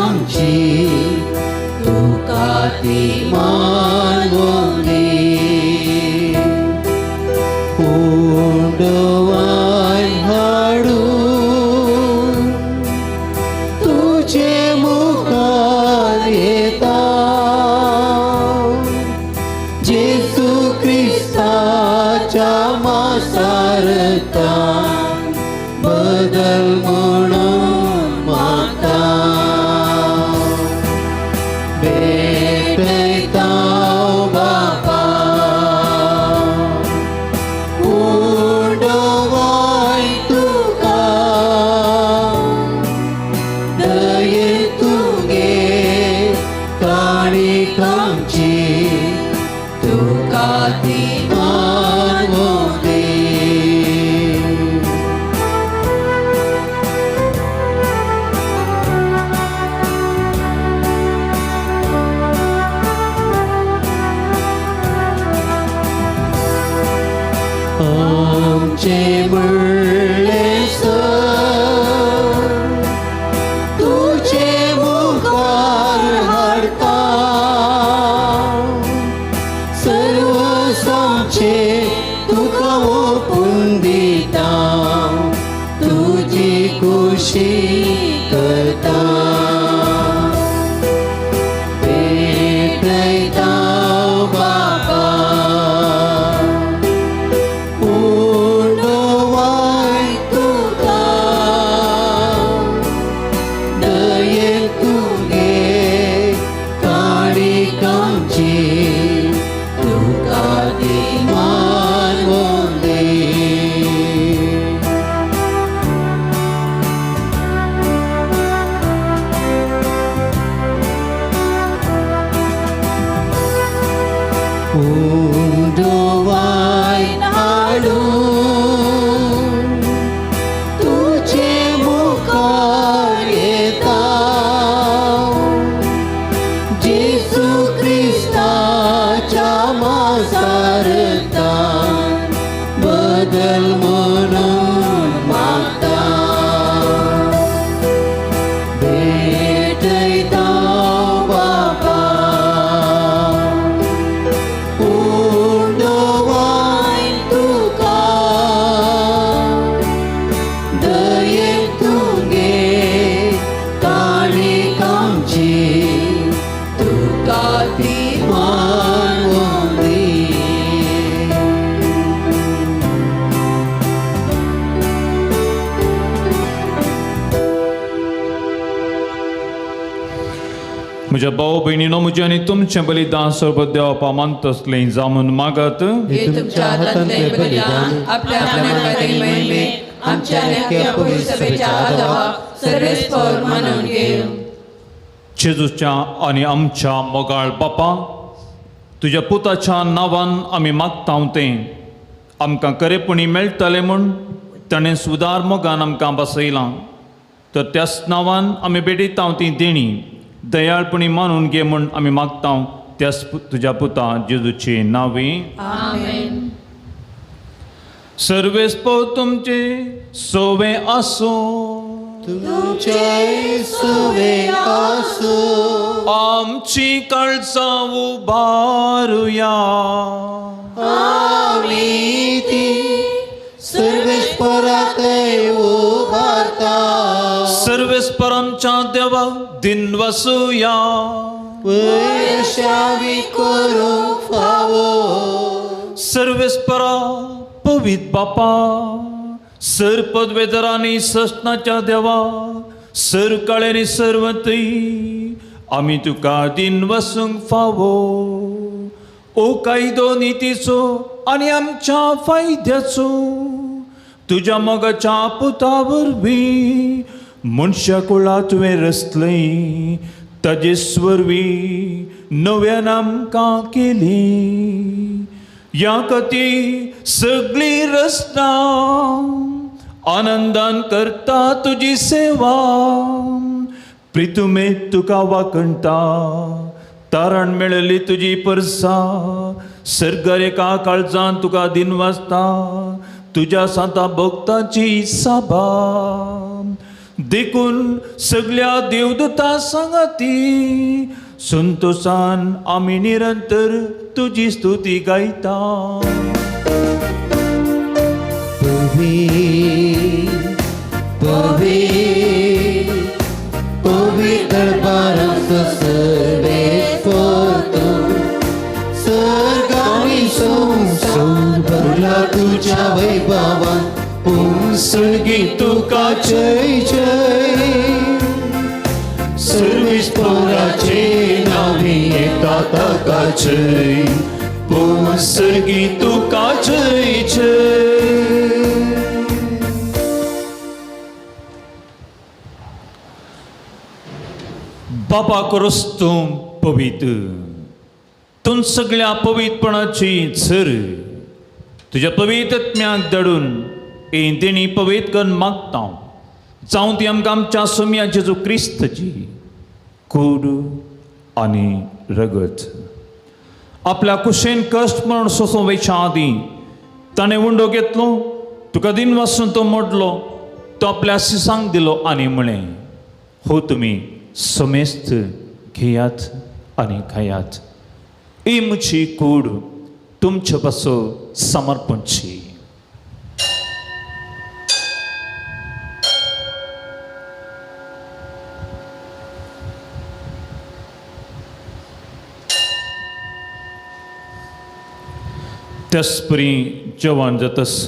मासारता बदल म्हणून मागता भेटयता बापा उडवाय तुका दये तुगे काणिकांची तुका ती मानवदे. आमचे म्हणले सर तुझे मुखार हाडता सर्व सामचे तुका ओपून दिता तुजी खुशी करता भेटयता बापा उडवाय तुका दये तुगे काणिकांची तुका ती मानवदे. उडवाय हाडून तुझे मुखार येता जेसू क्रिस्ताच्या मासारता बदल म्हणून मागता भेटयता बापा उडवाय तुका दये तुगे काणिकांची तुका ती मानवदी. म्हज्या भाव भयणीनो म्हजें आनी तुमचें बलिदान सर्व देवा मानतसलें जामून मागत हे तुमच्या हातांतले बलिदान आपल्या मानाखातीर महिमेक आमच्या नेमक्या पवित्र सभेच्या आदावाक सर्वेस्पर मानून घेवं. जेजूच्या आनी आमच्या मोगाळ बापा तुज्या पुताच्या नांवान आमी मागता तें आमकां खरेपणी मेळटलें म्हूण ताणें सुदार मोगान आमकां बसयलां तर त्याच नांवान आमी भेटयता ती देणी दयाळपणी मानून घे म्हूण आमी मागता त्याच तुज्या पुता जेजूचे नांवे. आमेन. सर्वेस्पर तुमचे सोवे आसूं. तुमचे सुवे आसूं. आमची काळजां उबारुया. आमी ती सर्वेस्पराकय उबारता. सर्वेस्पर आमच्या देवा दिन वसुया. पयशावी करूंक फावो. सर्वेस्परा पवित बापा सर पदवेदरांनी ससनाच्या देवा सर काळ्यांनी सर्वतय आमी तुका दिन वसूंक फावो. ओ कायदो नितीचो आनी आमच्या फायद्याचो तुज्या मोगाच्या पुता वरवीं मनशा कुळा तुवें रचलें ताजे वरवीं नव्यान आमकां केली. ह्या खातीर सगळी रचना आनंदान करता तुजी सेवा. प्रितुमे तुका वाकणटा तारण मेळली तुजी परसा सर्गार एका काळजान तुका दिन वाजता तुज्या सांता भक्ताची साबा. देखून सगळ्या देवदूता सांगाती संतोषान आमी निरंतर तुजी स्तुती गायता. पवी पवित्र दरबाराचो सर्वेस्पर तूं सर्गानी संवसार भरला तुज्या वैभवान. वैभवान पुंसगी तुका जय जय सर्वेस्पोराचे नावे येता ताका जय पुंसगी तुका जय जय. बापा करोस तूं पवित्र तूं सगळ्या पवित्रपणाची झर तुज्या पवित्रत्म्याक धाडून ही देणी पवित्र करून मागता जावं ती आमकां आमच्या सोम्या जेजू क्रिस्तची कूड आनी रगत. आपल्या कुशेन कश्ट म्हण सोंसूं वयच्या आदीं ताणें उंडो घेतलो तुका दिन वासून तो मोडलो तो आपल्या सिसांक दिलो आनी म्हळें हो तुमी समेस्त घेयात आनी खायात ही म्हजी कूड तुमचे पासून समर्पणची. त्याचपरी जेवण जातस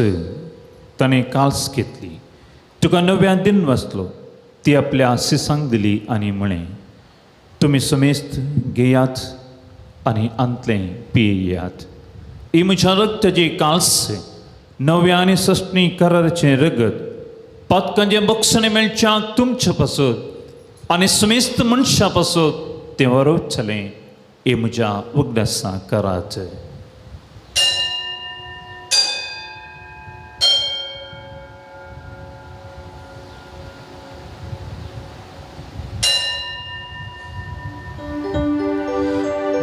ताणें काल्स घेतली तुका नव्या दिन वाचलो ती आपल्या सिसांक दिली आनी म्हळें तुमी समेस्त घेयात आनी आंतलें पियेयात ही म्हज्या रक्ताची काल्स नव्या आनी सस्णी कराराचें रगत पातकांचें बक्षणें मेळच्याक तुमचे पासत आनी समेस्त मनशां पासत तें वरोवचलें हें म्हज्या उगडासा करात.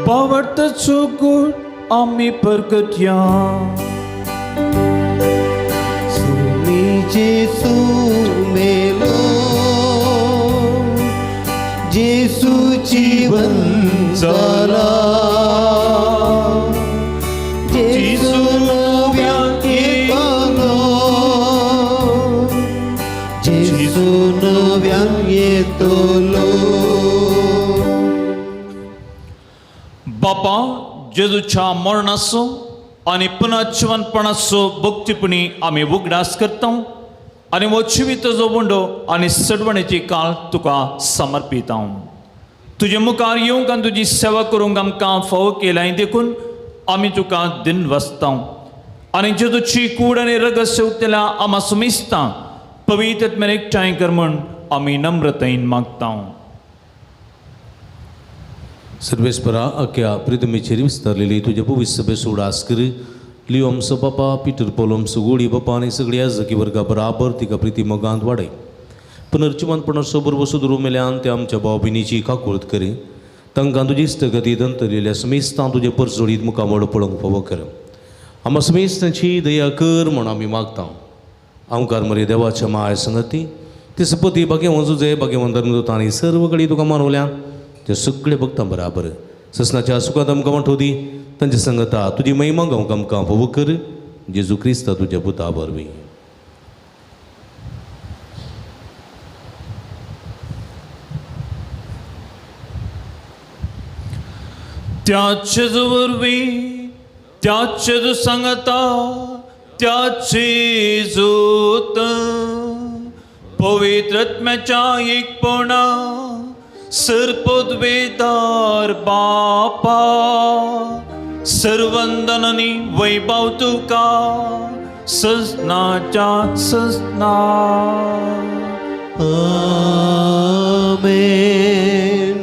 बावडताचो गूण आमी परगटया सुमी जेसू मेलो जेसू जीवन जाला जेसू नव्यान येतलो जेसू नव्यान येतलो. बापा जेजूच्या मरणाचो आनी पुनर्जिवनपणाचो भक्तीपणी आमी उगडास करता आनी हो जिविताचो उंडो आनी सडवणेची काळ तुका समर्पिता. तुजे मुखार येवंक आनी तुजी सेवा करूंक आमकां फावो केलाय देखून आमी तुका दिन वसता आनी जेजूची कूड आनी रगत सेवतल्या आमा सुमिस्ता पवित्र मेरेन एकठांय कर म्हूण आमी नम्रतायेन मागता. सर्वेस्परा अख्या प्रितमेचेर विस्तारलेली तुज्या पवित्र सभे उडास कर लियो आमचो बापा पिटर पोलो आमचो गोडी बापा आनी सगळ्या जकी वर्गा बराबर तिका प्रिती मोगांत वाडय पुनर्जिवनपणाचो बरोबर सुदरू मेल्यान ते आमच्या भाव भयणीची काकुळत करी तांकां तुजी इश्टगती दंतरलेल्या समेस्तां तुजे परजोडीत मुखामळ पळोवंक फावो कर आमा समेस्तांची दया कर म्हूण आमी मागता. आमकार मरे देवाच्या माय संगती ते सपती भाग्यवंत जुजे भाग्यवंत धर्मदूत आनी सर्व कडेन तुका मानवल्या ते सगळे भक्तां बराबर ससनाच्या सुखांत आमकां वांटो दी तांचे संगता तुजी महिमा गावंक आमकां फावो कर जेजू क्रिस्ता तुज्या पुता वरवीं. त्याचे वरवीं त्याचे सांगता त्याची जोत पवित्रत्म्याच्या एकपणा सर्पद्वेदार बापा सर्वंदननी वैभव तुका सजनाच्या सजना. आमेन.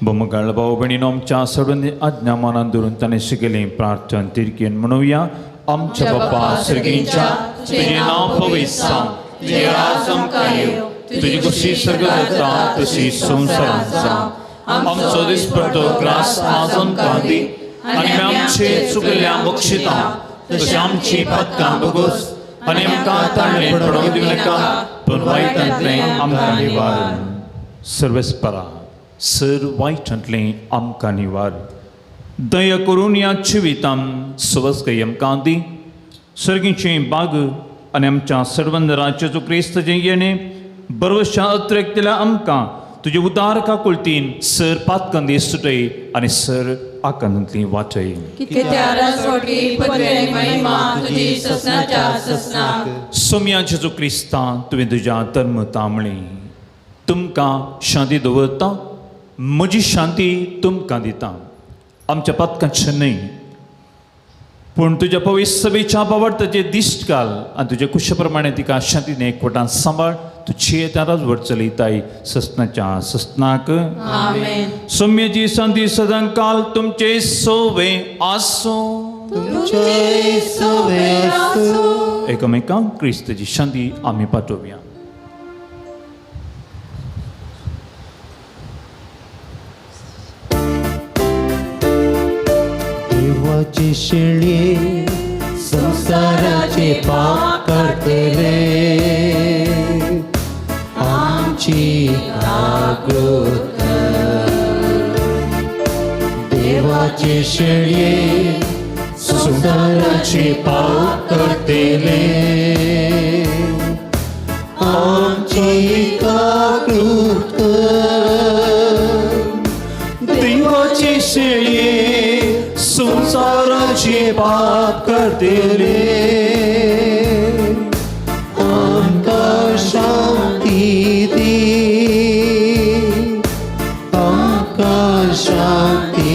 बमगाळ भाऊ भयणीनो आमच्या सर्वांनी आज्ञा मनात धरून ताणें शिकयलें प्रार्थना तिरकेन म्हणुया. आमच्या बापा सर्गींच्या तुजें नांव पवित्र जावं तुजें राज आमकां येवं तुजी खुशी सर्गांत जाता तशी संवसारांत जावं. आमचो दिसपट्टो ग्रास आज आमकां दी आनी आमचे चुकल्या बक्षिता तशें आमची पातकां बगोस आनी आमकां ताळणें पडोवंक दिवं नाका पूण वायटांतलें आमकां निवार. सर्वेस्परा सर वायटांतलें आमकां निवार. दया करून ह्या जिवितान सवस्कय आमकां दी सर्गीचें बाग आनी आमच्या सर्वंदराचें जो क्रिस्ताचें येणें बरवशा अत्रेक दिल्या आमकां तुजे उदार काकुळतीन सर पातकंदी सुटय आनी सर आकांतांतली वाचय. कित्या राजवटी पदवी आनी महिमा तुजी ससनाच्या ससनाक. सोम्या जेजू क्रिस्ता, तुवें तुज्या धर्म तांबळी तुमकां शांती दवरता, म्हजी शांती तुमकां दिता. आमच्या पातकांचें न्हय पूण तुज्या पवित्र सभेच्या बावडताचेर दिश्ट घाल आनी तुज्या कुशा प्रमाणे तिका शांतीन एकवटान सांबाळ. तुजी त्या राजवट चलयताय ससनाच्या ससनाक. आमेन. सौम्याची शांती सदां काल तुमचे सोवे आसूं. तुमचे सवे आसूं. एकामेकांक क्रिस्ताची शांती आमी पाठोवया. देवाची शेळी संसाराचे पाप काडटले, आमची जागृत. देवाची शेळी संसाराचे पाप काडटले, आमची जागृत. देवाची शेळी संसाराचे पाप काडटले, आमकां शांती दी, आमकां शांती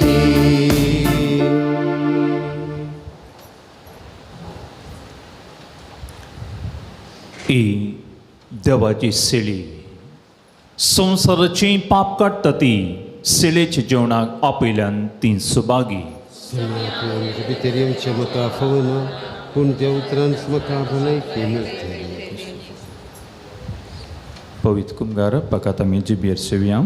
दी. ही देवाची शेळी संवसाराची पाप काडटा ती शेळेच्या जेवणाक आपयल्यान ती सुभागी. भितर येवचें म्हाका फावना, पूण त्या उतरान म्हाका भलायकी मेळटली. पवित्र कुमगार पकात आमी जिबेर सेवया.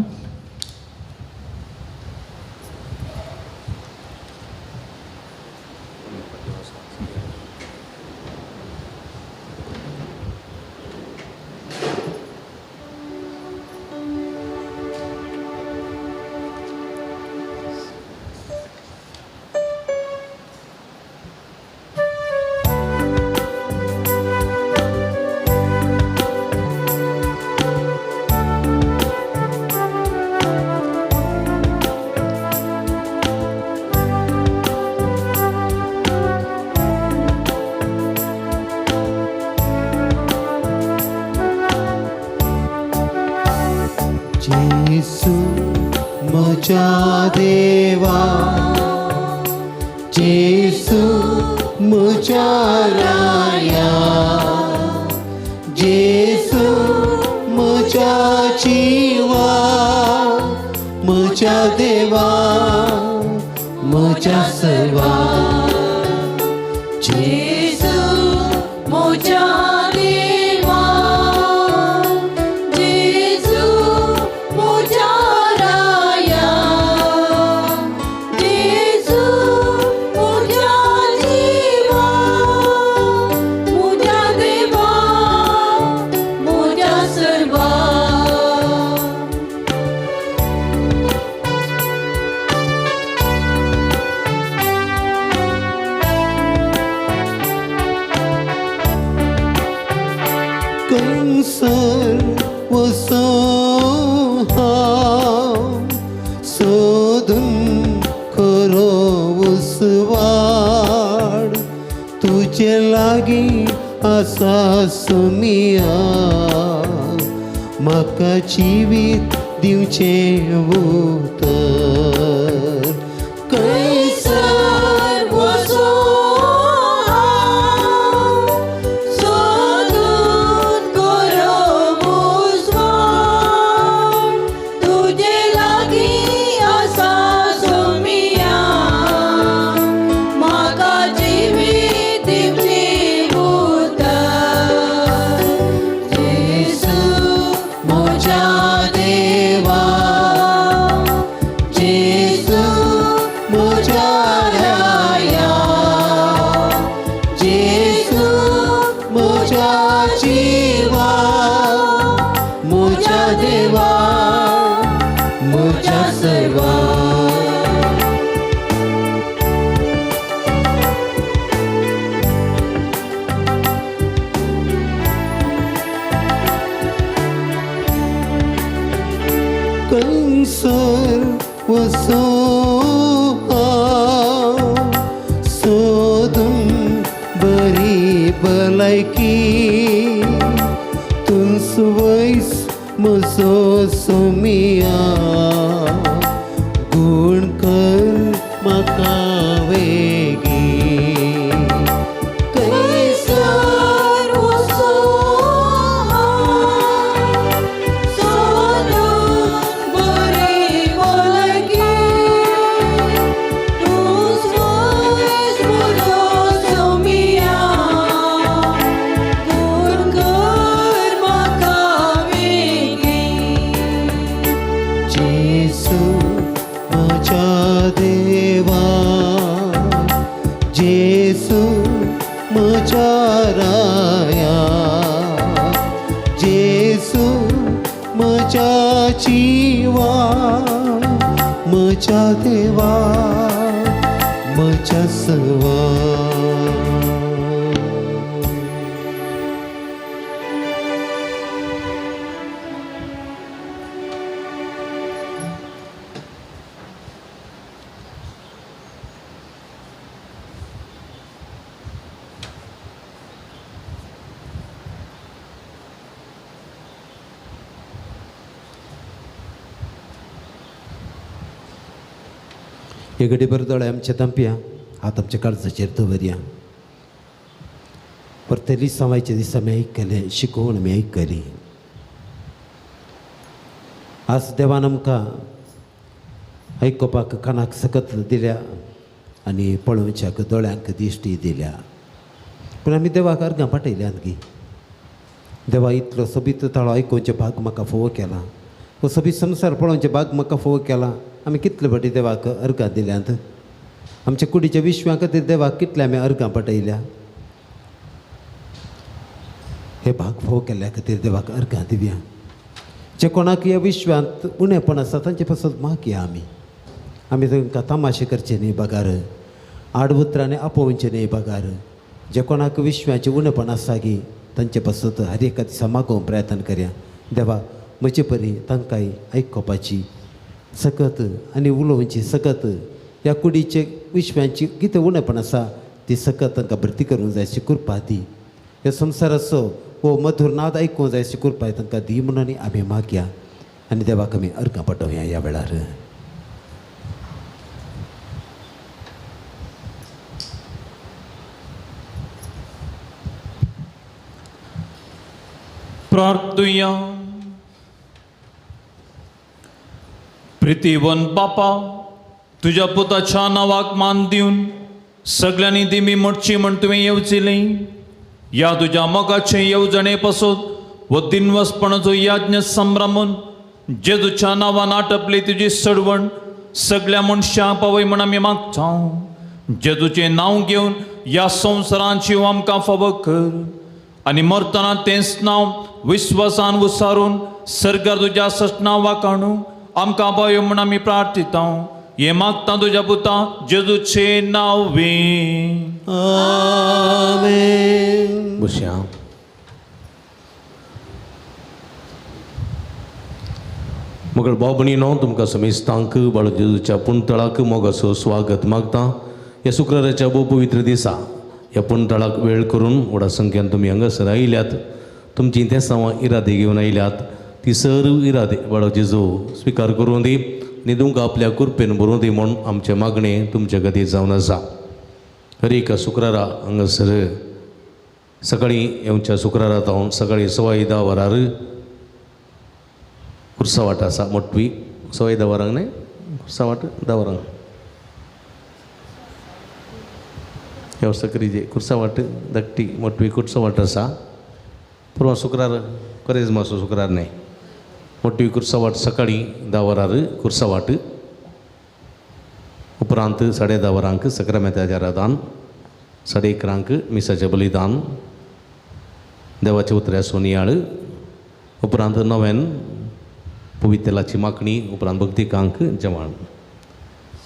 जेसू म्हज्या देवा, जेसू म्हज्या राया, जेसू म्हज्या जिवा, म्हज्या देवा, म्हज्या सर्वा. जेसू म्हज्या देवा, जेसू म्हज्या राया, जेसू म्हज्या जिवा, म्हज्या देवा, म्हज्या सर्वा. कंसर वसो हांव सोदून खरो उसवाड, तुजे लागीं आसा सोमिया, म्हाका जिवीत दिवचें उतर. कैसर वसो हांव सोदून खरो उजवाड, तुजे लागीं आसा सोमिया, म्हाका जिवीत दिवचें उतर. जेसू म्हज्या देवा, जेसू म्हज्या राया, जेसू म्हज्या जिवा, म्हज्या देवा, म्हज्या सर्वा. कंसर वसो भलायकी तुंस वयस म्हजो सोमिया गुण कर म्हाका वेगीं खंयसर वचूं हांव सोदूंक बरी भलायकी तूंच वयस म्हजो सोमिया गुण कर म्हाका वेगीं जेसू म्हज्या देवा जेसू म्हज्या राया जेसू म्हज्या जिवा म्हज्या देवा म्हज्या सवा. हे घडी बरें दोळे आमचे धांपया, हात आमच्या काळजाचेर दवरया. परते लिसांवायच्या दिसा आमी आयकलें, शिकोवन आमी आयकली. आज देवान आमकां आयकुपाक कानाक सकत दिल्या आनी पळोवच्याक दोळ्यांक दिश्टी दिल्या, पूण आमी देवाक अर्गां पाटयल्यात गी. देवा इतलो सोबीत ताळो आयकुचें भाग म्हाका फोव केला, हो सोबीत संवसार पळोवचें भाग म्हाका फोव केला. आमी कितले फावटी देवाक अर्गां दिल्यांत, आमच्या कुडीच्या विश्वा खातीर देवाक कितले आमी अर्गां पाटयल्या. हे भाग फोव केल्ल्या खातीर देवाक अर्गां दिवया. जे कोणाक ह्या विश्वांत उणेपण आसा तांचे पासत मागया. आमी आमी तांकां तमाशे करचे न्ही बगार, आड उतरांनी आपोवचें न्ही बगार. जे कोणाक विश्वाचें उणेपण आसा गी तांचे पासत हर एका दिसा मागोवंक प्रयत्न करया. देवा म्हजे परी तांकांय आयकुपाची सकत आनी उलोवची सकत, ह्या कुडीचे विश्वांची कितें उणेपण आसा ती सकत तांकां भरती करूंक जाय अशी कृपा दी. ह्या संवसाराचो हो मधुर नाद आयकूंक जाय अशी कृपा तांकां दी म्हणून आमी मागया आनी देवाक आमी अर्गां पटोवया ह्या वेळार. प्रार्थुया. प्रितीवन बापा, तुज्या पुताच्या नांवाक मान दिवन सगळ्यांनी दिमी मोडची म्हण तुवें येवजिली. ह्या तुज्या मोगाचे येवजणे पासून वो दिनवसपणाचो याज्ञ संभ्रमून जेजूच्या नांवान आटपली तुजी सडवण सगळ्या मनशांक पावय म्हण आमी मागता. जेजूचें नांव घेवन ह्या संवसारांत जीव आमकां फावो कर आनी मरतना तेंच नांव विस्वासान उसारून सर्गार तुज्या सटना वाकाणू आमकां पावय म्हण आमी प्रार्थिता. हें मागता तुज्या पुता जेजूचें नांव वे. आमेन. बसया. मगळ भाव भयणीनो, तुमकां समेस्तांक बाळ जेजूच्या पुणतळाक मोगाचो स्वागत मागता. ह्या शुक्राराच्या भोव पवित्र दिसा ह्या पुणतळाक वेळ करून व्हडा संख्येन तुमी हांगासर आयल्यात. तुमची तेसांवां इरादे घेवन आयल्यात ती सर्व इरादे बाळ जेजू स्विकार करूं दी आनी तुमकां आपल्या कृपेन भरूं दी म्हूण आमचें मागणें तुमचे खातीर जावन आसा. हर एका शुक्रारा हांगासर सकाळीं येवच्या शुक्रारा जावन सकाळीं 10:15 वरार कुर्सावाट आसा मोटवी. 10:15 वरांक न्हय, कुर्सावाट 10 वरांक ह्या वर्सा करीजे कुर्सावाट धाकटी मोटवी कुर्सावाट आसा. पुर्वा शुक्रार करेजमाचो शुक्रार न्हय, मोटवी कुर्सावाट सकाळीं 10 वरार कुर्सावाट. उपरांत 10:30 वरांक सक्रामेंताचें रादान, 11:30 मिसाचें बलिदान, देवाच्या उतऱ्याचो नियाळ, उपरांत नव्यान पवित्रलाची मागणी, उपरांत भक्तिकांक जेवण.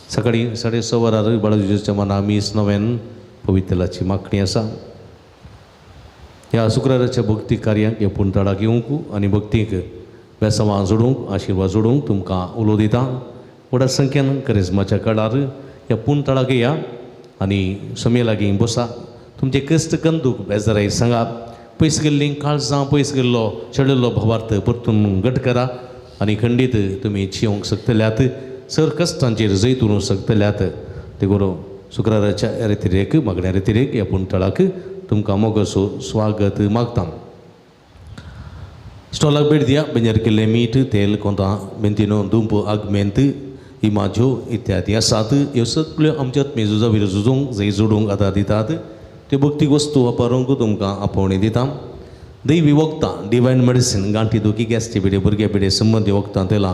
सकाळीं 6:30 वरार बाळाजीच्या मना मीस नव्यान पवित्रलाची मागणी आसा. ह्या शुक्राराच्या भक्ती कार्याक ह्या पुणतळाक येवंक आनी भक्तीक वेसवां जोडूंक आशिर्वाद जोडूंक तुमकां उलो दिता. व्हडा संख्येन करिज्माच्या काळार ह्या पुणतळाक या आनी समे लागीं बसा. तुमचे कश्ट कंदूक बेजाराय सांगा पयस गेल्लीं काळजां पयस गेल्लो चडिल्लो भावार्थ परतून घट करा आनी खंडीत तुमी चियोंक शकतल्यात सर कश्टांचेर जैत उरूंक शकतल्यात. देखून शुक्राराच्या रेतिरेक मागण्या रेतिरेक ह्या पुणतळाक तुमकां मोगसो स्वागत मागता. स्टॉलाक भेट दिया. बेंजर केल्लें मीठ तेल कोंतां बेंतिनो दुंप आगमेंत इमाज्यो इत्यादी आसात. ह्यो सगळ्यो आमच्या आत्मीय झुजा विरोध झुजूंक जंय जोडूंक आदार दितात. त्यो भक्तीक वस्तू वापरूंक तुमकां आपोवणी दिता. दैवी वखदां डिवायन मेडिसीन गांठी दुखी गॅसची पिडे भुरग्या पिडे संबंदी वखदां तेलां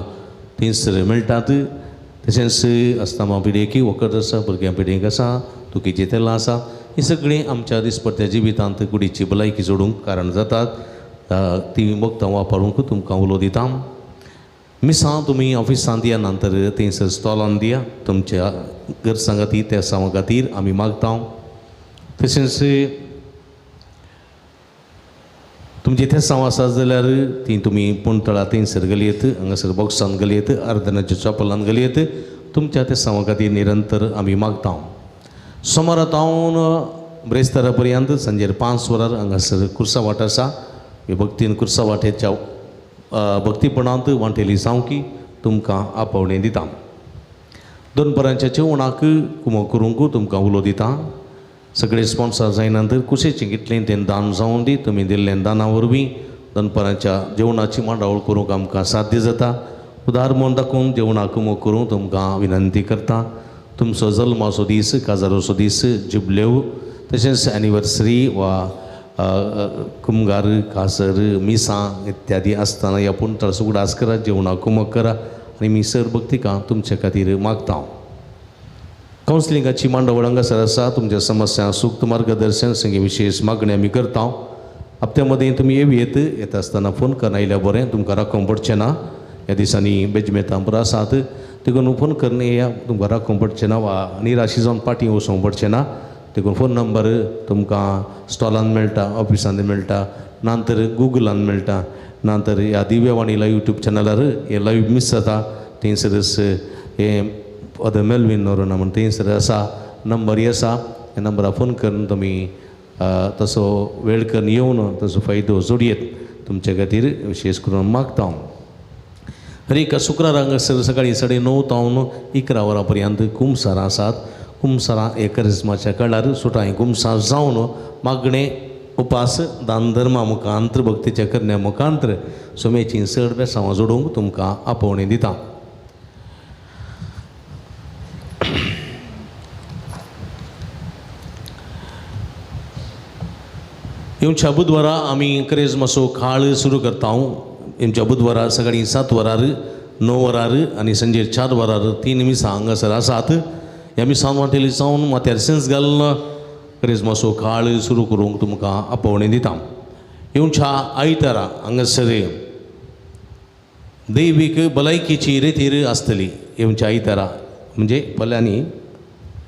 थंयसर मेळटात. तशेंच अस्थमा पिडेकी वखद आसा, भुरग्यां पिडेक आसा, दुखीचीं तेलां आसा. हीं सगळीं आमच्या दिसपट्ट्या जिवितांत कुडीची भलायकी जोडूंक कारण जातात. ती वखदां वापरूंक तुमकां उलो दिता. मिसां तुमी ऑफिसांत दिया नंतर थंयसर स्टॉलान दिया तुमच्या गरजां खातीर त्या सामां खातीर आमी मागता. तशेंच तुमची थेसांव आसा जाल्यार ती तुमी पुणतळा थंयसर गलयत हांगासर बॉक्सान गलयत आर्दनाच्या चपलान गलयत तुमच्या तेसांवा खातीर निरंतर आमी मागता. सोमारा तावन ब्रेस्तारा पर्यंत सांजेर 5 वरार हांगासर कुर्सा वाट आसा. भक्तीन कुर्सा वाटेच्या भक्तीपणांत वांटेली सावकी तुमकां आपोवणें दिता. दनपरांच्या जेवणाक कुमो करूंक तुमकां उलो दिता. सगळे स्पॉन्सर जायना तर कुशेचें कितलें तें दान जावन दी. तुमी दिल्लें दाना वरवीं दनपरांच्या जेवणाची मांडावळ करूंक आमकां साध्य जाता. उदार मन दाखोवन जेवणाक कुमो करूंक तुमकां विनंती करता. तुमचो जल्माचो दीस काजाराचो दीस जुबलेव तशेंच एनिवर्सरी वा कुमगार कासर मिसां इत्यादी आसतना ह्या पुणतळाचो उगडास करा, जेवणाक कुमक करा आनी मी सर भक्तिकां तुमचे खातीर मागता. कावन्सिलिंगाची मांडावळ हांगासर आसा. तुमच्या समस्या सूक्त मार्गदर्शन संगे विशेष मागणी आमी करता. हप्त्या मदीं तुमी येवयेत येता आसतना फोन करून आयल्यार बरें, तुमकां राखोवंक पडचें ना. ह्या दिसांनी बेजमेतां पुरो आसात देखून फोन करून येया, तुमकां राखोवंक पडचें ना वा निराशी जावन पाटी वचोंक पडचें ना. देखून फोन नंबर तुमकां स्टॉलान मेळटा, ऑफिसांत मेळटा, ना तर गुगलान मेळटा, ना तर ह्या दिव्यवाणीला यूट्यूब चॅनलार हे लायव्ह मिस जाता. थंयसरच हें फादर मेलवीन नोरोना म्हण थंयसर आसा नंबरय आसा. ह्या नंबरार फोन करून तुमी तसो वेळ करून येवन तसो फायदो जोडयेत तुमचे खातीर विशेष करून मागता हांव. हर एका शुक्रारा हांगासर सकाळीं 9:30 तावन 11 वरां पर्यंत कुमसारां आसात. कुमसारां हे करिज्माच्या काळार सुटांय कुमसार जावन मागणें उपास दान धर्मा मुखांत्र भक्तीच्या करण्या मुखांत्र सुमेची चड बेसांवां जोडूंक तुमकां आपोवणें दिता. येवच्या बुधवारा आमी करेजमाचो काळ सुरू करता. येवच्या बुधवारा सकाळीं 7 वरार 9 वरार आनी सांजेर 4 वरार 3 मिसां हांगासर आसात. ह्या मिसां वांटेली जावन माथ्यार सेंस घालून करेजमाचो काळ सुरू करूंक तुमकां आपोवणें दिता. येवच्या आयतारा हांगासर दैवीक भलायकेची रेतीर आसतली. येवच्या आयतारा म्हणजे फाल्यांनी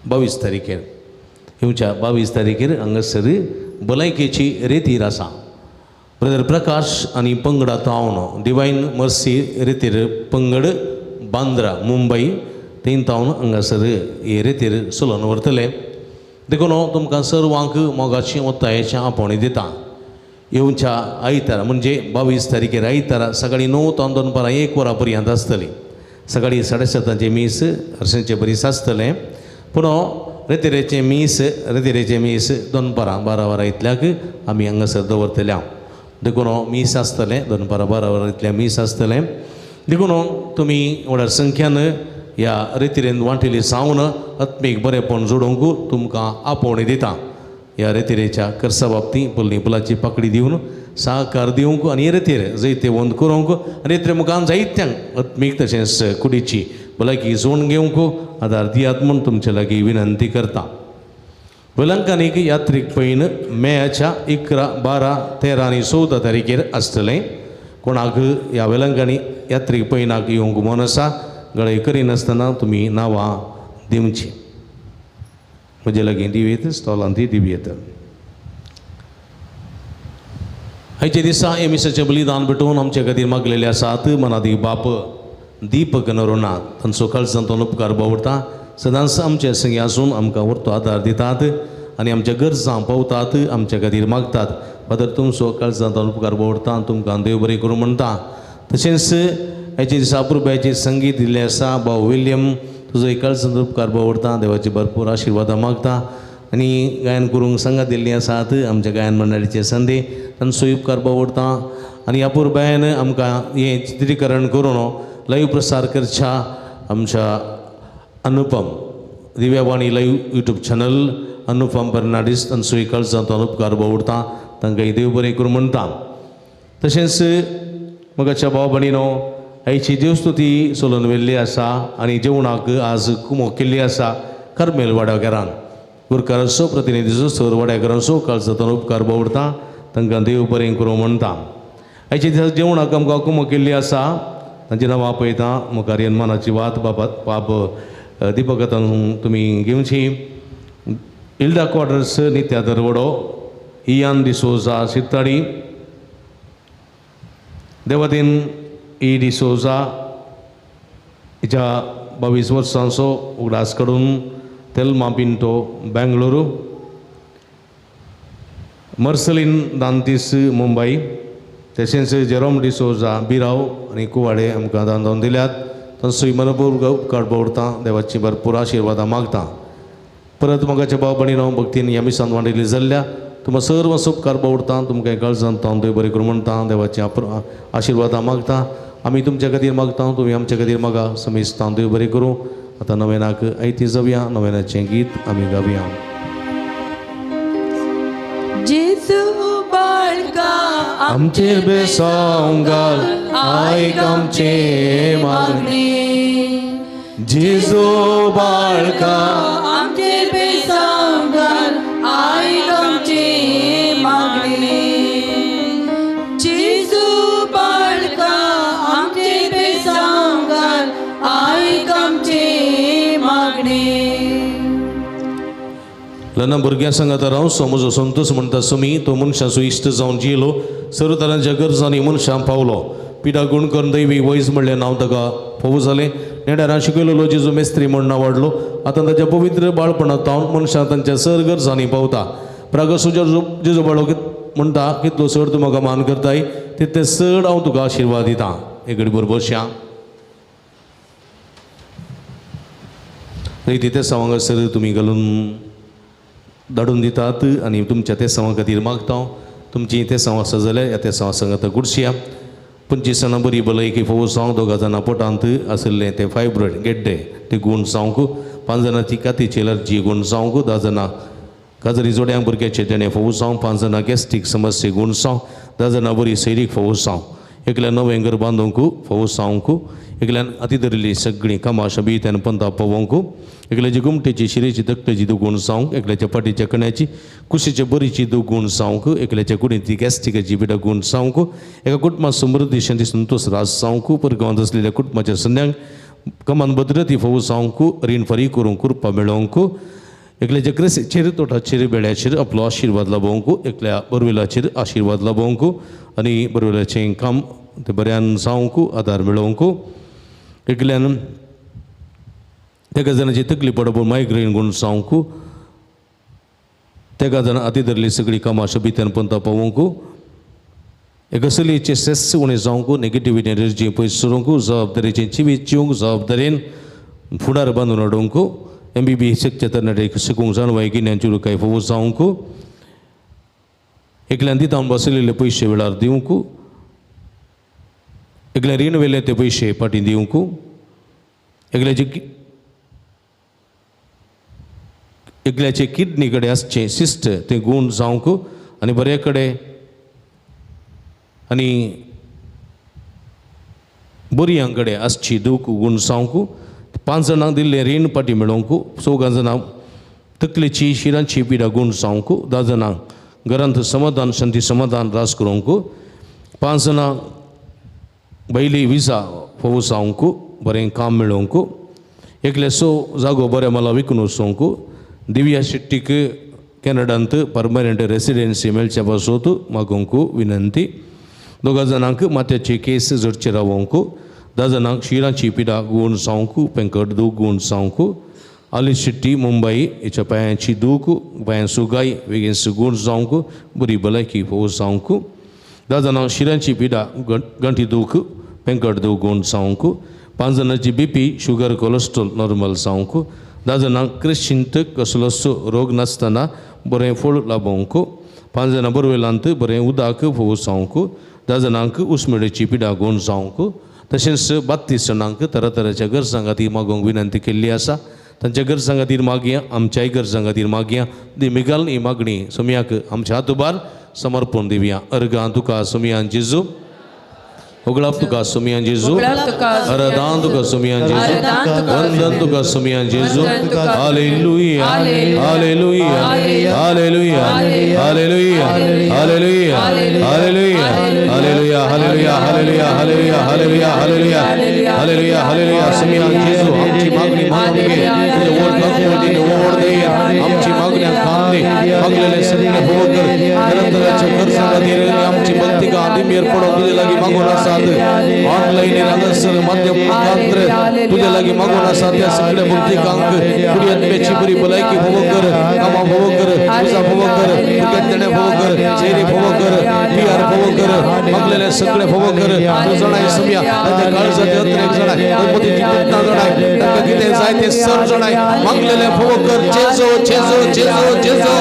22 तारखेर येवच्या 22 तारखेर हांगासर भलायकेची रेतीर आसा. ब्रदर प्रकाश आनी पंगडा तावन डिवायन मर्सी रेतीर पंगड बांद्रा मुंबय थंय तावन हांगासर हे रेतीर चलोवन व्हरतले. देखून तुमकां सर्वांक मोगाची ओत्तायेचें आपोवणें दिता. येवच्या आयतारा म्हणजे 22 तारखेर आयतारा सकाळीं 9 तावन दनपारां 1 वरां पर्यंत आसतली. सकाळीं 7:30 मीस हरशेंचें बरीस आसतलें. पूण रेतिरेचें मीस दनपारां 12 वरां इतल्याक आमी हांगासर दवरतले. देखून मीस आसतलें दनपारां 12 वरां इतल्या मीस आसतलें. देखून तुमी व्हडा संख्यान ह्या रेतिरेन वांटेली जावन आत्मीक बरेंपण जोडूंक तुमकां आपोवणें दिता. ह्या रेतिरेच्या कर्सा बाबतींत पयलीं फुलाची पाकडी दिवन सहकार दिवंक आनी रेतीर जैतेवंत करूंक आनी रेतीर मुखार जायत्यांक आत्मीक तशेंच कुडीची भलायकी जोडून घेवंक आदार दियात म्हूण तुमचे लागीं विनंती करता. वेलंकानीक यात्रीक पयन मेयाच्या 11, 12, 13 आनी 14 तारखेर आसतलें. कोणाक ह्या वेलंकानी यात्रीक पयनाक येवंक मन आसा गळय करिनासतना तुमी नांवां दिवचीं. म्हजे लागीं दिवयेत स्टॉलांत दिवयेत. आयच्या दिसा हे मिसाचें बलिदान भेटोवन आमचे खातीर मागलेले आसात मनादी बाप दीपक नरोना तांचो काळजांतून उपकार बावडटा. सदांच आमचे संगी आसून आमकां व्हरतो आदार दितात. आनी आमच्या गरजां पावतात, आमच्या खातीर मागतात. फादर तुमचो काळजांत उपकार दवरता, तुमकां देव बरें करूं म्हणटा. तशेंच हाचे दिसा अपुरबायेचें संगीत दिल्लें आसा भाव विल्यम, तुजो काळजांत उपकार दवरता, देवाची भरपूर आशिर्वादां मागता. आनी गायन करूंक संगात दिल्लीं आसात आमच्या गायन मंडळीचे संदी, तांचो उपकार दवरता. आनी अपुरबायेन आमकां हें चित्रीकरण करून लायव प्रसार करच्या आमच्या Anupam Divyavani live YouTube channel Anupam Fernandes तांचो काळजांत उपकार दवरता, तांकां देव बरें करूं म्हणटा. तशेंच मगाच्या भाव भयणीनो, आयची देवस्तुती सोलून व्हेल्ली आसा आनी जेवणाक आज कुमोक केल्ली आसा कर्मेल वाड्याघरान. गुरकाराचो प्रतिनिधीचो सर वाड्याघरांचो काळजांतून उपकार दवरता, तांकां देव बरें करूं म्हणटा. आयचे दिसा जेवणाक आमकां कुमोक केल्ली आसा तांची नांवां पळयता. मुखार येनमानाची वात बाबा बाब दीपक तुमी घेवची. इल्डा क्वार्टर्स नित्या दरवडो, इयान डिसोजा सित्ताडी, देवादीन ई डिसोजा हिच्या 22 वर्सांचो उगडास काडून तेल्मा पिंटो बेंगळुरू, मर्सलीन दांतीस मुंबई, तशेंच जेरोम डिसोजा बिराव आनी कुवाडे आमकां दान जावन दिल्यात. तांचो मनपूर्वक उपकार दवरता, देवाची भरपूर आशिर्वादां मागता. परत मोगाच्या भाव भयणीनो, भक्तीन ह्या मिसान वांटिल्ली जाल्ल्या तुमकां सर्व उपकार दवरता, तुमकां काळजांत हांव देव बरें करूं म्हणटा, देवाची आशिर्वादां मागता. आमी तुमच्या खातीर मागता, तुमी आमच्या खातीर मागा. समेस्त हांव देव बरें करूं. आतां नवेनाक आयती जावया, नवेनाचें गीत आमी गावया. जेजू बाळका आमचेर बेसांव घाल, आयक आमचें मागणें. जेजू बाळका आमचेर बेसांव घाल, आयक आमचें मागणें. जेजू बाळका आमचेर बेसांव घाल, आयक आमचें मागणें. ल्हान भुरग्यां सांगात राव म्हजो संतोष म्हणटा सुमी, तो मनशाचो इश्ट जावन जियेलो, सर्व तरांच्या गरजांनी मनशां पावलो. पिडा गुण करून दैवी वैज म्हणलें नांव ताका फावो जालें. नेडारां शिकयलेलो जेजू मेस्त्री म्हण नांव वाडलो. आतां ताच्या पवित्र बाळपणांत तावन मनशां तांच्या सर गरजांनी पावता. प्रागसो जेजू बाळो म्हणटा, कितलो चड तूं म्हाका मान करताय तितलें चड हांव तुका आशिर्वाद दितां. एक घडी बरोबर रिती तेसांव हांगासर तुमी घालून धाडून दितात आनी तुमच्या तेसांवा खातीर मागता. तुमची तेसांव आसा जाल्यार ह्या तेसांवा सांगात गुडशिया. 25 जाणां बरी भलायकी फोव जावंक, 2 जाणां पोटांत आशिल्लें तें फायब्रॉयड गेड्डे ते गूण जावंक, 5 जाणांची कातीची एलर्जी गूण जावंक, 10 जाणां काजरी जोड्यांक भुरग्याचे देणें फोव जावंक, 5 जाणां गॅस्ट्रीक समस्ये गूण जावंक, 10 जाणां बरी सैरीक फोव जावंक, एकल्यान नवें घर बांदूंक फोव जावंक, एकल्यान हाती धरिल्ली सगळीं कामां शबीत्यान पंता पावोवंक, एकल्याची गुमटेची शिरेची तकलेची दुगूण जावंक, एकल्याच्या पाटीच्या कण्याची कुशीचे बरीची दुगूण जावंक, एकल्याच्या कुडींतली गॅस्ट्रिकाची पिडा गूण जावंक, एका कुटुंबात समृद्धी शांती संतोष राज जावंक, परगांवांत आसलेल्या कुटुंबाच्या संद्यांक कमान भद्रती फोव जावंक, रीण फारीक करूंक कृपा मेळोवंक, एकल्याच्या क्रेसीचेर तोटाचेर बेड्याचेर आपलो आशिर्वाद लाभोवंक, एकल्या बरवेलाचेर आशिर्वाद लाभोवंक आनी बरवेलाचें काम तें बऱ्यान जावंक आदार मेळोवंक, एकल्यान तेका जाणाची तकली पडप मायग्रेन गूण जावंक, तेका जाणां हाती धरली सगळीं कामां शबित्यान पंता पावोवंक, एका चलयेचें स्ट्रेस उणें जावंक, नेगेटिविटी एनर्जी पयस सरूंक, जबाबदारेचें जिवीत जिवंक, जबाबदारेन फुडार बांदून हाडूंक, MBBS शिकच्या तरणाटे शिकूंक जाणवाय गिन्यान चुरुकाय फोव जावंक, एकल्यान दिता बसलेले पयशे वेळार दिवंक, एकल्यान रीण वेले ते पयशे फाटीं दिवंक, एकल्याचे किडनी कडेन आसचें सिस्ट तें गूण जावंक आनी बरे कडेन आनी बरयां कडेन आसची दूख गूण जावंक, 5 जाणांक दिल्लें रीण फाटीं मेळोवंक, 4 जाणांक तकलेची शिरांची पिडा गूण जावंक, 10 जाणांक घरांत समाधान शांती समाधान रास करूंक, 5 जाणां बैली विजा फोव जावंक, बरें काम मेळोवंक, एकले सो जागो बरें मला विकून वचोंक, दिव्या शेट्टीक कॅनडांत परमनंट रेसिडेन्सी मेळच्या पासत मागोवंक विनंती, 2 जाणांक माथ्याची केस जडचे रावोवंक, 10 जाणांक शिरांची पिडा गूण जावंक, पेंकट दूख गूण जावंक, आली शेट्टी मुंबई हिच्या पांयांची दूख पांयां सुगाय बेगीन सुगूण जावंक बरी भलायकी फोव जावंक 10 जाणांक शिरांची पिडा गांठी दूख पेंकट दूख गूण जावंक 5 जाणांची बीपी शुगर कोलेस्ट्रॉल नॉर्मल जावंक 10 जाणांक क्रिश्चिंत कसलोच रोग नासतना बरें फळ लाबोवंक 5 जाणां बरवेलांत बरें उदक फोव जावंक 10 जाणांक उस्मेडेची पिडा गूण जावंक तशेंच 32 जाणांक तरातराच्या गरजां खातीर मागोवंक विनंती केल्ली आसा तांच्या गरजां खातीर मागया आमच्याय गरजां खातीर मागया दी मिगाल ही मागणी सोमयाक आमच्या हातुबार समर्पण दिवया अर्गां तुका सोमयान जेजू उगळाप तुका सोमयान जेजू अरदान तुका सोमयान जेजू वंदन तुका सोमयान जेजू hallelujah hallelujah hallelujah hallelujah hallelujah hallelujah hallelujah hallelujah hallelujah hallelujah hallelujah hallelujah hallelujah hallelujah सोमयान जेजू आमची मागणी मागून घे तुझे ओढ लागून ओढ दे आमची मागण्या खान दे मागलेले सगळे भोग कर तरातराच्या गरजां खातीर आमची भक्ती आदी पडोवन तुजे लागीं मागून आसात ऑनलायन हांगासर माध्यम मुखांतर तुजे लागीं मागून आसात त्या सगळ्या भक्तिकांक कुडी आत्म्याची बरी भलायकी भोग कर कामां भोग कर तुजा भोग कर भुरग्यांतणे भोग कर चेरी भोग कर पियार भोग कर मागलेले सगळे भोग कर तूं जाणाय समया तांच्या काळजाचे अत्रेक जाणाय मोदीची दुखणा जाणाय तांकां कितें जाय तें सर जाणाय मागलेले भोग कर जेजो जेजो जेजो जेजो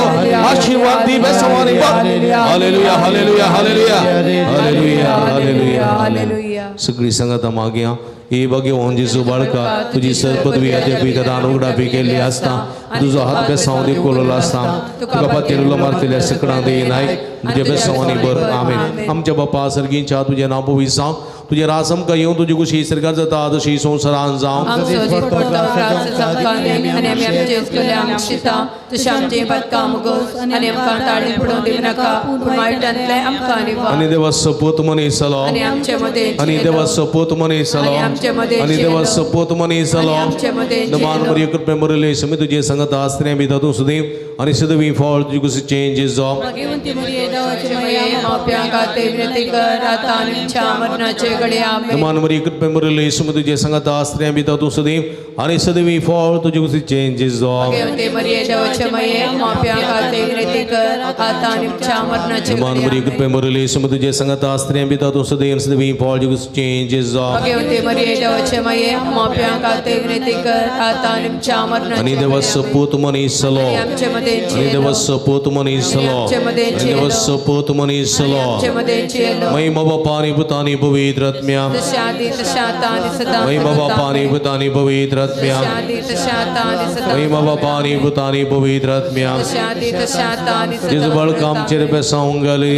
आशीर्वाद दी बेसवानी hallelujah hallelujah hallelujah hallelujah hallelujah hallelujah. सगळी संगता मागया हे भगवान जेजू बाळका तुजी सर पदवी अद्यापी दान उगडापी केल्ली आसता तुजो हात बेसांव दिकोलो आसता तुका पातीन उलो मारतल्या सकडां दे नायक तुज्या बेसांवांनी बर आमेन. आमच्या बापा सर्गींच्या तुजें नांव पवित्र जावं तुजें राज आमकां येवं तुजी खुशी सरकार जाता तशी संवसारान जावं आनी देवा सपोत मनीस जालो आनी देवा सपोत मनीस जालो आनी देवा सपोत मनीस जालो नमान मरिय कृपे मरले समी तुजे संगत आस्त्रे बी तातूंत सुदीव आनी सदवी फळ तुजी कुशीचें जेजू नमान मरिय कृपे मरले समी तुजे संगत आस्त्रे बी तातूंत सुदीव आनी सदवी फळ तुजी कुशीचें जेजू नमान मरिय कृपे मरले समी तुजे संगत आस्त्रे बी तातूंत सुदीव सदवी फळ तुजी कुशीचें जेजू आनी देवा सपूत मनीस जालो आनी देवा सपूत मनीस जालो आनी देवा सपूत मनीस जालो महिमा बापा आनी पुता आनी पवित्र आत्म्या महिमा बापा आनी पुता आनी पवित्र आत्म्या महिमा बापा आनी पुता आनी पवित्र आत्म्या जेजू बाळका आमचेर बेसावंक घाली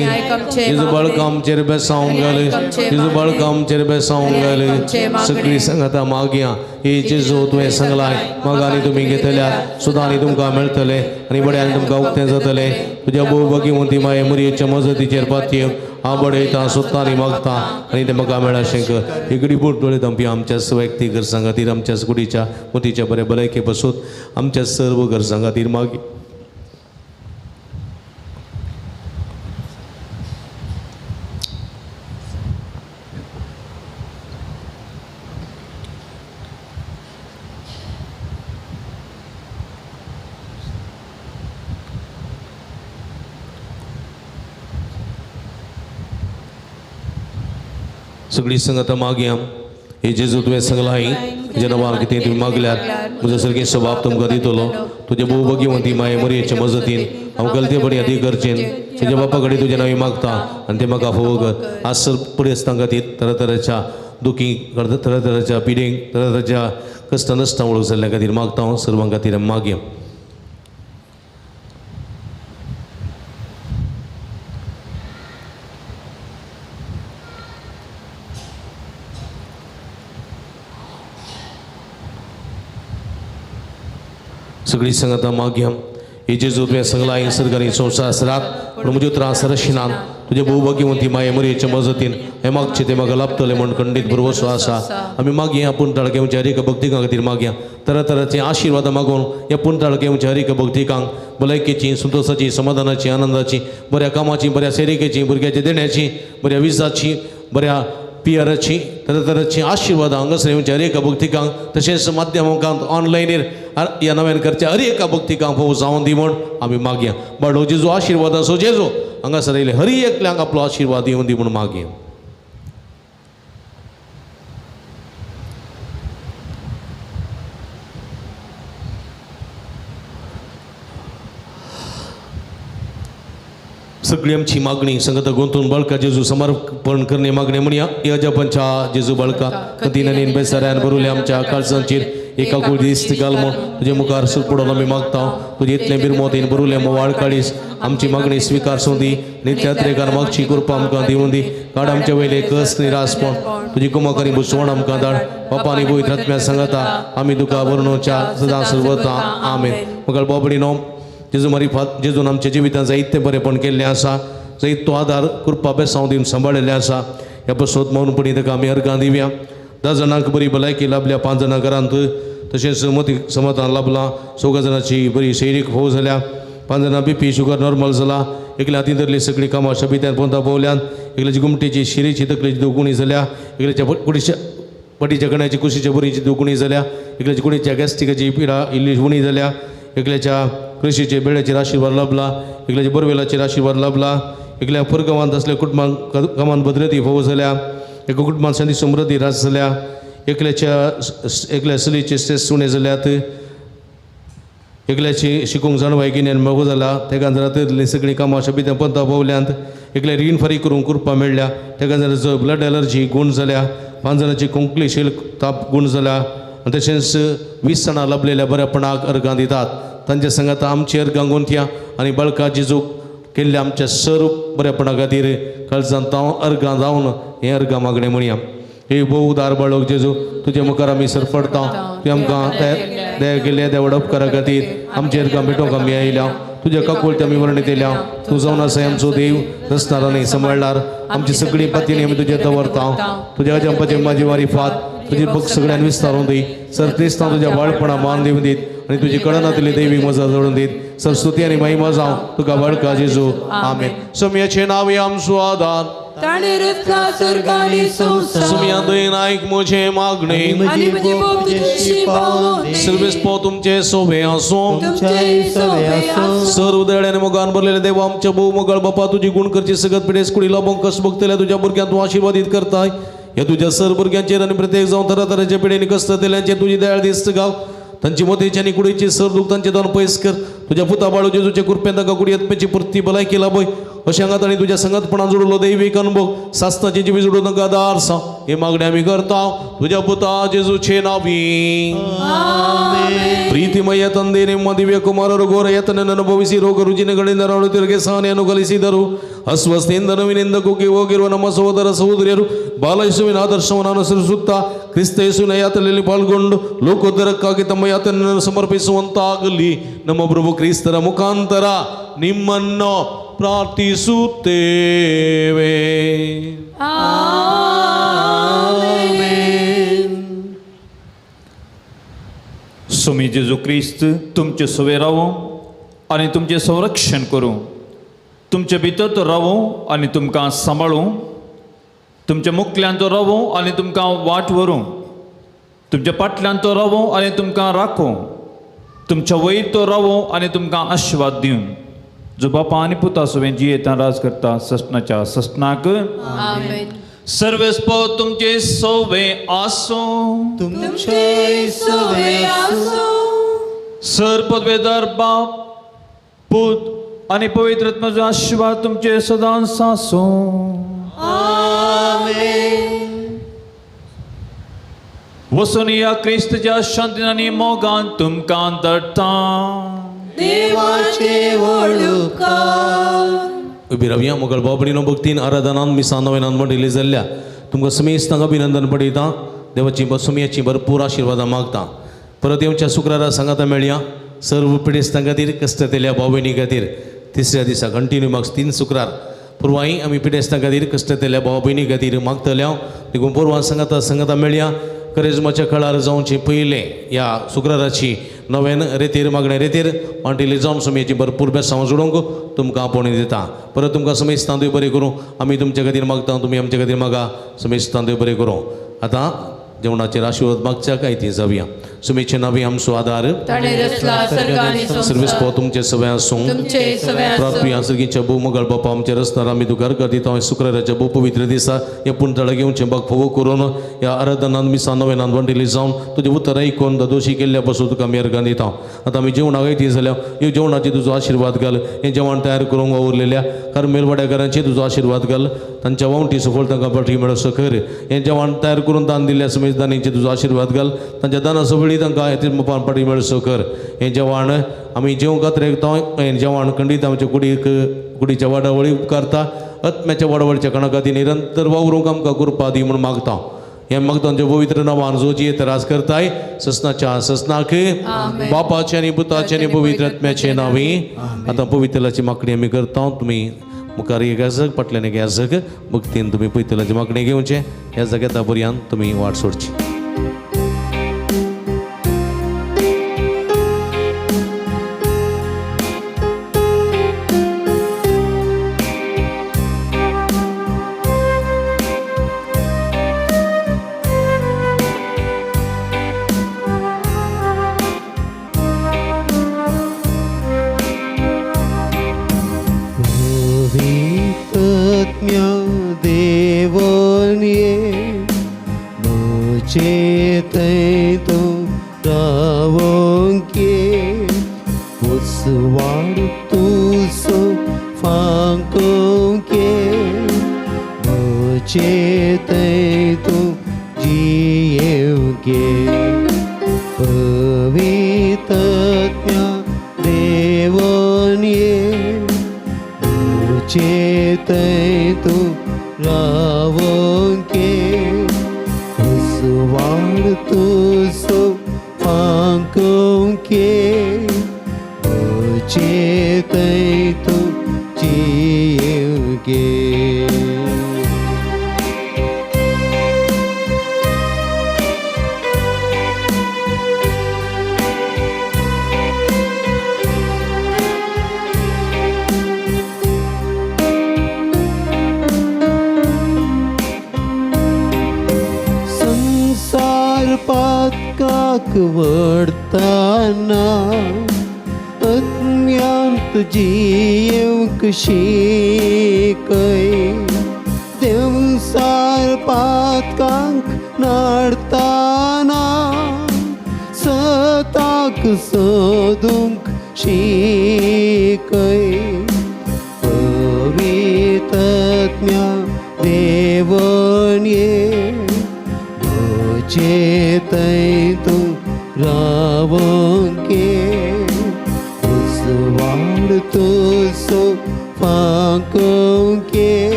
जेजू बाळका आमचेर बेसावंक घाली जेजू बाळका आमचेर बेसावंक घाली. सगळी संगता मागया हे जेजू तुवें सांगलाय मागा आनी तुमी घेतल्यात सुद्दां आनी तुमकां मेळटले आनी बड्यान तुमकां उक्तें जातलें. तुज्या भोव भगिवंती माये मुरयेच्या मजतीचेर पातयेवन हांव बडयता सोदता आनी मागता आनी तें म्हाका मेळाशें कर. इगडी बोट डोळे दमपी आमच्या वैयक्तीक गरजां खातीर आमच्या कुडीच्या मोतीच्या बऱ्या भलायके बसून आमच्या सर्व गरजां खातीर मागी. सगळी संगता मागया हे जेजू तुवें सांगलाय तुज्या नांवान कितें तुमी मागल्यात म्हजो सारकें स्वभाव तुमकां दितलो. तुज्या भोव भगिवंती माये मरयेच्या मजतीन हांव गलतेपणी अदी करचेन तुज्या बापा कडेन तुजें नांव मागता आनी तें म्हाका फोव कर. आज सर पिडेस्तां खातीर तरातराच्या दुखी तरातराच्या पिडेंक तरातराच्या कश्टां नश्टां वळख जाल्ल्या खातीर मागता हांव सर्वां खातीर मागया. सगळी संगता मागया हे जेजू तुवें सांगलाय सरकारी संवसारात पूण म्हज्यो त्रास रशिनान तुजे भोव भगिवंती माये मरयेच्या मजतीन हें मागचें तें म्हाका लाभतलें म्हूण खंडीत भरवसो आसा. आमी मागया आपूण ताळकेवच्या हर एका भक्तिकां खातीर मागया तरातराचे आशिर्वाद मागून ह्या पूण ताळकेवच्या हर एका भक्तिकांक भलायकेची संतोशाची समाधानाची आनंदाची बऱ्या कामाची बऱ्या सेरिकेची भुरग्याच्या देण्याची बऱ्या विजाची बऱ्या पियराची तरातराची आशिर्वाद हांगासर येवच्या हर एका भक्तिकांक तशेंच माध्यमांत ऑनलायनीर ह्या नव्यान करच्या हर एका भक्तिकांक फोव जावन दी म्हूण आमी मागया. बाळो जेजू आशिर्वाद आसो जेजू हांगासर येयले हर एकल्यांक आपलो आशिर्वाद दिवन दी म्हूण मागया. सगळी आमची मागणी संगत गुंतून बाळका जेजू समर्पण करणे मागणे म्हणया. अजापांच्या जेजू बाळका कतीनानी बेसाऱ्यान भरुले आमच्या काळजांचेर एका कुळ दिस्त घाल म्हूण तुजे मुखार सुरपडोन आमी मागता. तुजे इतलें बिरमोतीन भरुले मोवाळ काळीस आमची मागणी स्विकार सोदी नित्यात्रेकार मागची कृपा आमकां दिवन दी. काड आमचे वयले कस निरासपण तुजी कुमक आनी बुसवण आमकां धाड. बापा आनी भूंय आत्म्या सांगता आमी तुका वर्णोच्या सदां सर्वता. आमेन. मगळ बाबडीनो जेजू मारिफात जेजून आमच्या जिवितांत जायते बरेपण केल्लें आसा, जायतो आदार कृपा बेसांव दिवन सांबाळिल्लें आसा. ह्या बसोत मौनपणी ताका आमी अर्गां दिवया. 10 जाणांक बरी भलायकी लाभल्या, 5 जाणां घरांत तशेंच मती समाधान लाभलां, 4 जाणांची बरी शैरीक फोव जाल्या, 5 जाणां बीपी शुगर नॉर्मल जाला, एकल्या हातीन धरली सगळीं कामां शबित्यान पोंता पोवल्यान, एकल्याची गुमटेची शिरीची तकलेची दुखणी जाल्या, एकल्याच्या कुडीच्या पटीच्या कण्याची कुशीच्या बरीची दुखणी जाल्या, एकल्याच्या कुडीच्या गॅस्ट्रिकाची पिडा इल्ली उणी जाल्या, एकल्याच्या कृषीचे बेड्याचेर आशिर्वाद लाभला, एकल्याच्या बोरवेलाचेर आशिर्वाद लाभला, एकल्या पुरगांवांत आसल्या कुटुंबांक कामान भद्रती फोव जाल्या, एका कुटुंबांत शांती समृद्धी रास जाल्या, एकल्याच्या एकल्या चलीचे स्ट्रेस उणें जाल्यात, एकल्याची शिकूंक जाणवाय गिन्यान मोगो जाला, तेका जाल्यार सगळीं कामां शबित्यां पंता पावल्यांत, एकल्या रीण फारीक करूंक कृपा मेळ्ळ्या, तेका जाल्यार ब्लड एलर्जी गूण जाल्या, 5 जाणांची कोंकली शेल ताप गूण जाल्या आनी तशेंच 20 जाणां लाभलेल्या बऱ्यापणाक अर्गां दितात. तांच्या सांगाता आमची अर्गां गुंथया आनी बाळका जेजूक केल्ल्या आमच्या सर्व बऱ्यापणा खातीर काळजांत हांव अर्गां जावन हें अर्गां मागणें म्हणया. हे भोव उदार बाळक जेजू तुजे मुखार आमी सरपडता. तुवें आमकां दया केल्ल्या त्या व्हड उपकारा खातीर आमचे अर्गां भेटोवंक आमी आयल्या. तुज्या काकुळटी आमी वर्णीत येयल्या. तूं जावन आसा आमचो देव, रचणार आनी सांबाळणार. आमची सगळीं पातीनी आमी तुजेर दवरता. तुज्या अजंपाचे म्हाजी मारिफात तुजी भक्त सगळ्यान विस्तारून दी. सर क्रिस्तांव तुज्या बाळपणा मान दिवन दीत आनी तुजी कळनातली दैवी मजा जोडून दीत. सर स्तुती आनी महिमा जावं तुका बाळका जेजू. आमेन. सोम्याचें नांव आमचो आदार, ताणें रचला स्वर्ग आनी संवसार. सोम्या दयेन आयक म्हजें मागणें आनी म्हजी बोब तुजेशी पावोवं दी. सर्वेस्पो तुमचें सोबें आसूं, तुमचें सोबें आसूं. सर्व दयाळ्यान मोगान भरलेले देवा आमच्या भोव मोगाळ बापा, तुजी गुण करची सगत पिडेस कुडी लाभोवंक कश्ट भोगतल्या तुज्या भुरग्यांक तूं आशिर्वादीत करताय. ह्या तुज्या सर भुरग्यांचेर आनी प्रत्येक जावन तरातरांच्या पिडेनी कश्ट दिल्यांचेर तुजी दयाळ दिस्त गाव. तांची मोतीची आनी कुडीची सर दूख तांचे दोन पयस कर. तुज्या पुता बाळू जेजूचे कृपेन तांकां कुडी आत्म्याची पुर्ती भलायकी लाभय. अशें हांगा तांणी तुज्या संगतपणान जोडलो दैवीक अनुभव सासनाची जिवी जोडून तांकां आदार सांग. हे मागणें आमी करता तुज्या पुता जेजूचे नांवी. ಪ್ರೀತಿಮಯ ತಂದೆ, ನಿಮ್ಮ ದಿವ್ಯ ಕುಮಾರರು ಘೋರ ಯತನನ್ನು ಅನುಭವಿಸಿ ರೋಗ ರುಜಿನಗಳಿಂದ ನರಳುತ್ತಿರುಗೆ ಸಹನೆಯನ್ನು ಕಲಿಸಿದರು. ಅಸ್ವಸ್ಥೆಯಿಂದ ನೋವಿನಿಂದ ಕುಗ್ಗಿ ಹೋಗಿರುವ ನಮ್ಮ ಸಹೋದರ ಸಹೋದರಿಯರು ಬಾಲಯೇಸುವಿನ ಆದರ್ಶವನ್ನು ಅನುಸರಿಸುತ್ತಾ ಕ್ರಿಸ್ತ ಯೇಸುವಿನ ಯಾತನೆಯಲ್ಲಿ ಪಾಲ್ಗೊಂಡು ಲೋಕೋದ್ಧಾರಕ್ಕಾಗಿ ತಮ್ಮ ಯಾತನೆಯನ್ನು ಸಮರ್ಪಿಸುವಂತಾಗಲಿ. ನಮ್ಮ ಪ್ರಭು ಕ್ರಿಸ್ತರ ಮುಖಾಂತರ ನಿಮ್ಮನ್ನು ಪ್ರಾರ್ಥಿಸುತ್ತೇವೆ. स्वामी जेजू क्रिस्त तुमचे सवे रावो आनी तुमचें संरक्षण करूं, तुमचे भितर तो रावो आनी तुमकां सांबाळूं, तुमच्या मुखल्यान तो रावो आनी तुमकां वाट व्हरूं, तुमच्या फाटल्यान तो रावो आनी तुमकां राखूं, तुमच्या वयर तो रावो आनी तुमकां आशिर्वाद दिवं. जो बापा आनी पुता सवें जियेता राज करता ससनाच्या ससनाक. सर्वेस्पो तुमचे सोवे आसूं, तुमचे सोवे आसूं. सर पदवेदार बाप, पूत आनी पवित्र आत्म्याचो आशिर्वाद तुमचे सदांच आसूं. आमेन. वचून या क्रिस्तच्या शांतीन आनी मोगान तुमकां धाडटा. देवाचे व्हड उपकार. उबी रावया. मोगळ बाबडीनो भक्तीन आराधनान मिसान नव्यान म्हणिल्ली जाल्ल्या तुमकां समेस्तांक अभिनंदन पडयता. देवाची सुमयाची भरपूर आशिर्वादां मागता. परत येवच्या शुक्रारा सांगाता मेळया. सर्व पिडेस्तां खातीर, कश्ट केल्या भाव भयणी खातीर तिसऱ्या दिसा कंटिन्यू माग 3 शुक्रार पुर्वाई आमी पिडेस्तां खातीर, कश्ट केल्या भाव भयणी खातीर मागतले हांव. देखून पुर्वां सांगाता सांगाता मेळया. करेजमाच्या कळार जावचे पयलें ह्या शुक्राराची नव्यान रेतीर मागण्या रेतीर मांडिल्ली जावन सुमयेची भरपूर बेसांव जोडूंक तुमकां आपोवणी दिता. परत तुमकां समेस्तां देव बरें करूं. आमी तुमच्या खातीर मागता, तुमी आमच्या खातीर मागा. समेस्तां देव बरें करूं. आतां जेवणाचेर आशिर्वाद मागच्या काय ती जावया. सुमेचे नावी आमचो आदार सर्वेस्पो तुमचे सगळे आसूं प्रार्थना सर्गीच्या भोव मोगाळ बापा आमच्या रस्त्यार आमी तुका अर्घ दिता शुक्राराच्या भोव पवित्र दिसा ह्या पुणतळा घेवचें बाग फोवो करून ह्या आराधनान मिसां नवेनान वंटिली जावन तुजें उतर आयकून दोशी केल्ल्या पासून तुका आमी अर्घां दिता. आतां आमी जेवणाक येती जाल्यार ह्यो जेवणाची तुजो आशिर्वाद घाल. हें जेवण तयार करूंक वावुरलेल्या कार्मेल वाड्याकारांचे तुजो आशिर्वाद घाल. तांच्या वावटी सफळ तांकां पाठी मेळसो कर. हें जेवण तयार करून दान दिल्ल्या समेजदानींचे तुजो आशिर्वाद घाल. तांच्या दाना सगळी तांकां पाठी मेळसो कर. हें जेवण आमी जेवंक खातीर हें जेवण खंडीत आमच्या कुडीक कुडीच्या वाडावळी उपकारता. आत्म्याच्या वाडावळीच्या कारणा खातीर निरंतर वावरूंक आमकां कृपा दी म्हूण मागता. हें मागता आमच्या पवित्र नांवान जो जी त्रास करताय ससनाच्या ससनाक बापाचे आनी पुताचे आनी पवित्र आत्म्याचे नांवी. आतां पवित्रलाची मागणी आमी करता. तुमी मुखार एक आसक फाटल्यान एक आसक भक्तीन तुमी पवित्रलाची मागणी घेवचें. ह्या जाग्यार पर्यंत तुमी वाट सोडची.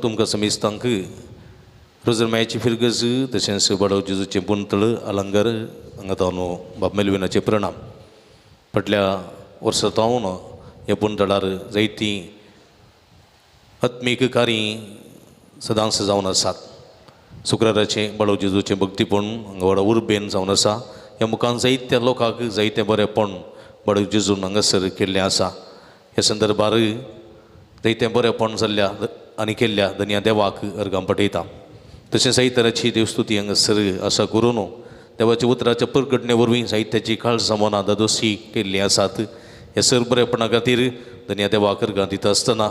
तुमकां समेस्तांक रोजरमायाची फिरगज तशेंच बाडव जेजूचें पुंतळ अलंगर हांगा तावन बाब मेलविनाचे प्रणाम. फाटल्या वर्सा तावन ह्या पुंतळार जायतीं आत्मीक कार्य सदांच जावन आसात. शुक्राराचें बाळव जेजूचें भक्तीपण हांगा व्हडा उर्बेन जावन आसा. ह्या मुखान जायत्या लोकांक जायतें बरेंपण बाळव जेजून हांगासर केल्लें आसा. ह्या संदर्भार जायतें बरेंपण जाल्ल्या आनी केल्ल्या धनया देवाक अर्गां पटयता. तशें साहित्याची देवस्तुती हांगासर आसा करून देवाच्या उतराच्या परगटणे वरवीं साहित्याची काळजां मनां दादोशी केल्लीं आसात. ह्या सर बरेपणा खातीर धनया देवाक अर्गां दिता आसतना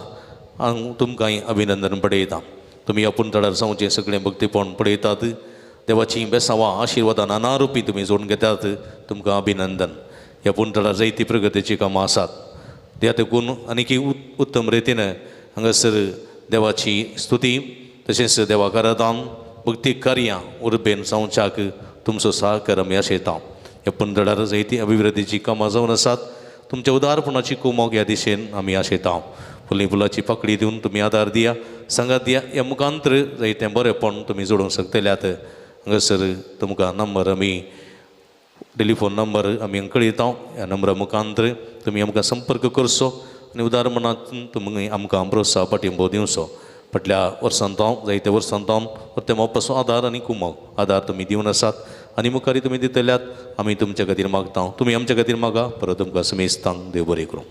हांव तुमकांय अभिनंदन पडयता. तुमी आपूण तळार जावचें सगळें भक्तीपण पळयतात. देवाचीं बेसांवां आशिर्वादां नाना रुपी तुमी जोडून घेतात. तुमकां अभिनंदन. ह्या पुणतळार जायती प्रगतीचीं कामां आसात. त्या तेकून आनीक उत्तम रितीन हांगासर देवाची स्तुती तशेंच देवाक आराधन भक्ती कार्यां उर्बेन जावच्याक तुमचो सहकार आमी आशयता. ह्या पंदरार जायती अभिवृद्धीची कामां जावन आसात. तुमच्या उदारपणाची कुमोक ह्या दिशेन आमी आशयता. फुली फुलाची पाकळी दिवन तुमी आदार दिया, सांगात दिया. ह्या मुखांतर जायतें बरेंपण तुमी जोडूंक शकतल्यात. हांगासर तुमकां नंबर आमी टेलिफोन नंबर आमी कळयता. ह्या नंबरा मुखांतर तुमी आमकां संपर्क करचो आनी उदार मनांत तुमी आमकां प्रोत्साह पाठिंबो दिवचो. फाटल्या वर्सांत जायत्या वर्सांत परते मोपाचो आदार आनी कुमोक आदार तुमी दिवन आसात आनी मुखारी तुमी दितल्यात. आमी तुमच्या खातीर मागता, तुमी आमच्या खातीर मागा. परत तुमकां समेस्तांक देव बरें करूं.